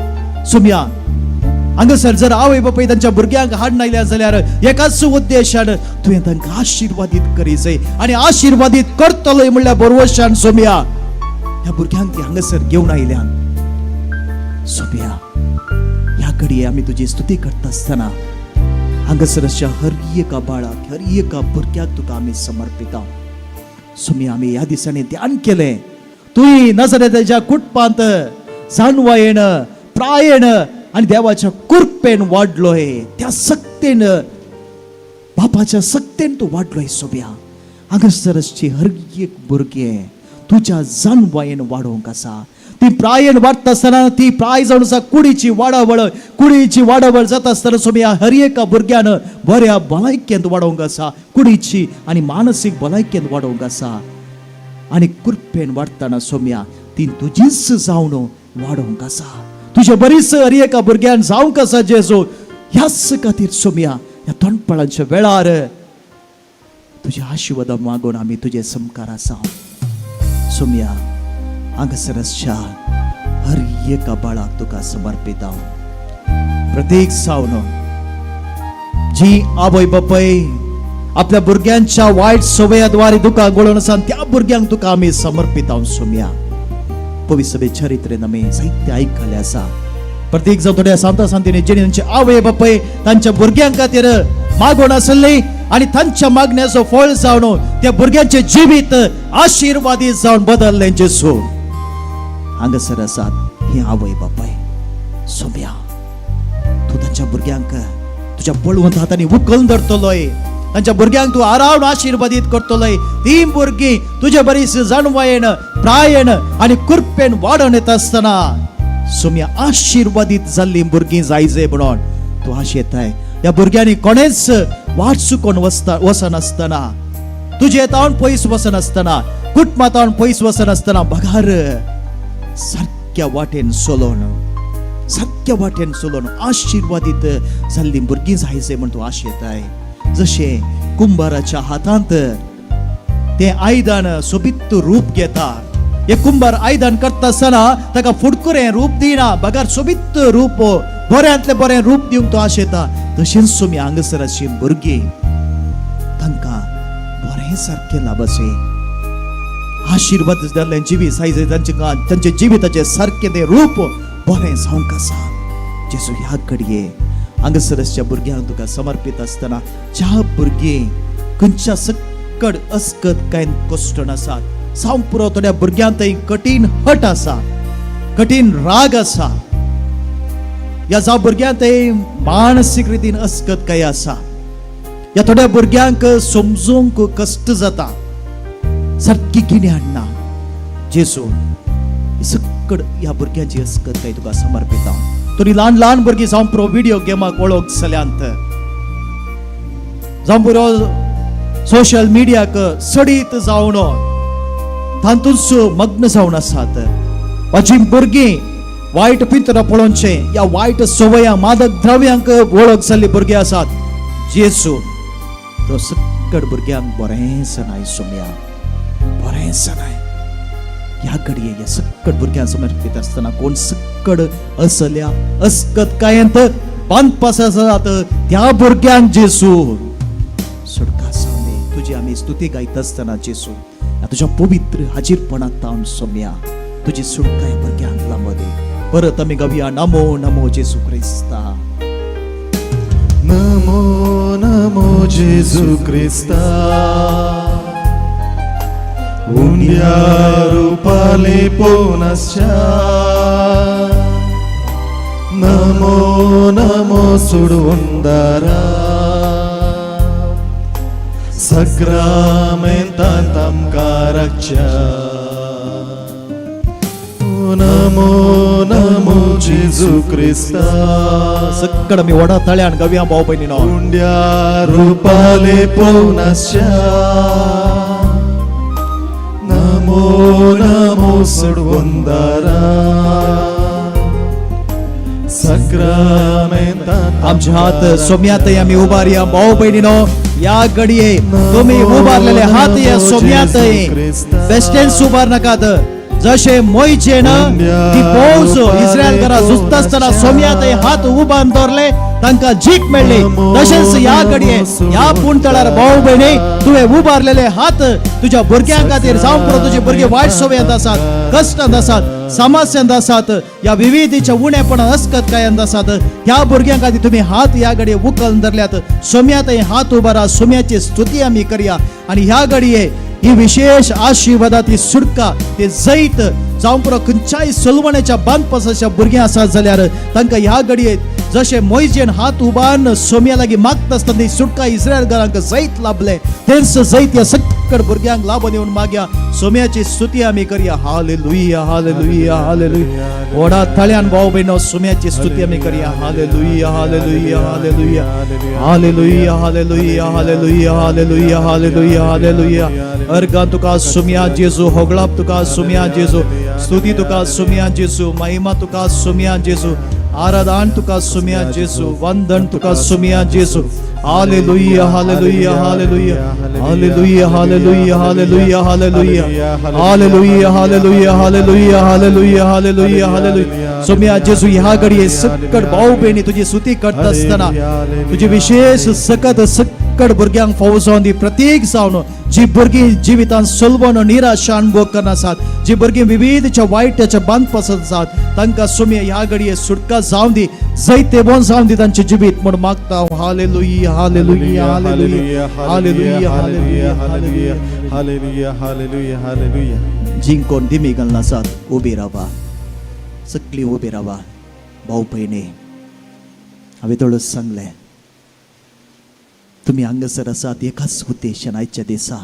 सोम्या, हांगासर जर आवय बापाय तांच्या भुरग्यांक हाडनायल्या जाल्यार एकाच उद्देशान, तुवें तांकां आशिर्वादीत करी जाय आनी आशिर्वादीत करतलोय म्हणल्यार बरवशान सोम्या ह्या भुरग्यांक ती हांगासर घेवन आयल्यान. सोम्या, ह्या घडये आमी तुजी स्तुती करता आसतना हांगासर अशा हर एका बाळाक, हर एका भुरग्याक तुका आमी समर्पिता. सोम्या, आमी ह्या दिसांनी ध्यान केलें, तुवें नजरेच्या कुटपांत जाणवायेन, प्रायेन आनी देवाच्या कृपेन वाडलोय. त्या सक्तेन, बापाच्या सक्तेन तूं वाडलोय. सोब्या, हांगासर असची हर एक भुरगें तुज्या जाणवायेन वाडोवंक आसा. ती प्रायेन वाडटा आसतना ती प्राय जावन आसा कुडीची वाडावळ. कुडीची वाडावळ जाता आसतना सोम्या हर एका भुरग्यान बऱ्या भलायकेंत वाडोवंक आसा, कुडीची आनी मानसीक भलायकेंत वाडोवंक आसा. आनी कृपेन वाडटना सोम्या ती तुजीच जावन वाडोवंक आसा, तुजे बरीच हर एका भुरग्यान जावंक आसा जेजू. ह्याच खातीर सोम्या ह्या तोंडपळांच्या वेळार तुज्या आशिर्वादा मागून आमी तुजे समकार आसा. सोम्या हांगासर आसच्या हर एका बाळाक तुका समर्पिता. प्रत्येक सावन जी आवय बापाय आपल्या भुरग्यांच्या वायट सवयाद्वारे दुकां गळोवन आसा त्या भुरग्यांक तुका आमी समर्पिता. सोम्या पवित्र सभे चरित्रेन आमी जायते आयकल्ले आसा. प्रत्येक जावं थोड्या सांता सांतीनी जेणे तांचे आवय बापाय तांच्या भुरग्यां खातीर मागोवन आसली आनी तांच्या मागण्याचो फळ जावन त्या भुरग्यांचे जिवीत आशिर्वादी जावन बदललें. जेजू हांगासर आसात ही आवय बापाय. सोम्या तूं तांच्या भुरग्यांक तुज्या बळवंत हातांनी उखलून धरतलोय, तांच्या भुरग्यांक तूं आरावन आशिर्वादीत करतलोय. ती भुरगीं तुजे बरीच जाणवायेन प्रायेन आनी कृपेन वाडोवन येता आसतना सोम्या आशिर्वादीत जाल्लीं भुरगीं जायजे म्हणून तूं आशेताय. ह्या भुरग्यांनी कोणेच वाट चुकोवन वचता वचनासतना, तुजे तावन पयस वचनासतना, कुटुंबा तावन पयस वचनासतना बगार सारक्या वाटेन चलोवन, सारक्या वाटेन चलोवन आशिर्वादीत जाल्लीं भुरगीं जायजे म्हण तूं आशेताय. जशें कुंभाराच्या हातांत तें आयदन सोबीत रूप घेता, हे कुंभार आयदन करता आसतना ताका फुडकुरें रूप दिना, बगार सोबीत रूप बऱ्यांतलें बरें रूप दिवंक तो आशेता. तशेंच तुमी हांगासर अशी भुरगीं तांकां बरें सारकें लाभाचें आशिर्वाद जाल्लें जिवीत जाय, तांचे तांच्या जिविताचें सारकें तें रूप बरें जावंक आसा. जेजू ह्या घडये हांगासर आसच्या भुरग्यांक तुका समर्पीत आसतना ज्या भुरगीं खंयच्या सक्कड अस्कत कांय कश्टन आसात, जावं पुरो थोड्या भुरग्यांक थंय कठीण हट आसा, कठीण राग आसा, ह्या जावं भुरग्यांक थंय मानसीक रितीन अस्कत काय आसा, ह्या थोड्या भुरग्यांक समजूंक कश्ट जाता, सारकी गिन्यान ना. जेजू सक्कड ह्या भुरग्यांची अस्कत काय तुका समर्पिता. थोडी ल्हान ल्हान भुरगीं जावं पुरो व्हिडिओ गेमाक वळख जाल्यांत, जावं पुरो सोशल मिडियाक सडीत जावन तातूंच मग्न जावन आसात, वा जीं भुरगीं वायट पिंतरां पळोवचें या वायट संवयां मादक द्रव्यांक वळख जाल्लीं भुरगीं आसात. जेजू तो सक्कड भुरग्यांक बरें सनाय सोम्या, बरें सनाय. ह्या घडये ह्या सक्कड भुरग्यांक समर्पीत आसतना कोण सक्कड असल्या अस्कत कायंत बांदपास आसात त्या भुरग्यांक जेजू सुटका जावंदी. तुजी आमी स्तुती गायता आसतना जेजू तुज्या पवित्र हाजीरपणांत तावन सोम्या तुजी सुटकाय भुरग्यांक लांबो दी. परत आमी गावया नमो नमो जेजू क्रिस्ता. नमो नमो जेजू क्रिस्ता, उंड्या रुपाले पोनस्या. नमो नमो सुडवंदारा, सक्रामेंतांत आमकां राखच्या. नमो नमो जेजू क्रिस्ता. सक्कड आमी व्हडा ताळ्यान गावया भाव भयणीनो. उंड्या रुपाले पोनस्या. नमो नमो सुडवंदारा, सक्रामेंतांत. आमचे हात सोम्यातय आमी उबारया भाव भयणीनो. या घडये तुमी उबारलेले हात या सोम्यातय बेस्टेन्स उबार नाकात. जशे मोयचे ना ती फौज इस्रायल घरा झुजता आसतना सोम्यातय हात उबारून दवरले, तांकां जीक मेळ्ळी. तशेंच ह्या घडये ह्या पुणतळार भाव भयणी तुवें उबारलेले हात तुज्या भुरग्यां खातीर, जावं पुरो तुजे भुरगे वायट सवयांत आसात, कश्टांत आसात, समस्यांत आसात, या विविधीच्या उणेपणान अस्कत कायांत आसात, ह्या भुरग्यां खातीर तुमी हात ह्या घडये उखलून धरल्यात. सोम्यात हात उबारा, सोम्याची स्तुती आमी करया. आनी ह्या घडये ही विशेष आशिर्वादा ती सुटका ते जैत, जावं पुरो खंयच्याय सलवण्याच्या बांदपासाच्या भुरगीं आसात जाल्यार तांकां ह्या घडये जशें मोयजेन हात उबारून सोम्या लागीं मागता आसतना ती सुटका इस्रायल घरांक जैत लाभलें तेंच जैत ह्या सक्कड भुरग्यांक लाभून येवन मागया. सोम्याची स्तुती आमी करया. Hallelujah hallelujah hallelujah. व्हडा ताळ्यान भाव भयणो सोम्याची स्तुती आमी करया. Hallelujah hallelujah hallelujah hallelujah hallelujah hallelujah hallelujah hallelujah hallelujah. अर्गां तुका सोम्या जेजू, होगळाप तुका सोम्या जेजू, स्तुती तुका सोम्या जेजू, महिमा तुका सोम्या जेजू, आराधन तुका सोम्या जेजू, वंदन तुका सोम्या जेजू. Hallelujah hallelujah hallelujah hallelujah hallelujah hallelujah hallelujah hallelujah hallelujah hallelujah hallelujah hallelujah hallelujah. Somya जेजू ह्या घडये सक्कड भाव भयणी तुजी स्तुती करता आसतना तुजी विशेष सकत सक्कड भुरग्यांक फावो जावन दी. प्रत्येक जावन जी भुरगीं जिवितांत सलवण निराशा अनुभव करना आसात, जी भुरगीं विविधच्या वायटाच्या बांद पसत आसात, तांकां सोम्या ह्या घडये सुटका जावन दी, जैते बोन जावन दी तांचें जिवीत म्हूण मागता. Hallelujah hallelujah hallelujah hallelujah hallelujah hallelujah hallelujah hallelujah hallelujah. जी कोण दिमी घालून आसात उबी रावा, सगळीं उबी रावा. भाव भयणी, हांवें थोडो सांगलें तुमी हांगासर आसात एकाच उद्देशान. आयच्या दिसा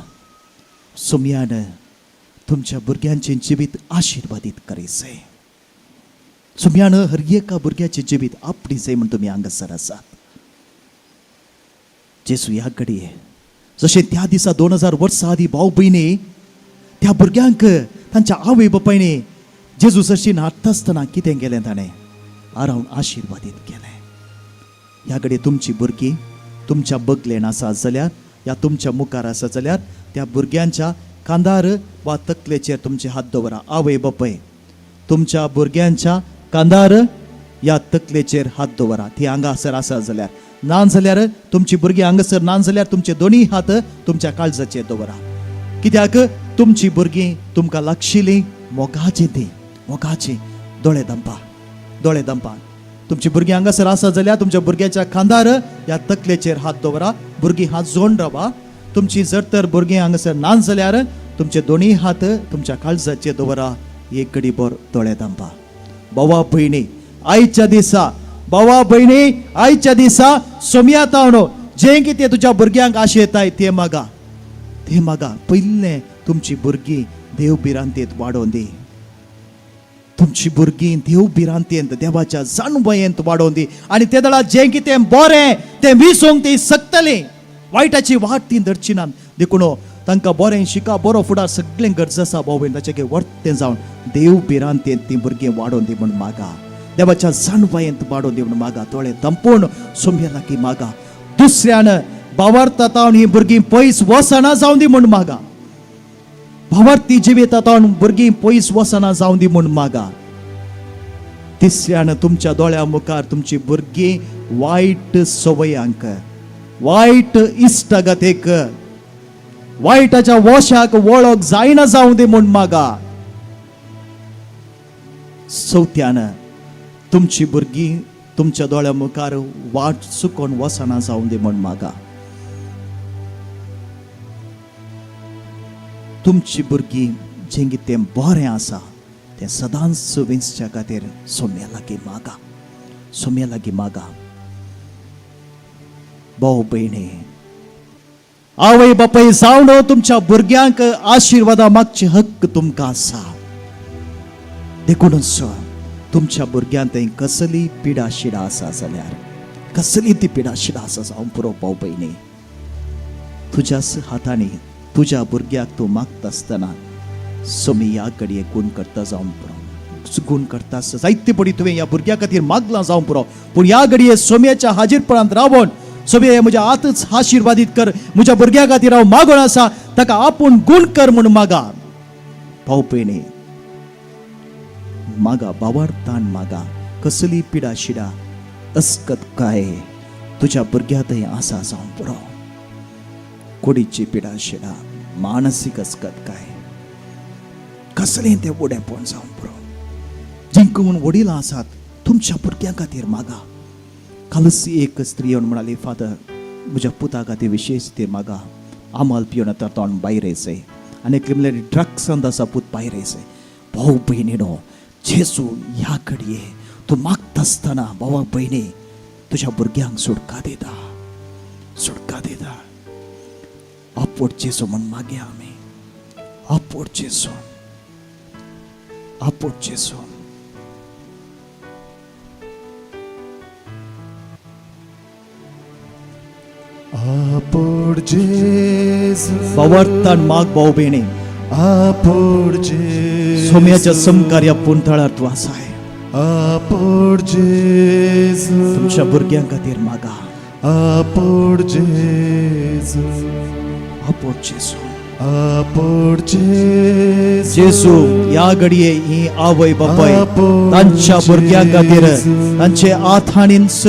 सोम्यान तुमच्या भुरग्यांचें जिवीत आशिर्वादीत करीसे. सोम्यान हर एका भुरग्याचें जिवीत आपणी जाय म्हूण तुमी हांगासर आसात. जेजू ह्या घडये जशें त्या दिसा 2000 वर्सां आदीं भाव भयणी त्या भुरग्यांक तांच्या आवय बापायनी जेजू सरशीन हाडटा आसतना कितें केलें ताणें आरावन आशिर्वादीत केलें. ह्या घडये तुमची भुरगीं तुमच्या बगलेन आसा जाल्यार या तुमच्या मुखार आसा जाल्यार त्या भुरग्यांच्या खांदार वा तकलेचेर तुमचे हात दवरा. आवय बापाय तुमच्या भुरग्यांच्या खांदार या तकलेचेर हात दवरा. ती हांगासर आसा जाल्यार, ना जाल्यार तुमची भुरगीं हांगासर ना जाल्यार तुमचे दोनूय हात तुमच्या काळजाचेर दवरा. कित्याक तुमची भुरगीं तुमकां लागशिल्लीं मोगाचीं, तीं मोगाचीं. दोळे दंपा, दोळे दंपा. तुमची भुरगीं हांगासर आसा जाल्यार तुमच्या भुरग्याच्या खांदार या तकलेचेर हात दवरा. भुरगीं हात जोडून रावा. तुमची जर तर भुरगीं हांगासर ना जाल्यार तुमचे दोनूय हात तुमच्या काळजाचेर दवरा. एक घडी भर दोळे दंपा. भावा भयणी, आयच्या दिसा, भावा भयणी आयच्या दिसा सोम्या तावणो जें कितें तुज्या भुरग्यांक आशेताय तें मागा, तें मागा. पयलें तुमची भुरगीं देव भिरांतेंत वाडोवन दी. तुमची भुरगीं देव भिरांतेंत देवाच्या जाणवयेंत वाडोवन दी आनी ते दळा जें कितें बरें तें विसोंक ती शकतलीं. वायटाची वाट ती धरची ना. देखून तांकां बरें शिका, बरो फुडार सगळें गरज आसा भाव भयण. ताचें वर्तें जावन देव भिरांतेंत ती भुरगीं वाडोवन दी म्हूण मागा. देवाच्या जाणवयेंत वाडोवन दी म्हूण मागा. दोळे दंपून सोम्या लागीं मागा. दुसऱ्यान बावार्ता तावन ही भुरगीं पयस वसना जावन दी म्हूण मागा. भावार्थी जिविता तावन भुरगीं पयस वसना जावन दी म्हूण मागा. तिसऱ्यान तुमच्या दोळ्या मुखार तुमची भुरगीं वायट संवयांक, वायट इश्टागतीक, वायटाच्या वशाक वळख जायना जावं दी म्हूण मागा. चवथ्यान तुमची भुरगीं तुमच्या दोळ्या मुखार वाट चुकोन वसना जावं दी म्हूण मागा. तुमची भुरगीं जें कितें बरें आसा तें सदांच विंचच्या खातीर सोम्या लागीं मागा, सोम्या लागीं मागा. भाव भयणी, आवय बापाय जावन तुमच्या भुरग्यांक आशिर्वादा मागचे हक्क तुमकां आसा. देखूनच तुमच्या भुरग्यांक थंय कसली पिडा शिडा आसा जाल्यार, कसली ती पिडा शिडा आसा जावं पुरो भाव भयणी, तुज्याच हातांनी तुज्या भुरग्याक तूं मागता आसतना सोमी ह्या घडये गुण करता जावं पुरो. गुण करता जायते पडी तुवें ह्या भुरग्या खातीर मागलां जावं पुरो, पूण ह्या घडये सोम्याच्या हाजीरपणांत रावन सोम्या म्हज्या हातच आशिर्वादीत कर, म्हज्या भुरग्या खातीर हांव मागून आसा, ताका आपूण गुण कर म्हूण मागा. भाव भयणी मागा, बावार्थान मागा. कसली पिडा शिडा अस्कत काय तुज्या भुरग्या थंय आसा जावं पुरो, कुडीची पिडा शिडा, मानसीक अस्कत काय, कसलें तें उडेपण जावं पुरो. जिंकून वडिलां आसात तुमच्या भुरग्यां खातीर मागा. कालच एक स्त्री येवन म्हणाली, फादर म्हज्या पुता खातीर विशेश ते मागा, आमाल पिवन आतां तोंड भायर येयसय आनी एकली म्हणल्यार ड्रग्सान आसा पूत भायर येयसय. भाव भयणीनो, जेजू ह्या घडये तूं मागता आसतना भावा भयणी तुज्या भुरग्यांक सुटका दिता, सुटका दिता. आपोट जेजू म्हूण मागया आमी. आपोट जेजू, आपोट जेजू. आपोड जेजू. बावर्तान माग भाऊ भयणी. आपोड जेजू. सोम्याच्या समकार्या पुंतळार तूं आसाय. आपोड जेजू. तुमच्या भुरग्यां खातीर मागा. आपोड जेजू. आपोट जेजू. आपोड जेजू. जेजू, ह्या घडये ही आवय बापाय तांच्या भुरग्यां खातीर तांचे आथाणींच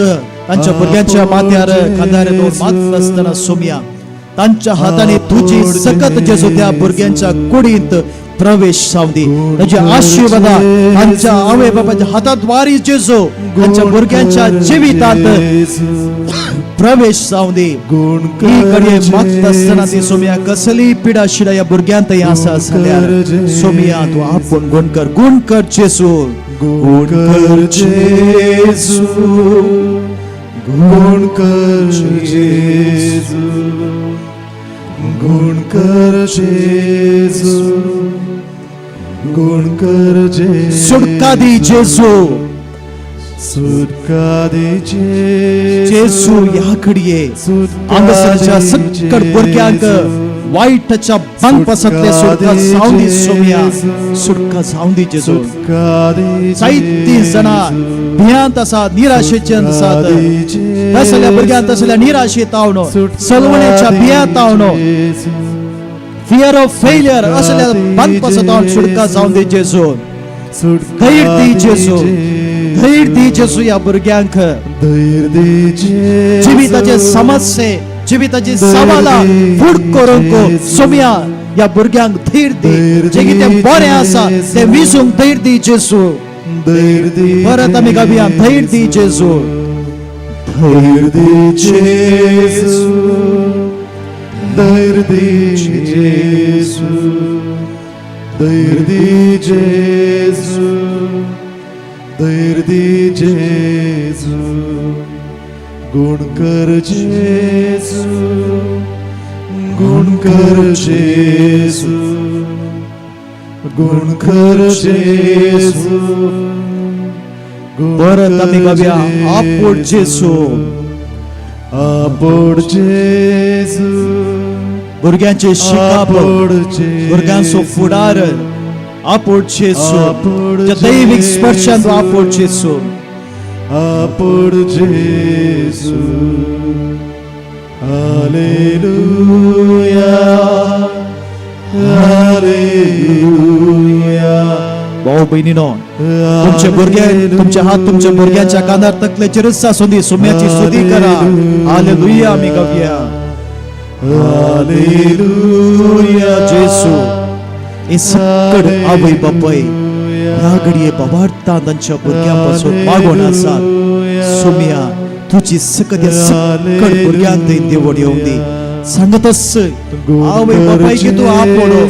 तांच्या भुरग्यांच्या माथ्यार खांदार दोन मागता आसतना सोमया, तांच्या हातांनी तुजी सकत जेजू त्या भुरग्यांच्या कुडींत प्रवेश जावं दी. तांच्या आशिर्वादा तांच्या आवय बापाच्या हाताद्वारी जेजू तांच्या भुरग्यांच्या जिवितांत प्रवेश जावं दी. ही घडये मागता आसतना ती सोमया, कसली पिडा शिडा ह्या भुरग्यांत आसा जाल्यार सोमया, तूं आपूण गुण कर. गुण कर जेजू, गुण कर जेजू. गुण कर जेजू. गुण कर जेजू. गुण कर जेजू. सुटका दी जेजू. सुटका दी जेजू. जेजू, ह्या घडये हांगासरच्या सक्कड भुरग्यांक वायटाच्या बांदपासांतले सुटका जावं दी सोमया, सुटका जावं दी जेजू. सुटका दी. जायतीं जाणां भियांत आसात, निराशेचे आसात. तसल्या भुरग्यांक तसल्या निराशेत आवनो, सलवण्याच्या भियांत आवनो, फियर ऑफ फेलियर असल्या बांदपासांत आवून सुटका जावं दी जेजू. धैर्य दी जेजू, धैर्य दी जेजू ह्या भुरग्यांक. धैर्य दी जेजू. जिविताचे समस्ये, जिविताची सवालां फुड करूंक सोमया ह्या भुरग्यांक धैर्य दी. जे कितें बरें आसा तें विसूंक धैर्य दी जेजू. धैर्य दी. परत आमी गावया, धैर्य दी जेजू. धैर्य दी जेजू. धैर्य दी जेजू. धैर्य दी जेजू. धैर्य दी जेजू. गुण कर जेजू. गुण कर जेजू. गुण कर जेजू. परत आमी गावया, आपोट जेजू. आपोड जेजू. भुरग्यांचे शिकप, आपोड जेजू. भुरग्यांचो फुडार, आपोट जेजू. आपोड त्या दैवीक स्पर्शान तूं आपोट जेजू. आपोड जेजू. Hallelujah, hallelujah. भाऊ बहिणीनो, तुमचे भुरगे, तुमचे हात तुमच्या भुरग्यांच्या कानार तकलेचेरच आसूं दी. सोम्याची स्तुती करा. हालेलुया आमी गावया. हालेलुया. जेसू, हे सक्कड आवय बापाय ह्या घडये बाबार्था तांच्या भुरग्यां पासून मागोन आसात. सोम्या, तुजी सकत ह्या सक्कड भुरग्यांक थंय देवड येवंक दी. सांगत आवय बापाय की तूं आपोवडो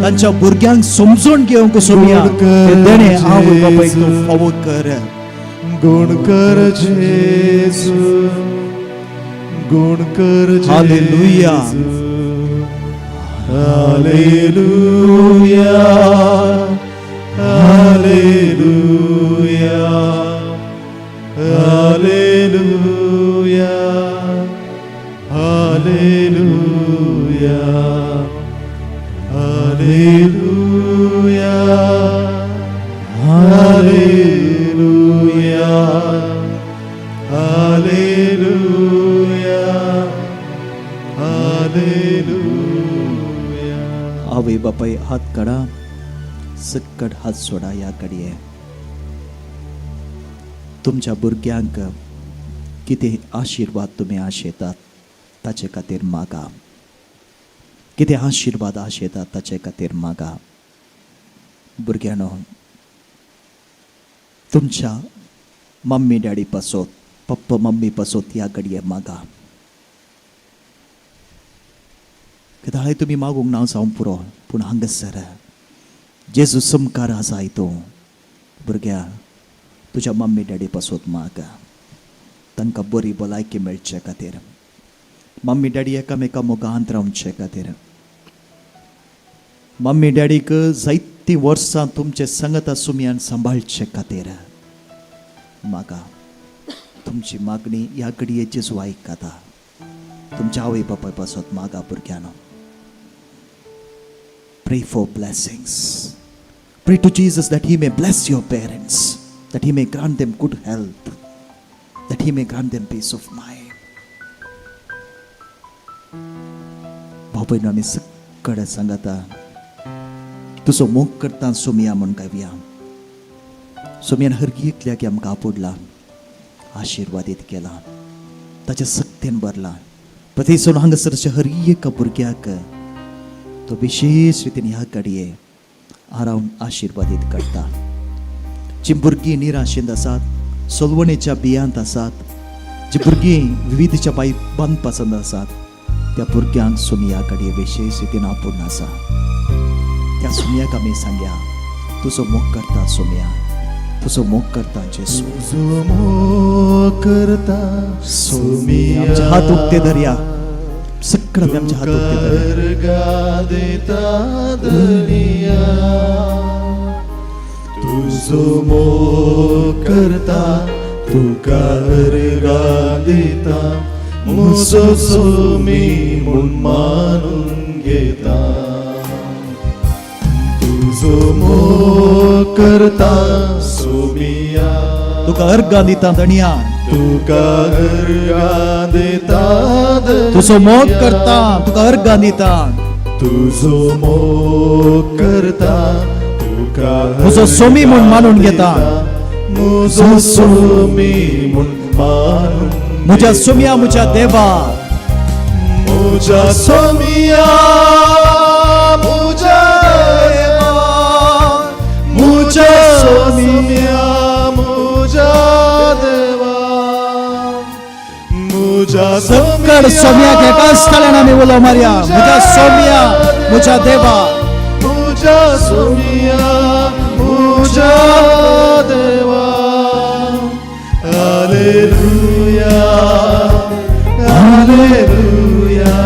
तांच्या भुरग्यांक समजून घेवंक सोम्या, ते देणे आवय बापायक तूं फावो कर. गुण कर जेजू. गुण कर. Hallelujah. Hallelujah, hallelujah, hallelujah, hallelujah, hallelujah, hallelujah, hallelujah, hallelujah. आवय बापाय हात काडा, सक्कड हात सोडा. ह्या घडये तुमच्या भुरग्यांक कितें आशिर्वाद तुमी आशेतात ताचे खातीर मागा. कितें आशिर्वाद आशेतात ताचे खातीर मागा. भुरग्यांनो, तुमच्या मम्मी डॅडी पासत, पप्पा मम्मी पासत ह्या घडये मागा. कित्याक तुमी मागूंक ना जावं पुरो, पूण हांगासर जेजू समकार आसाय तूं. भुरग्या, तुज्या मम्मी डॅडी पासत माग. तांकां बरी भलायकी मेळचे खातीर, मम्मी डॅडी एकामेका मोगांत रावचे खातीर, मम्मी डॅडीक जायतीं वर्सां तुमचे संगता सुमयान सांबाळचे खातीर म्हाका तुमची मागणी ह्या घडये जेजू आयकता. तुमच्या आवय बापाय पासत मागा भुरग्यांनो. Pray for blessings. Pray to Jesus that He may bless your parents, that He may grant them good health, that He may grant them peace of mind. भाव भयणो, आमी सगळे सांगता तुजो मोग करता सोमया म्हूण गावया. सोमयान हर एकल्याक आमकां आपुडला, आशिर्वादीत केला, ताच्या सक्तेन भरला. प्रत्येक हांगासरच्या हर एका भुरग्याक तो विशेश रितीन ह्या घडये आरावन आशिर्वादीत करता. जी भुरगीं निराशेंत आसात, सोलवणेच्या बियांत आसात, जी भुरगीं विविधच्या बाय बांदपासंत आसात, त्या भुरग्यांक सोमया घडये विशेश रितीन आपूर्ण आसा. त्या सोमयाक आमी सांगया, तुजो मोग करता सोमया, तुजो मोग करता जेसू. तुजो मोग करता सोमिया. आमचे हात उक्ते धरया, सगळं आमचे हात उक्ते धरया. अर्गा दिता धनिया, तुजो मोग करता, तुका अर्गा दिता, मुजो सोमी म्हूण मानून घेता. तुजो मोग करता सोमिया. तुका अर्गां दिता धनिया. तुका अर्गा दिता. तुजो मोग करता, तुका अर्गां दिता. तुजो मोग करता, तुका म्हजो सोमी म्हूण मानून घेता. मुजो सोमी म्हूण मानून. म्हज्या सोमिया, म्हज्या देवा. मुझा सोमिया, मुझा देवा, मुझा सोमिया, मुझा देवा, मुझा. सक्कड सोमियाक एकाच स्थळान आमी उलो मारया, म्हज्या सोमिया, म्हज्या देवा. मुझा सोमिया, मुझा देवा. Hallelujah, hallelujah,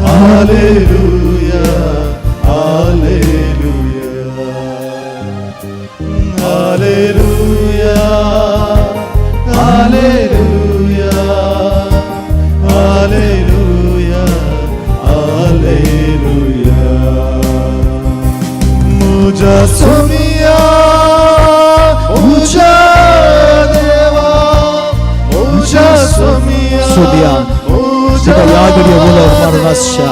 hallelujah, hallelujah, hallelujah, hallelujah, hallelujah, hallelujah. मुझा सोमिया, मुझा देवा, मुझा सोमिया. सोमिया, तुका ह्या घडये उलो मारून आसच्या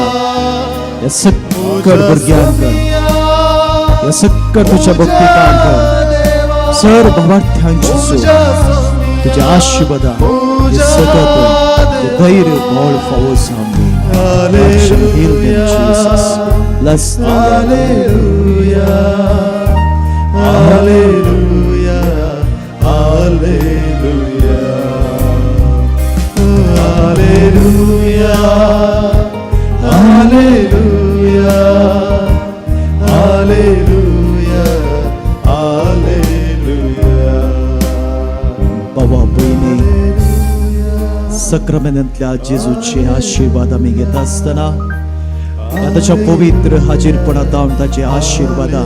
ह्या सक्कड भुरग्यांक, ह्या सक्कड तुज्या भक्तिकांक, सर भावार्थ्यांक जेजू तुज्या आशिर्वादा हे सगत हे धैर्य बळ फावो जावन दी. Heal them, Jesus. Bless them. Hallelujah, hallelujah, hallelujah, hallelujah, hallelujah, hallelujah, hallelujah. बाबा भयणी, सक्रामेंतांतल्या जेजूचे आशिर्वाद आमी घेता आसतना ताच्या पवित्र हाजीरपणांत हांव ताचे आशिर्वादा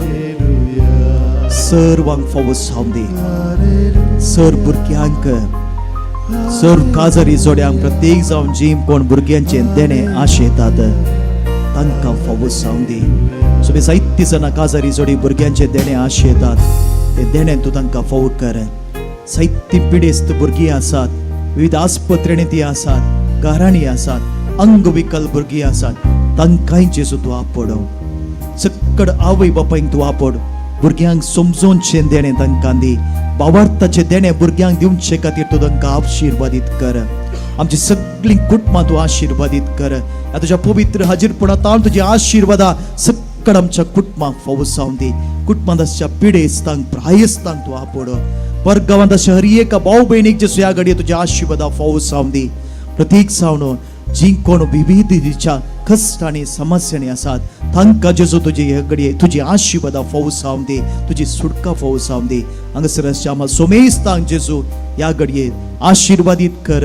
सर्वांक फावो जावन दी. सर भुरग्यांक, सर काजारी जोड्यांक, प्रत्येक जावन जी कोण भुरग्यांचें देणें आशेतात तांकां फावो जावन दी. सो जायतीं जाणां काजारी जोडी भुरग्यांचें देणें आशेतात, तें देणें तूं तांकां फावो कर. जायतीं पिडेस्त भुरगीं आसात, विविध आस्पत्रेंनी ती आसात, घरांनी आसात, अंगविकल भुरगीं आसात, तांकांय जेजू तूं आपोड. सक्कड आवय बापायक तूं आपोड. भुरग्यांक समजोवचें देणें तांकां दी. भावार्थाचें देणें भुरग्यांक दिवचे खातीर तूं तांकां आशिर्वादीत कर. आमची सगळीं कुटुंबां तूं आशिर्वादीत कर. ह्या तुज्या पवित्र हाजीरपणांत तुजी आशिर्वादा सक्कड आमच्या कुटुंबाक फावो जावन दी. कुटुंबांत आसच्या पिडेस्तांक, प्रायस्तांक तूं आपोड. परगांवांत आसच्या हर एका भाव भयणीक जेजू ह्या घडये तुज्या आशिर्वादा फावो जावन दी. प्रतीक जावन जीं कोण विविधतेच्या कश्ट आनी समस्यांनी आसात तांकां जेजू तुजी हे घडये तुजी आशिर्वादां फोव जावं दी, तुजी सुटका फोव जावं दी. हांगासर आसच्या आमकां सोमेस्तांक जेजू ह्या घडये आशिर्वादीत कर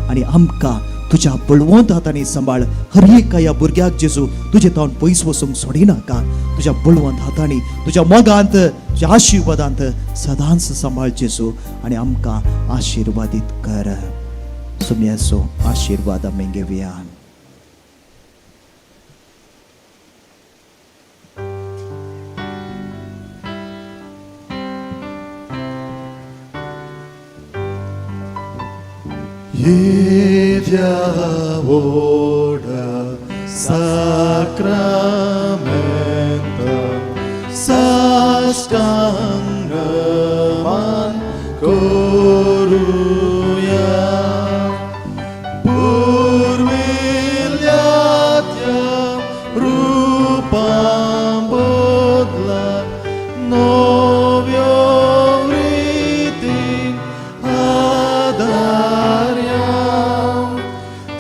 आनी आमकां तुज्या बळवंत हातांनी सांबाळ. हर एका ह्या भुरग्याक जेजू तुजे तावन पयस वचूंक सोडिनाका. तुज्या बळवंत हातांनी, तुज्या मोगांत, तुज्या आशिर्वादांत सदांच सांबाळ जेजू आनी आमकां आशिर्वादीत कर. सुम्याचो आशिर्वाद आमी घेवया. येद्या व्हडा साक्रामेंता साश्टांग मान करुया, पुर्विल्ल्या त्या रुपां बदला नव्यो रिती आदार्या,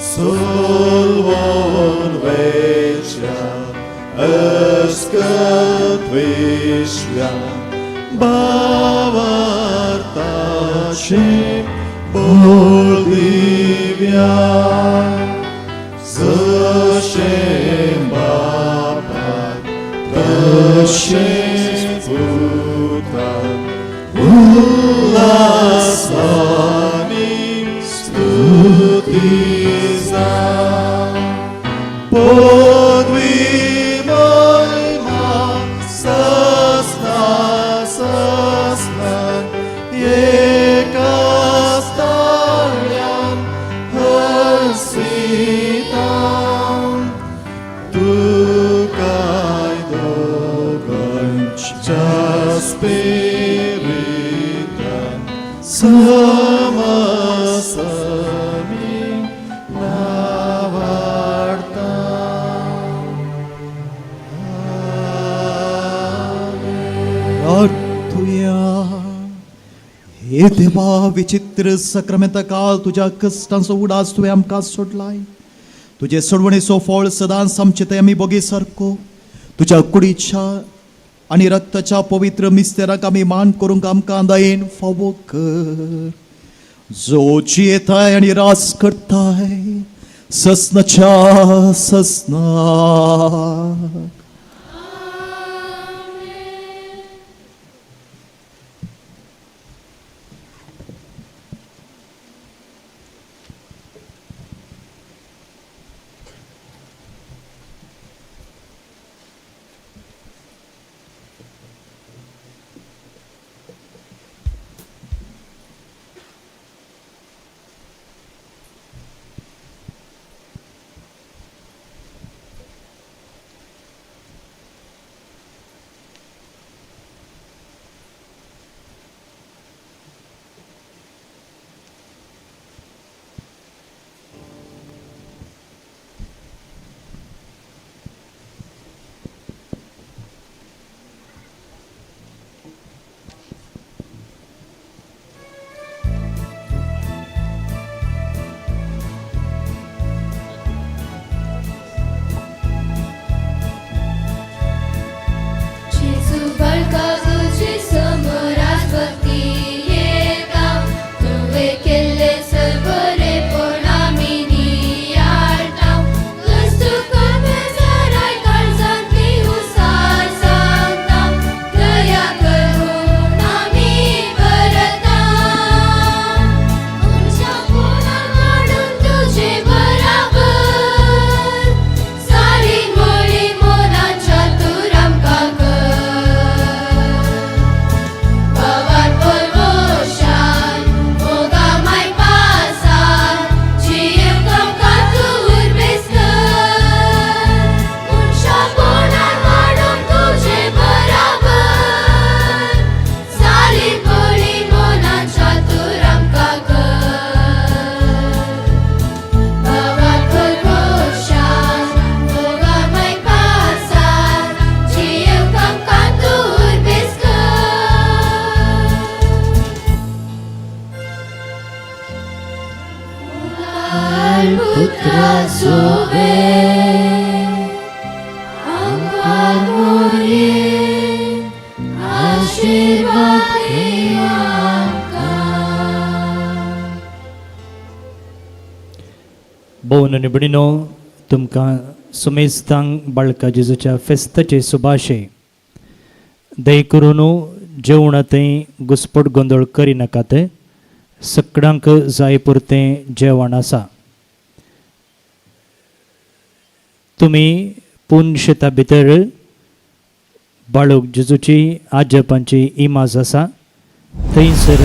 सोलवून वेच्या अस्कत विश्व्या भावार्थाचे बोल दिव्या, जशें बापाक तशें पुताक उल्हासानी स्तुती जावं. पदवी महिमा सस्ना सस्ना एकाच ताळ्यान हसिता, तुकाय दोगांच्या स्पिरितान समसमी नावाडता. प्रार्थुया. हे देवा, विचित्र सक्रमेंता काल तुज्या कश्टांचो उडास तुवें आमकां सोडलाय. तुजे सोडवणेचो फळ सदांच आमचे थंय आमी बोगे सारको तुज्या कुडीच्या आनी रक्ताच्या पवित्र मिस्तेराक आमी मान करूंक आमकां दयेन फावो कर, जो जियेताय आनी रास करताय ससनाच्या ससनाक. कार्मोरयेन आशिर्वाद आमकां. भोवन निबडिनो तुमकां सुमेस्तांक बाळका जेजूच्या फेस्ताचे सुभाशे. दय करून जेवणा थंय घुसपट गोंदळ करिनाकात. सगळ्यांक जाय पुरतें जेवण आसा. तुमी पून शेता भितर बाळूक जेजूची आजपांची इमाज आसा थंयसर.